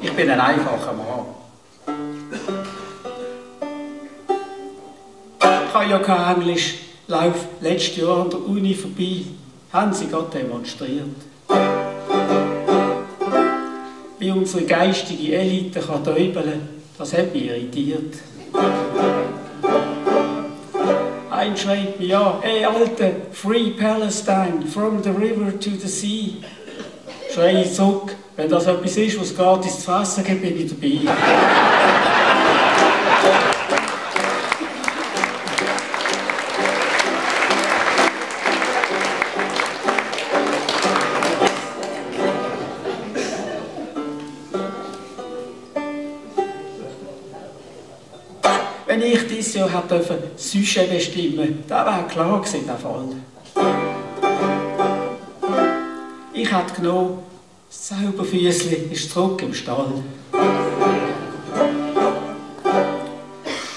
Ich bin ein einfacher Mann. Ich kann ja kein Englisch. Lauf letztes Jahr an der Uni vorbei. Haben sie gerade demonstriert. Wie unsere geistige Elite kann täubeln, das hat mich irritiert. Ein schreit mir an, ey Alte, Free Palestine, from the river to the sea. Schreie ich zurück, wenn das etwas ist, was gratis zu fressen gibt, bin ich dabei. Wenn ich dieses Jahr hätte Sujet bestimmen, das wäre klar gewesen, der Fall. Ich hätte genommen, das Zauberfüssli ist zurück im Stall.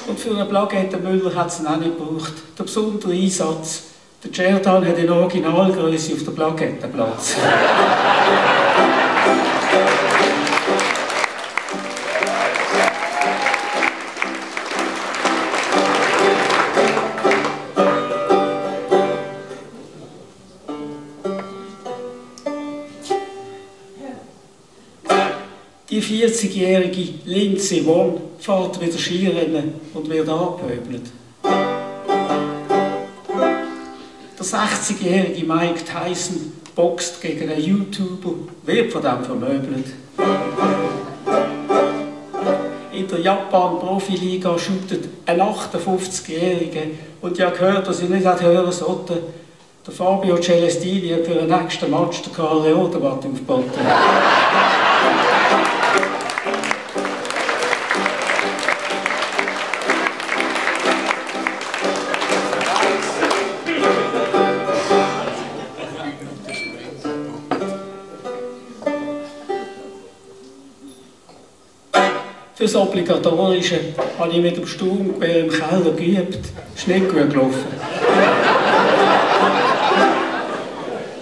Und für einen Plagettenmüller hat es ihn auch nicht gebraucht. Der besondere Einsatz. Der Cerdan hat in Originalgröße auf der Plakette Platz. Die 40-jährige Lindsay Vonn fährt wieder Skirennen und wird angepöbelt. Der 60-jährige Mike Tyson boxt gegen einen YouTuber, wird von dem vermöbelt. In der Japan-Profiliga shootet ein 58-Jähriger und ich habe gehört, dass ich nicht hören sollte. Der Fabio Celestini hat für den nächsten Match den Karl Leodermatt aufgeboten. Fürs Obligatorische habe ich mit dem Sturmgewehr im Keller geübt. Ist nicht gut gelaufen.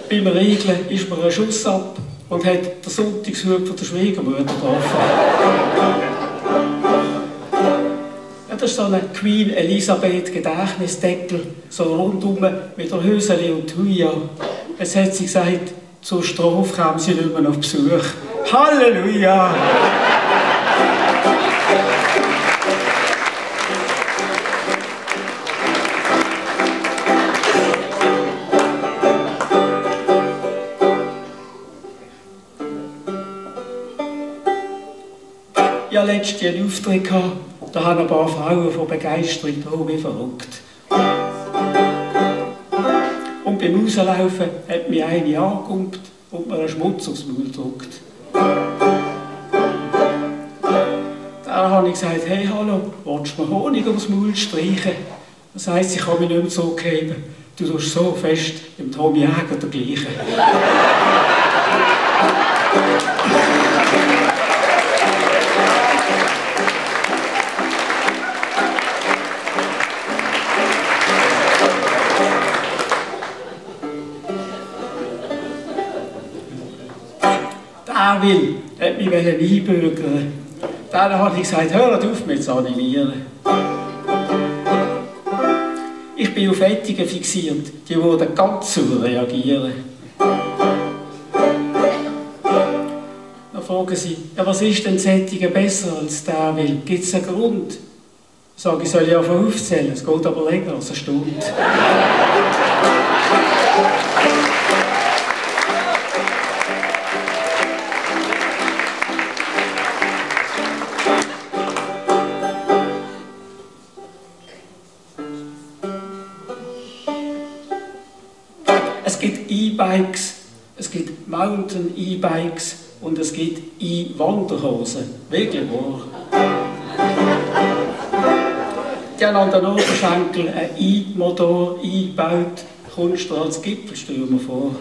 Beim Regeln ist mir ein Schuss ab und hat der Sonntagshut von der Schwiegermutter getroffen. Ja, das ist so ein Queen Elisabeth Gedächtnisdeckel, so rundum mit der Höseli und Thuja. Jetzt hat sie gesagt, zur Strophe kam sie nicht mehr auf Besuch. Halleluja! Ich hatte letztens einen Auftritt, da haben ein paar Frauen von Begeisterung da wie verrückt. Und beim Rauslaufen hat mich eine angekumpelt und mir einen Schmutz aufs Maul gedrückt. Da habe ich gesagt, hey, hallo, willst du mir Honig aufs Maul streichen? Das heisst, ich kann mich nicht mehr zurückheben. Du tust so fest, im Tommy Jäger der Gleiche. Der will, hat mich einbürgern. Dann habe ich gesagt, hört auf mich zu animieren. Ich bin auf Ettigen fixiert, die würden ganz sauer reagieren. Dann fragen sie, ja, was ist denn das Ettigen besser als der will? Gibt es einen Grund? Sage ich, soll ich einfach aufzählen, es geht aber länger als eine Stunde. Es gibt E-Bikes, es gibt Mountain-E-Bikes und es gibt E-Wanderhosen. Wirklich wahr. Die haben an den Oberschenkeln einen E-Motor eingebaut, kommst du als Gipfelstürmer vor.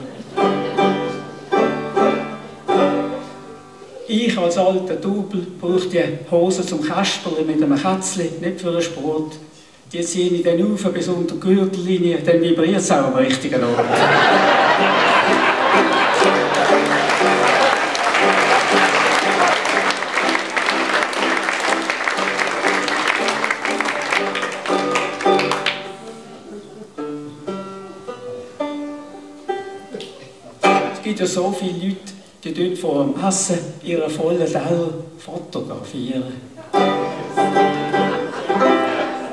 Ich als alter Double brauche die Hose zum Kasperlen mit einem Kätzchen, nicht für einen Sport. Die ziehe ich dann rauf bis unter die Gürtellinie, dann vibriert es auch am richtigen Ort. Es gibt ja so viele Leute, die dort vor dem Essen ihre vollen Teller fotografieren.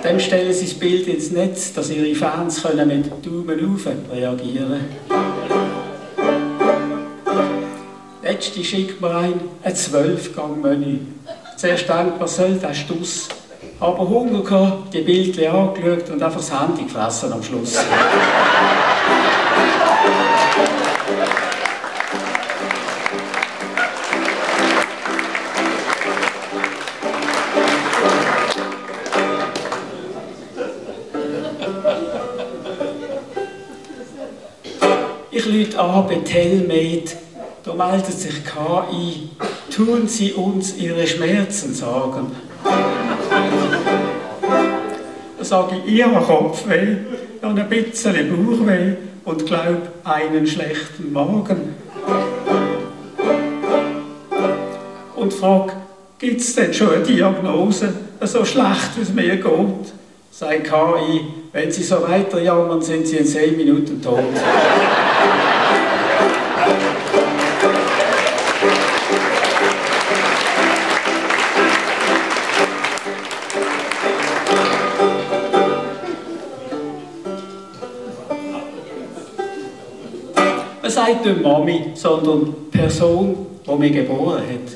Dann stellen sie das Bild ins Netz, dass ihre Fans können mit Daumen auf reagieren können. Letzte schickt mir ein 12-Gang-Menü. Zuerst denkt man, soll der Stuss. Aber Hunger gehabt, die Bildchen angeschaut und einfach das Handy gefressen am Schluss. Ich rufe an bei Telmate, da meldet sich KI. Tun Sie uns Ihre Schmerzen sagen. Da sage ich, ich habe Kopfweh, dann ein bisschen Bauchweh und glaube einen schlechten Magen. Und frage, gibt es denn schon eine Diagnose, so schlecht wie es mir geht? Sagt KI, wenn Sie so weiter jammern, sind Sie in 10 Minuten tot. Man sagt nicht Mami, sondern Person, die mich geboren hat.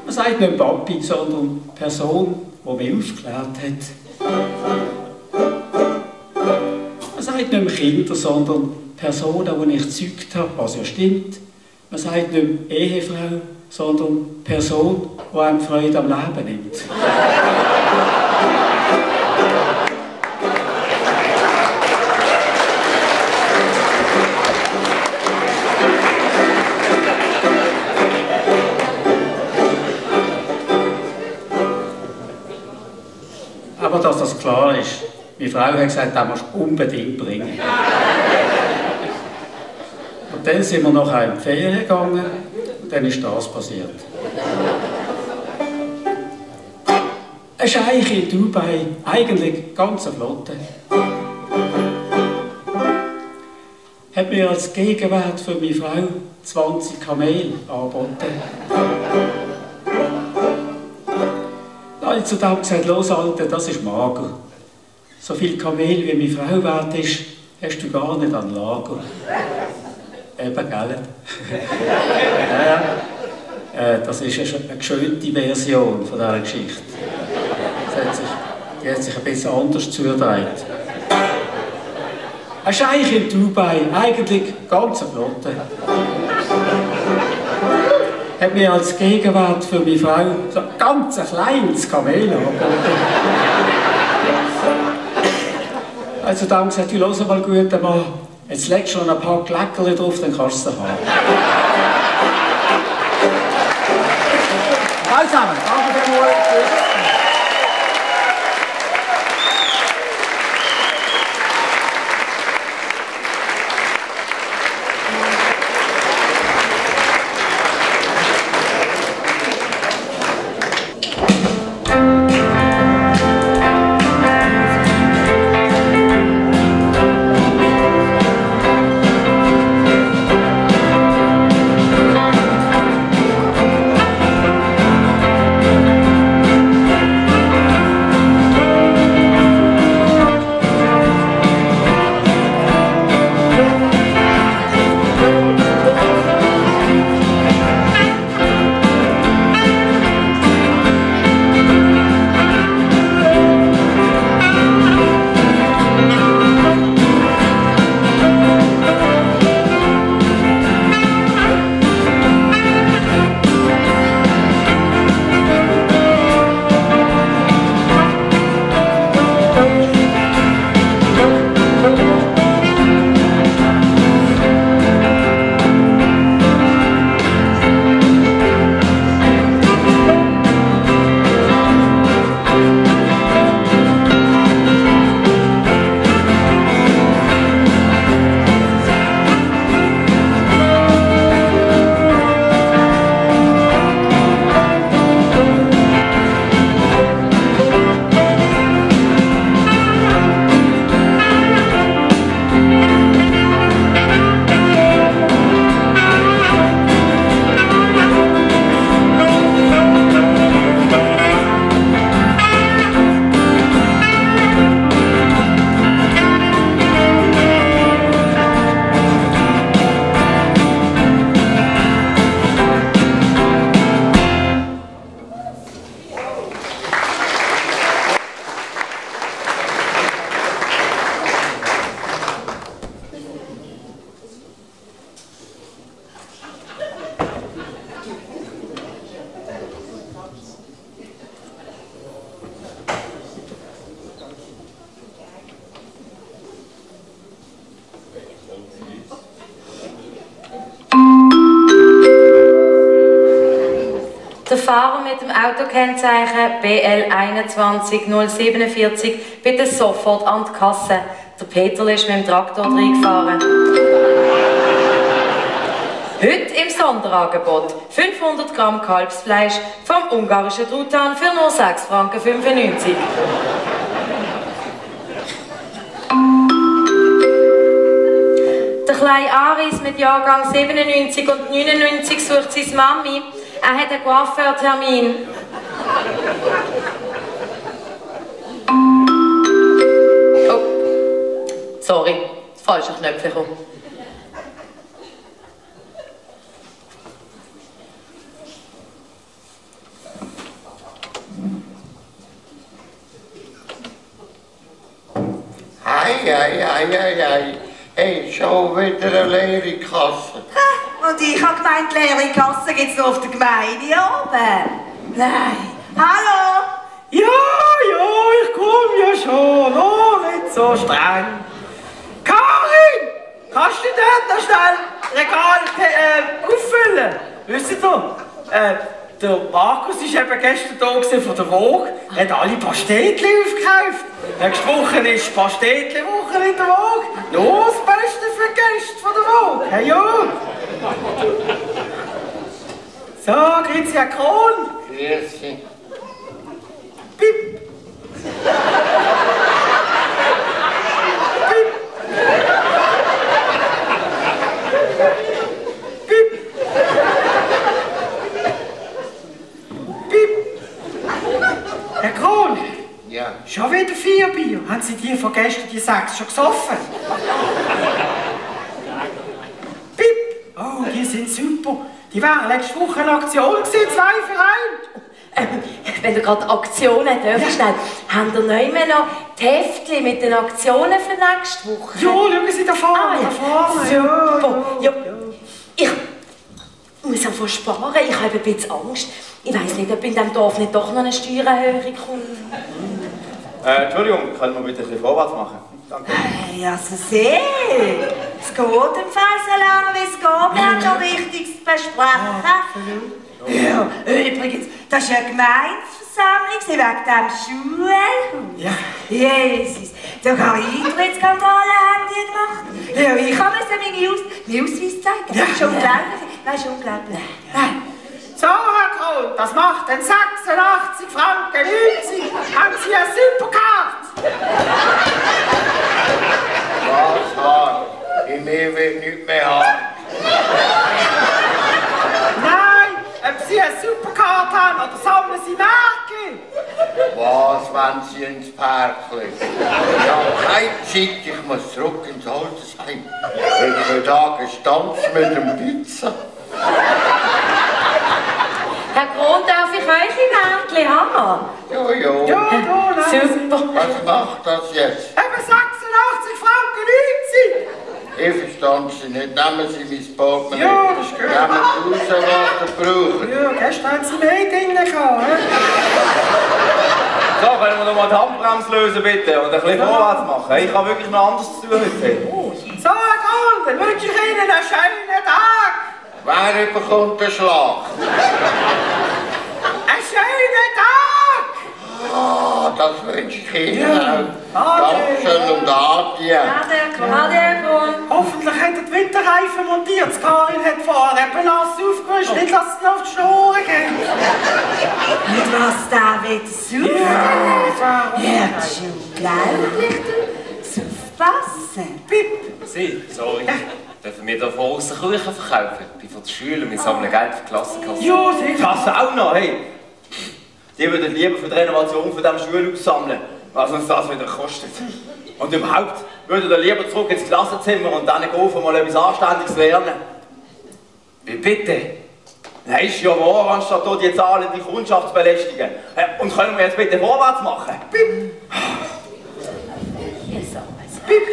Man sagt nicht Papi, sondern Person, die mich aufgeklärt hat. Man sagt nicht Kinder, sondern Personen, die ich gezeugt habe, was ja stimmt. Man sagt nicht Ehefrau, sondern Person, die einem Freude am Leben nimmt. Aber dass das klar ist. Meine Frau hat gesagt, das musst du unbedingt bringen. Und dann sind wir nachher in die Ferien gegangen und dann ist das passiert. Ein Scheich in Dubai, eigentlich ganz eine Flotte, hat mir als Gegenwert für meine Frau 20 Kamel angeboten. Da habe ich zu dem gesagt, los Alter, das ist mager. So viel Kamel wie meine Frau wert ist, hast du gar nicht an Lager. Eben, gell? Das ist eine geschönte Version von dieser Geschichte. Die hat sich ein bisschen anders zugedreht. Ein Scheich in Dubai, eigentlich ganz eine Flotte, hat mir als Gegenwert für meine Frau so ein ganz kleines Kamel angeboten. Also da haben gesagt, du hör mal gut, Mann, jetzt legst du noch ein paar Leckerli drauf, dann kannst du sie haben. Hallo zusammen, danke vielmals. Der Fahrer mit dem Autokennzeichen BL 21047 bitte sofort an die Kasse. Der Peter ist mit dem Traktor reingefahren. Heute im Sonderangebot 500 Gramm Kalbsfleisch vom ungarischen Truthahn für nur 6,95 Franken. Der kleine Aris mit Jahrgang 97 und 99 sucht seine Mami. Er hat einen Coiffeurtermin. Oh, sorry, falscher Knöpfchen. Ei. Hey, schon wieder eine leere Kasse. Und ich habe gemeint, leere Kasse gibt es nur auf der Gemeinde oben. Nein. Hallo? Ja, ich komme ja schon. Oh, nicht so streng. Karin! Kannst du dort noch schnell Regal auffüllen? Wisst ihr? der Markus war eben gestern da von der Vogue. Er hat alle Pastetli aufgekauft. Nächste Woche ist Pastetli-Woche in der Vogue. Nur das Beste für die Gäste von der Vogue. Hey, ja. So, grüezi, Herr Kron. Grüezi. Pip. Herr Kron! Ja. Schon wieder 4 Bier. Haben Sie die von gestern, die 6, schon gesoffen? Pip! Oh, die sind super. Die waren letzte Woche in Aktion gewesen, 2 für 1. Wenn ihr gerade Aktionen dürft, schnell, haben ihr nicht mehr noch die Heftchen mit den Aktionen für nächste Woche? Ja, schauen Sie da vorne, da vorne. Super. Ja. Ich muss einfach sparen, ich habe ein bisschen Angst. Ich weiss nicht, ob in diesem Dorf nicht doch noch eine Steuererhöhung kommt. Entschuldigung, können wir bitte ein bisschen vorwärts machen? Danke. Hey, also sehr. Es geht im Fall so lange, wie es geht. Wir haben noch Wichtiges zu besprechen. Ja, übrigens, das ist eine Gemeindeversammlung wegen dem Schulhaus. Ja. Jesus, da kann Eintrittskontrolle haben die gemacht. Ja, ich musste meinen Ausweis zeigen. Ja. Das ist unglaublich. Das ist unglaublich. Nein. So, Herr Kron, das macht dann 86 Franken 90. Haben Sie eine Superkarte? Was haben? Ich will nichts mehr haben. Nein, ob Sie eine Superkarte haben oder sammeln Sie Märkli? Was wollen Sie ins Parkli? Ich habe keine Zeit, ich muss zurück ins Altersheim. Ich will da gestanzt mit dem Pizza. Herr Kron, darf ich euch ein Märkli haben? Ja, ja. Ja, da, super. Was macht das jetzt? Eben 86 Franken 90. Ich verstand Sie nicht. Nehmen Sie mein Portemonnaie. Ja, das ist gut. Nehmen Sie raus, was Sie brauchen. Ja, gestern haben Sie mehr drin gehabt. So, können wir noch mal die Handbremse lösen, bitte? Und ein bisschen vorwärts machen. Ich habe wirklich noch anderes zu tun heute. So, Herr Kron, dann wünsche ich Ihnen einen schönen Tag. Wer bekommt den Schlag? Einen schönen Tag! Ah, das wünsche ich Ihnen auch. Dankeschön und Adi. Ade, Kron. Hoffentlich hat er die Winterreifen montiert. Karin hat vorher eben nass aufgewischt, nicht dass es noch auf die Schnur geht. Und was da wird suchen? Ja, das ist unglaublich. Aufpassen. Pip. Sie, sorry. Dürfen wir da von außen Kuchen verkaufen? Ich bin von der Schule und wir sammeln Geld für die Klassenkasse. Ja, sicher. Klasse auch noch, hey! Die würden lieber für die Renovation von diesem Schulhaus sammeln, was uns das wieder kostet. Und überhaupt würden wir lieber zurück ins Klassenzimmer und dann gehen, um mal etwas Anständiges lernen. Wie bitte? Nein, ist ja wahr, anstatt hier die Zahlen die Kundschaft zu belästigen. Und können wir jetzt bitte vorwärts machen? Pip! Pip.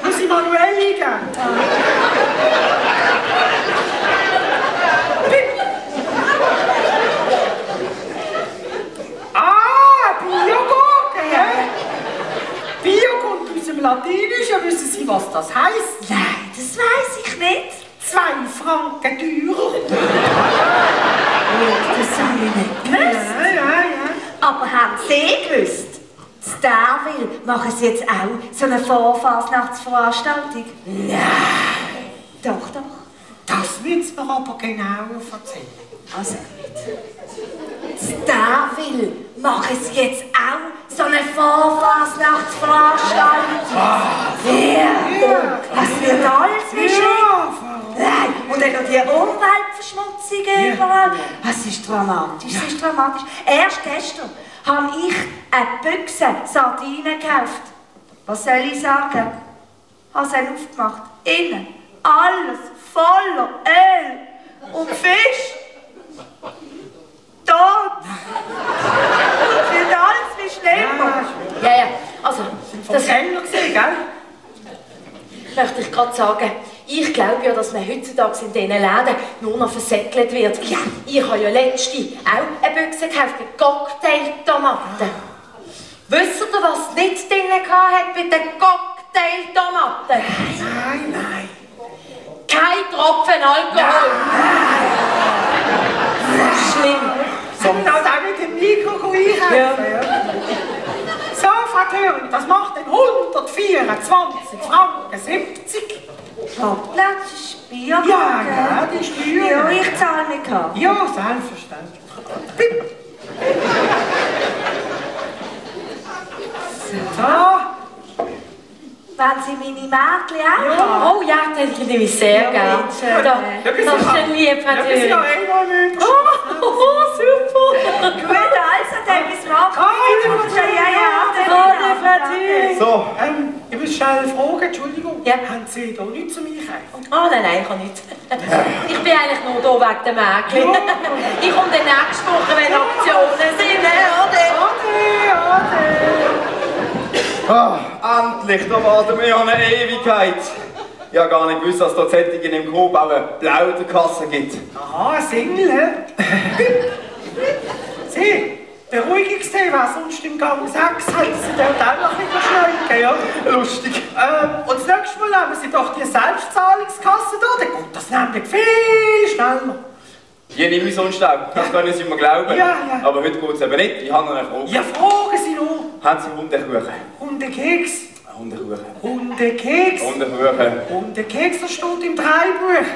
Muss ich manuell liegen? Biogurken, hä? Bio kommt aus dem Latinischen, wissen Sie, was das heisst? Nein, das weiss ich nicht. 2 Franken teurer. Das habe ich nicht gewusst. Ja. Aber haben Sie gewusst? In Darwil machen Sie jetzt auch so eine Vorfasnachtsveranstaltung? Nein. Doch, doch. Das müssen Sie mir aber genauer erzählen. Also gut. In Darwil machen Sie jetzt auch so eine Vorfasnachtsveranstaltung. Ja. Was wird alles wie schlimm? Nein. Und dann noch die Umweltverschmutzung überall. Es ist dramatisch, es ist dramatisch. Erst gestern habe ich eine Büchse Sardinen gekauft. Was soll ich sagen? Habe sie aufgemacht. Innen alles voller Öl und Fisch. Tot! Es wird alles wie schlimmer. Ja, also, das haben wir gesehen, gell? Möchte ich gerade sagen, Ich glaube ja, dass man heutzutage in diesen Läden nur noch versäckelt wird. Ja, ich habe ja letzte auch eine Büchse gekauft mit Cocktailtomaten. Wisst ihr, was nicht drin hat bei den Cocktailtomaten? Nein. Kein Tropfen Alkohol. Das ist schlimm. Soll ich das auch mit dem Mikro einkaufen? Ja. So, Frau Thüring, das macht denn 124 Franken 70. Hoppla, das ist Bier. Ja, die ist Bier. Ja, ich zahle mit Karte. Ja, selbstverständlich. So. Wenn Sie meine Mädchen auch haben? Oh ja, das nehme ich sehr gerne. Das ist schön lieb, Frau Thüring. Oh, super. Gut, also, dann bis morgen. Frau Thüring. So, ich muss schnell fragen, Entschuldigung. Ja. Haben Sie da nichts zum Einkaufen? Oh nein, ich habe nichts. Ich bin eigentlich nur hier wegen der Mädchen. Ich komme dann nächste Woche, wenn Optionen sind. Endlich, da warten wir ja eine Ewigkeit. Ich habe gar nicht gewusst, dass es da Sättigen im Coop auch eine Plauderkasse gibt. Aha, ein Single, hä? Sie, Beruhigungstee wäre sonst im Gang 6, hätten Sie dort auch noch nicht verschneuken, ja? Lustig. Und das nächste Mal nehmen Sie doch die Selbstzahlungskasse da, dann geht das nämlich viel schneller. Die nehme ich sonst auch, das können Sie mir glauben. Ja. Aber heute geht es eben nicht, ich habe noch eine Frage. Ja, fragen Sie nur. Haben Sie Hundekuchen? Hundekeks? Hundekuchen. Hundekeks? Hundekuchen. Hundekeks, das steht im Dreibuch.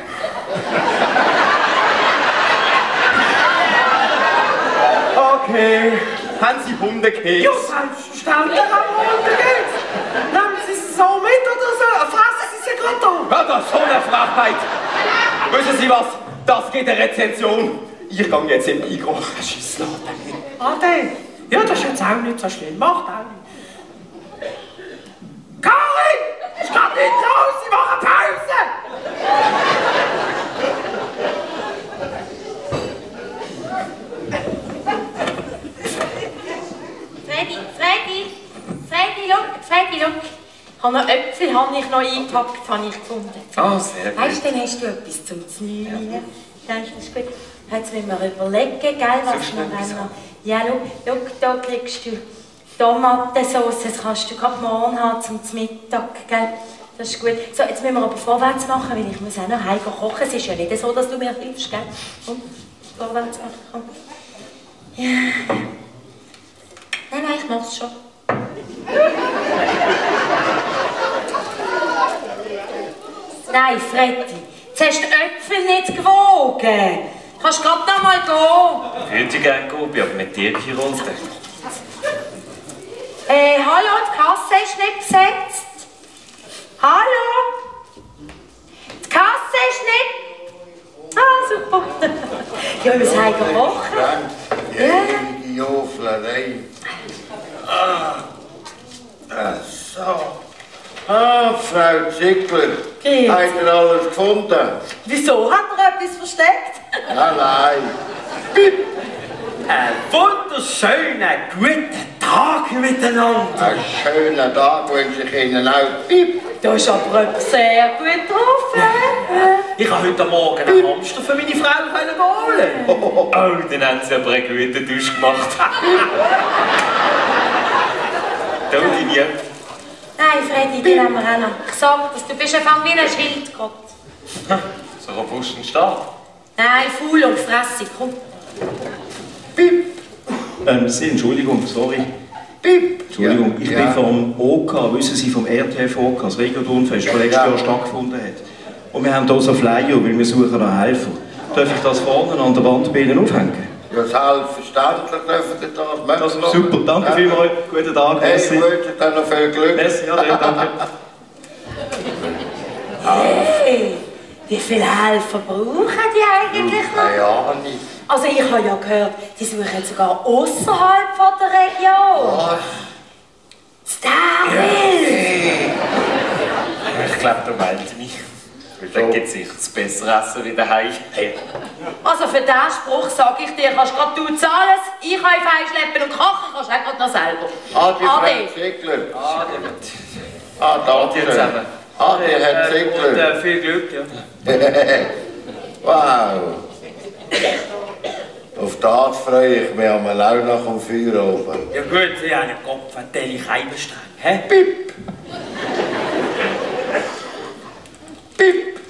Okay, haben Sie Hundekeks? Ja, selbstverständlich haben wir Hundekeks. Nehmen Sie es so mit oder so, fressen Sie sie gerade da. Ja, das ist so eine Frechheit. Wissen Sie was? Das geht eine Rezension. Ich gehe jetzt in den Migros. Scheissladen. Ade. Ja, das ist jetzt auch nicht so schlimm. Macht auch nicht. Karin! Ich kann nicht raus, ich mache Pause! Freddy, look. Ich habe noch Äpfel eingepackt, habe ich gefunden. Ah, sehr gut. Weißt du, dann hast du etwas zum Znügeln. Das ist gut. Jetzt müssen wir überlegen, gell, was wir noch... Ja, schau, da kriegst du Tomatensauce, das kannst du gerade morgen haben zum Mittag, gell. Das ist gut. So, jetzt müssen wir aber vorwärts machen, weil ich muss auch noch heim kochen. Es ist ja nicht so, dass du mir hilfst, gell. Komm, vorwärts machen, komm. Ja. Nein, ich mach's schon. Nein, Freddy, jetzt hast du die Äpfel nicht gewogen. Kannst gerade noch mal gehen. Ich würde gerne gehen, aber mit dir hier runter. Hallo, die Kasse ist nicht besetzt. Hallo? Die Kasse ist nicht... Ah, super. Ja, wir müssen heim kochen. Ja, die Oflerei. So. Frau Ziegler, habt ihr alles gefunden? Wieso? Hat er etwas versteckt? Nein. Einen wunderschönen guten Tag miteinander. Einen schönen Tag wünsche ich Ihnen auch. Du hast aber etwas sehr gut getroffen. Ich habe heute Morgen einen Hamster für meine Frau holen. Oh, dann haben Sie aber einen guten Dusch gemacht. Da, deine Äpfel. Nein, Freddy, die haben wir auch noch. Ich sag das, du bist einfach wie ein Schildkröte. So robust und stark. Nein, faul und fressig, komm. Sie, Entschuldigung, sorry. Entschuldigung, ich bin vom OK, wissen Sie, vom RTF OK, das Regioturnfest, das letztes Jahr stattgefunden hat. Und wir haben hier so Flyer, weil wir suchen nach Helfer. Darf ich das vorne an der Wand bei Ihnen aufhängen? Ja, selbstverständlich dürfen Sie das. Also, super, danke vielmals. Guten Tag. Hey, ich wünsche dir noch viel Glück. Merci, danke. Hey, wie viele Helfer brauchen die eigentlich noch? Ja, nicht. Also ich habe ja gehört, die suchen sogar außerhalb von der Region. Was? Starwild! Ich glaube, du meinst mich. Weil dann gibt es sicher das bessere Essen wie daheim. Also für diesen Spruch sage ich dir, kannst gerade du zahlen, ich kann einschleppen und kochen kannst du auch gerade noch selber. Adi, Frau Ziegler. Danke danke. zusammen. Ah, der hat sehr Glück. Und viel Glück, ja. Wow. Auf das freue ich mich auch nach dem Feuer oben. Ja gut, Sie haben einen Kopf, einen Teller Keibenstrang, hä? Pip! Pip!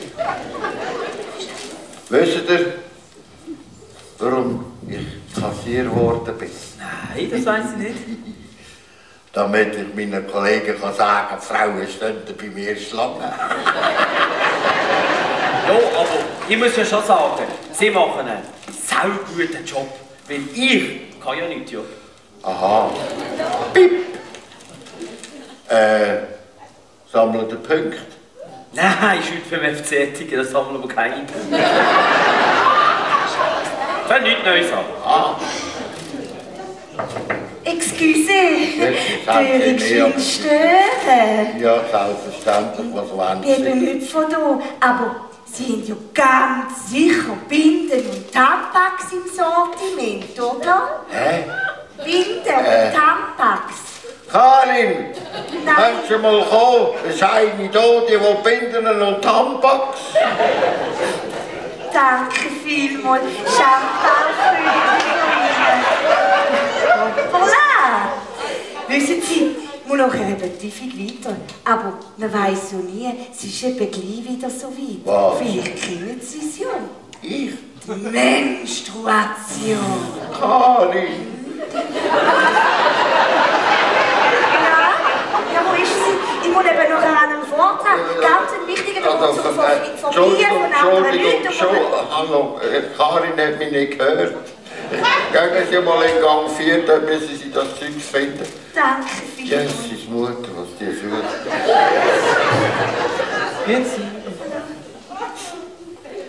Wisst ihr, warum ich Kassier geworden bin? Nein, das weiss ich nicht. Damit ich meinen Kollegen kann sagen, die Frauen stehen bei mir Schlange. Ja, aber ich muss ja schon sagen, Sie machen einen sauguten Job, weil ich kann ja nicht, ja. Aha. Pip! Sammeln den Punkt? Nein, ist heute beim FC Ettigen, das sammeln wir keine Punkte. Ich will nichts Neues haben. Ah. Excuse, darf ich schön stören? Ja, selbstverständlich, was wollen Sie? Ich bin nicht von da, aber Sie haben ja ganz sicher Binden und Tampax im Sortiment, oder? Hä? Binden und Tampax. Karin, kannst du mal kommen? Es ist eine da, die will Binden und Tampax. Danke vielmals. Champagner von Ihnen. Voilà! Wissen Sie, ich muss nachher eben tiefig weiter. Aber man weiss ja nie, es ist eben gleich wieder so weit. Was? Vielleicht kennen Sie es ja. Ich? Die Menstruation. Karin! Ja, wo ist sie? Ich muss eben noch an einem Vortrag, ganz ein wichtiger, da geht es von mir, von anderen Leuten. Hallo, Karin hat mich nicht gehört. Gehen Sie mal in Gang 4, dann müssen Sie das Zeug finden. Danke vielmals. Jesus Mutter, was die fühlt. Grüezi.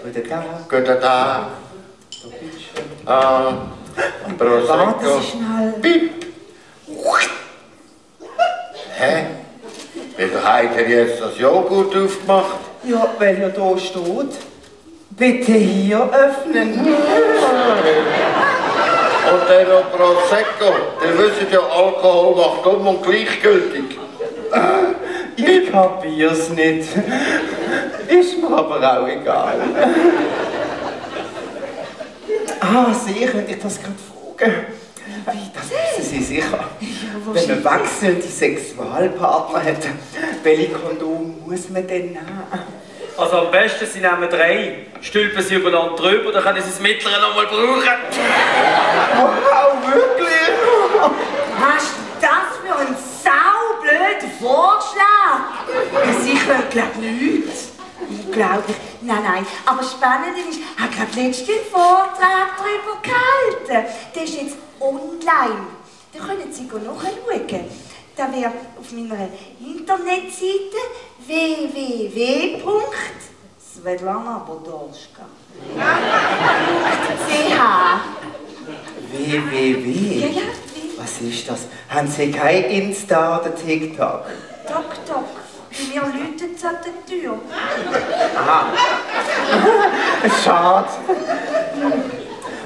Guten Tag. Guten Tag. Prosecco. Warte Sie schnell. Piep. Hä? Wieso hat er jetzt das Joghurt aufgemacht? Ja, weil ja da steht, bitte hier öffnen. Und dann noch Prosecco. Ihr wisst ja, Alkohol macht dumm und gleichgültig. Ich kapier's nicht. Ist mir aber auch egal. Ah, Sie, könnte ich das gerade fragen? Wie, das wissen Sie sicher. Wenn man wechselnde Sexualpartner hat, welche Kondom muss man denn nehmen? Also am besten, Sie nehmen 3, stülpen Sie übereinander drüber, dann können Sie das mittlere noch mal brauchen. Wow, wirklich? Was ist das für ein saublöder Vorschlag? Sie können, glaube ich, nichts. Unglaublich. Nein. Aber spannend ist, ich habe gerade letztens einen Vortrag darüber gehalten. Der ist jetzt online. Da können Sie nachschauen. Da wäre auf meiner Internetseite www.svetlana.ch. www? Ja. Was ist das? Haben Sie kein Insta oder TikTok? Tok. Bei mir läutet es an der Tür. Aha. Schade.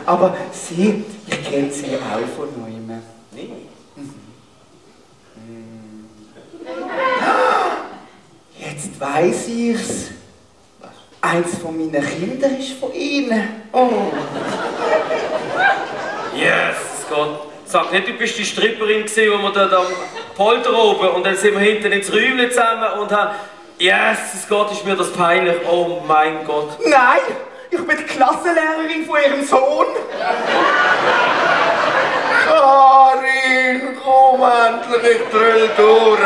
Aber Sie, ich kenne Sie auch von neuem. Nee. Jetzt weiss ich's. Eins von meinen Kindern ist von Ihnen. Oh. Yes, Gott. Sag nicht, du bist die Stripperin gewesen, wo wir dort am Polter oben und dann sind wir hinten ins Räumchen zusammen und haben... Yes, Gott, ist mir das peinlich. Oh mein Gott. Nein, ich bin die Klassenlehrerin von Ihrem Sohn. Karin, komm endlich, ich drüll durch.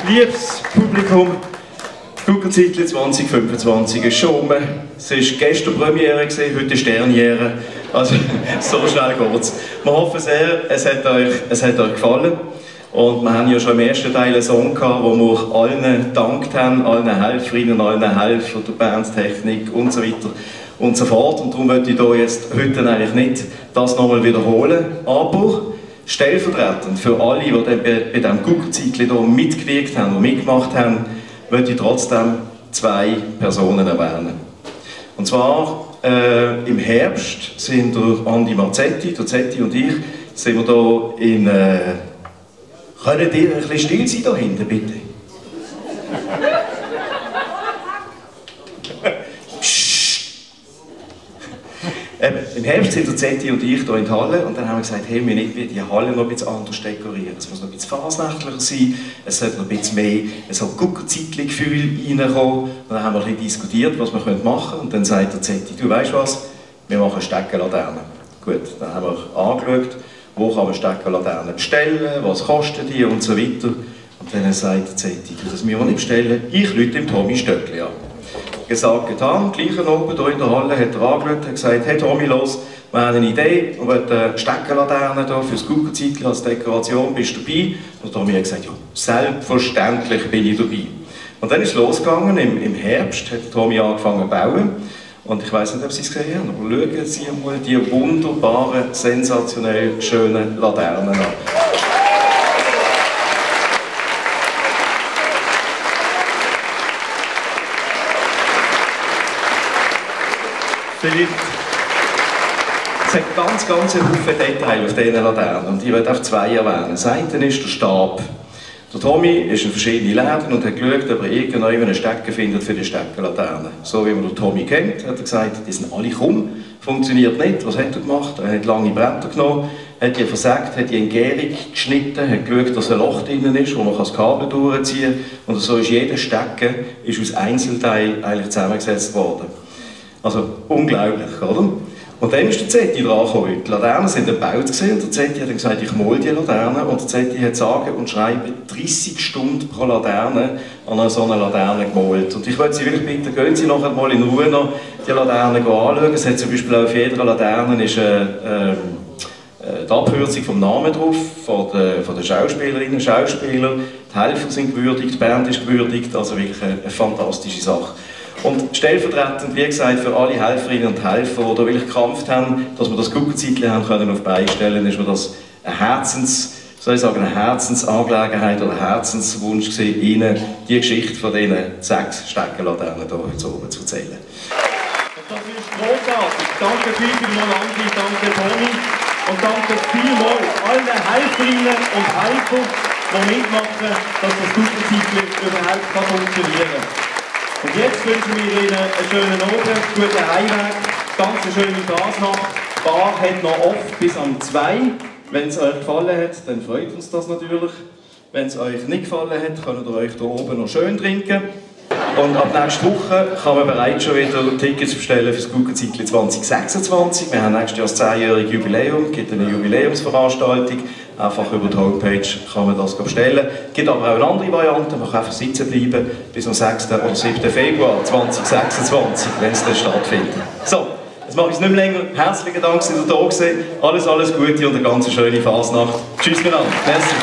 Liebes Publikum, Guckerzeitli 2025 ist schon rum. Es war gestern Premiere, heute ist Derniere. Also so schnell geht's. Wir hoffen sehr, es hat euch gefallen. Und wir haben ja schon im ersten Teil einen Song gehabt, wo wir allen gedankt haben, allen Helferinnen, allen Helfern der Bandtechnik und so weiter und so fort. Und darum möchte ich hier jetzt heute eigentlich nicht das nochmal wiederholen, aber stellvertretend für alle, die bei diesem Guckerzeitli hier mitgewirkt haben und mitgemacht haben, möchte ich trotzdem 2 Personen erwähnen. Und zwar im Herbst sind der Andi Marzetti, der Zetti und ich, sind wir hier in... Könnt ihr ein bisschen still sein da hinten, bitte? Im Herbst sind der Zetti und ich hier in der Halle und dann haben wir gesagt, hey, wir müssen die Halle noch ein bisschen anders dekorieren. Es muss noch ein bisschen fasnächtlicher sein, es sollte noch ein bisschen mehr so Guckerzeitli-Gefühl reinkommen. Und dann haben wir ein bisschen diskutiert, was wir machen können. Und dann sagt der Zetti, du weißt was, wir machen Steckenlaternen. Gut, dann haben wir angeschaut, wo kann man Steckenlaternen bestellen, was kosten die und so weiter. Und dann sagt der Zetti, das müssen wir nicht bestellen, ich rufe dem Tommy Stöckli an. Gesagt, getan, gleichen oben hier in der Halle hat er angeschaut und gesagt, hey Tommy, los, wir haben eine Idee, wir wollen Steckenlaternen hier für das Guckerzeitli als Dekoration, bist du dabei? Und Tommy hat gesagt, ja, selbstverständlich bin ich dabei. Und dann ist es losgegangen, im Herbst hat Tommy angefangen zu bauen. Und ich weiss nicht, ob Sie es gesehen haben, aber schauen Sie mal die wunderbaren, sensationell schönen Laternen an. Vielleicht, es hat ganz viele Details auf diesen Laternen und ich werde auf 2 erwähnen. Das eine ist der Stab. Der Tommy ist in verschiedene Läden und hat geschaut, ob er irgendwo einen Stecker findet für die Steckenlaterne. So wie man den Tommy kennt, hat er gesagt, die sind alle krumm, funktioniert nicht. Was hat er gemacht? Er hat lange Bretter genommen, hat die versägt, hat die in Gärung geschnitten, hat geschaut, dass ein Loch drin ist, wo man das Kabel durchziehen kann. Und so ist jeder Stecker aus Einzelteilen eigentlich zusammengesetzt worden. Also unglaublich, oder? Und dann ist der Zetti dran gekommen. Die Laternen sind gebaut und der Zetti hat dann gesagt, ich male die Laternen. Und der Zetti hat sage und schreibe 30 Stunden pro Laterne an einer so einer Laterne gemalt. Und ich würde Sie wirklich bitten, gehen Sie nachher mal in Ruhe noch die Laternen anschauen. Es hat zum Beispiel auf jeder Laterne ist die Abkürzung vom Namen drauf, von den Schauspielerinnen und Schauspielern. Die Helfer sind gewürdigt, die Band ist gewürdigt, also wirklich eine fantastische Sache. Und stellvertretend, wie gesagt, für alle Helferinnen und Helfer, die da wirklich gekämpft haben, dass wir das Guckerzeitli haben können auf die Beine stellen, ist mir das eine Herzensangelegenheit oder Herzenswunsch gewesen, Ihnen die Geschichte von diesen 6 Steckenlaternen hier heute oben zu erzählen. Das ist großartig. Danke vielmals, Andi, danke Tommy und danke vielmals allen Helferinnen und Helfern, die mitmachen, dass das Guckerzeitli überhaupt funktionieren kann. Und jetzt wünschen wir Ihnen einen schönen Abend, guten Heimweg, ganz eine schöne Fasnacht. Die Bar hat noch oft bis um 2. Wenn es euch gefallen hat, dann freut uns das natürlich. Wenn es euch nicht gefallen hat, könnt ihr euch hier oben noch schön trinken. Und ab nächster Woche kann man bereits schon wieder Tickets bestellen für das Guckerzeitli 2026. Wir haben nächstes Jahr das 10-jährige Jubiläum, es gibt eine Jubiläumsveranstaltung. Einfach über die Homepage kann man das bestellen. Es gibt aber auch eine andere Variante, man kann einfach sitzen bleiben bis am 6. oder 7. Februar 2026, wenn es dann stattfindet. So, jetzt mache ich es nicht mehr länger. Herzlichen Dank, dass ihr da gewesen. Alles Gute und eine ganz schöne Fasnacht. Tschüss miteinander. Merci.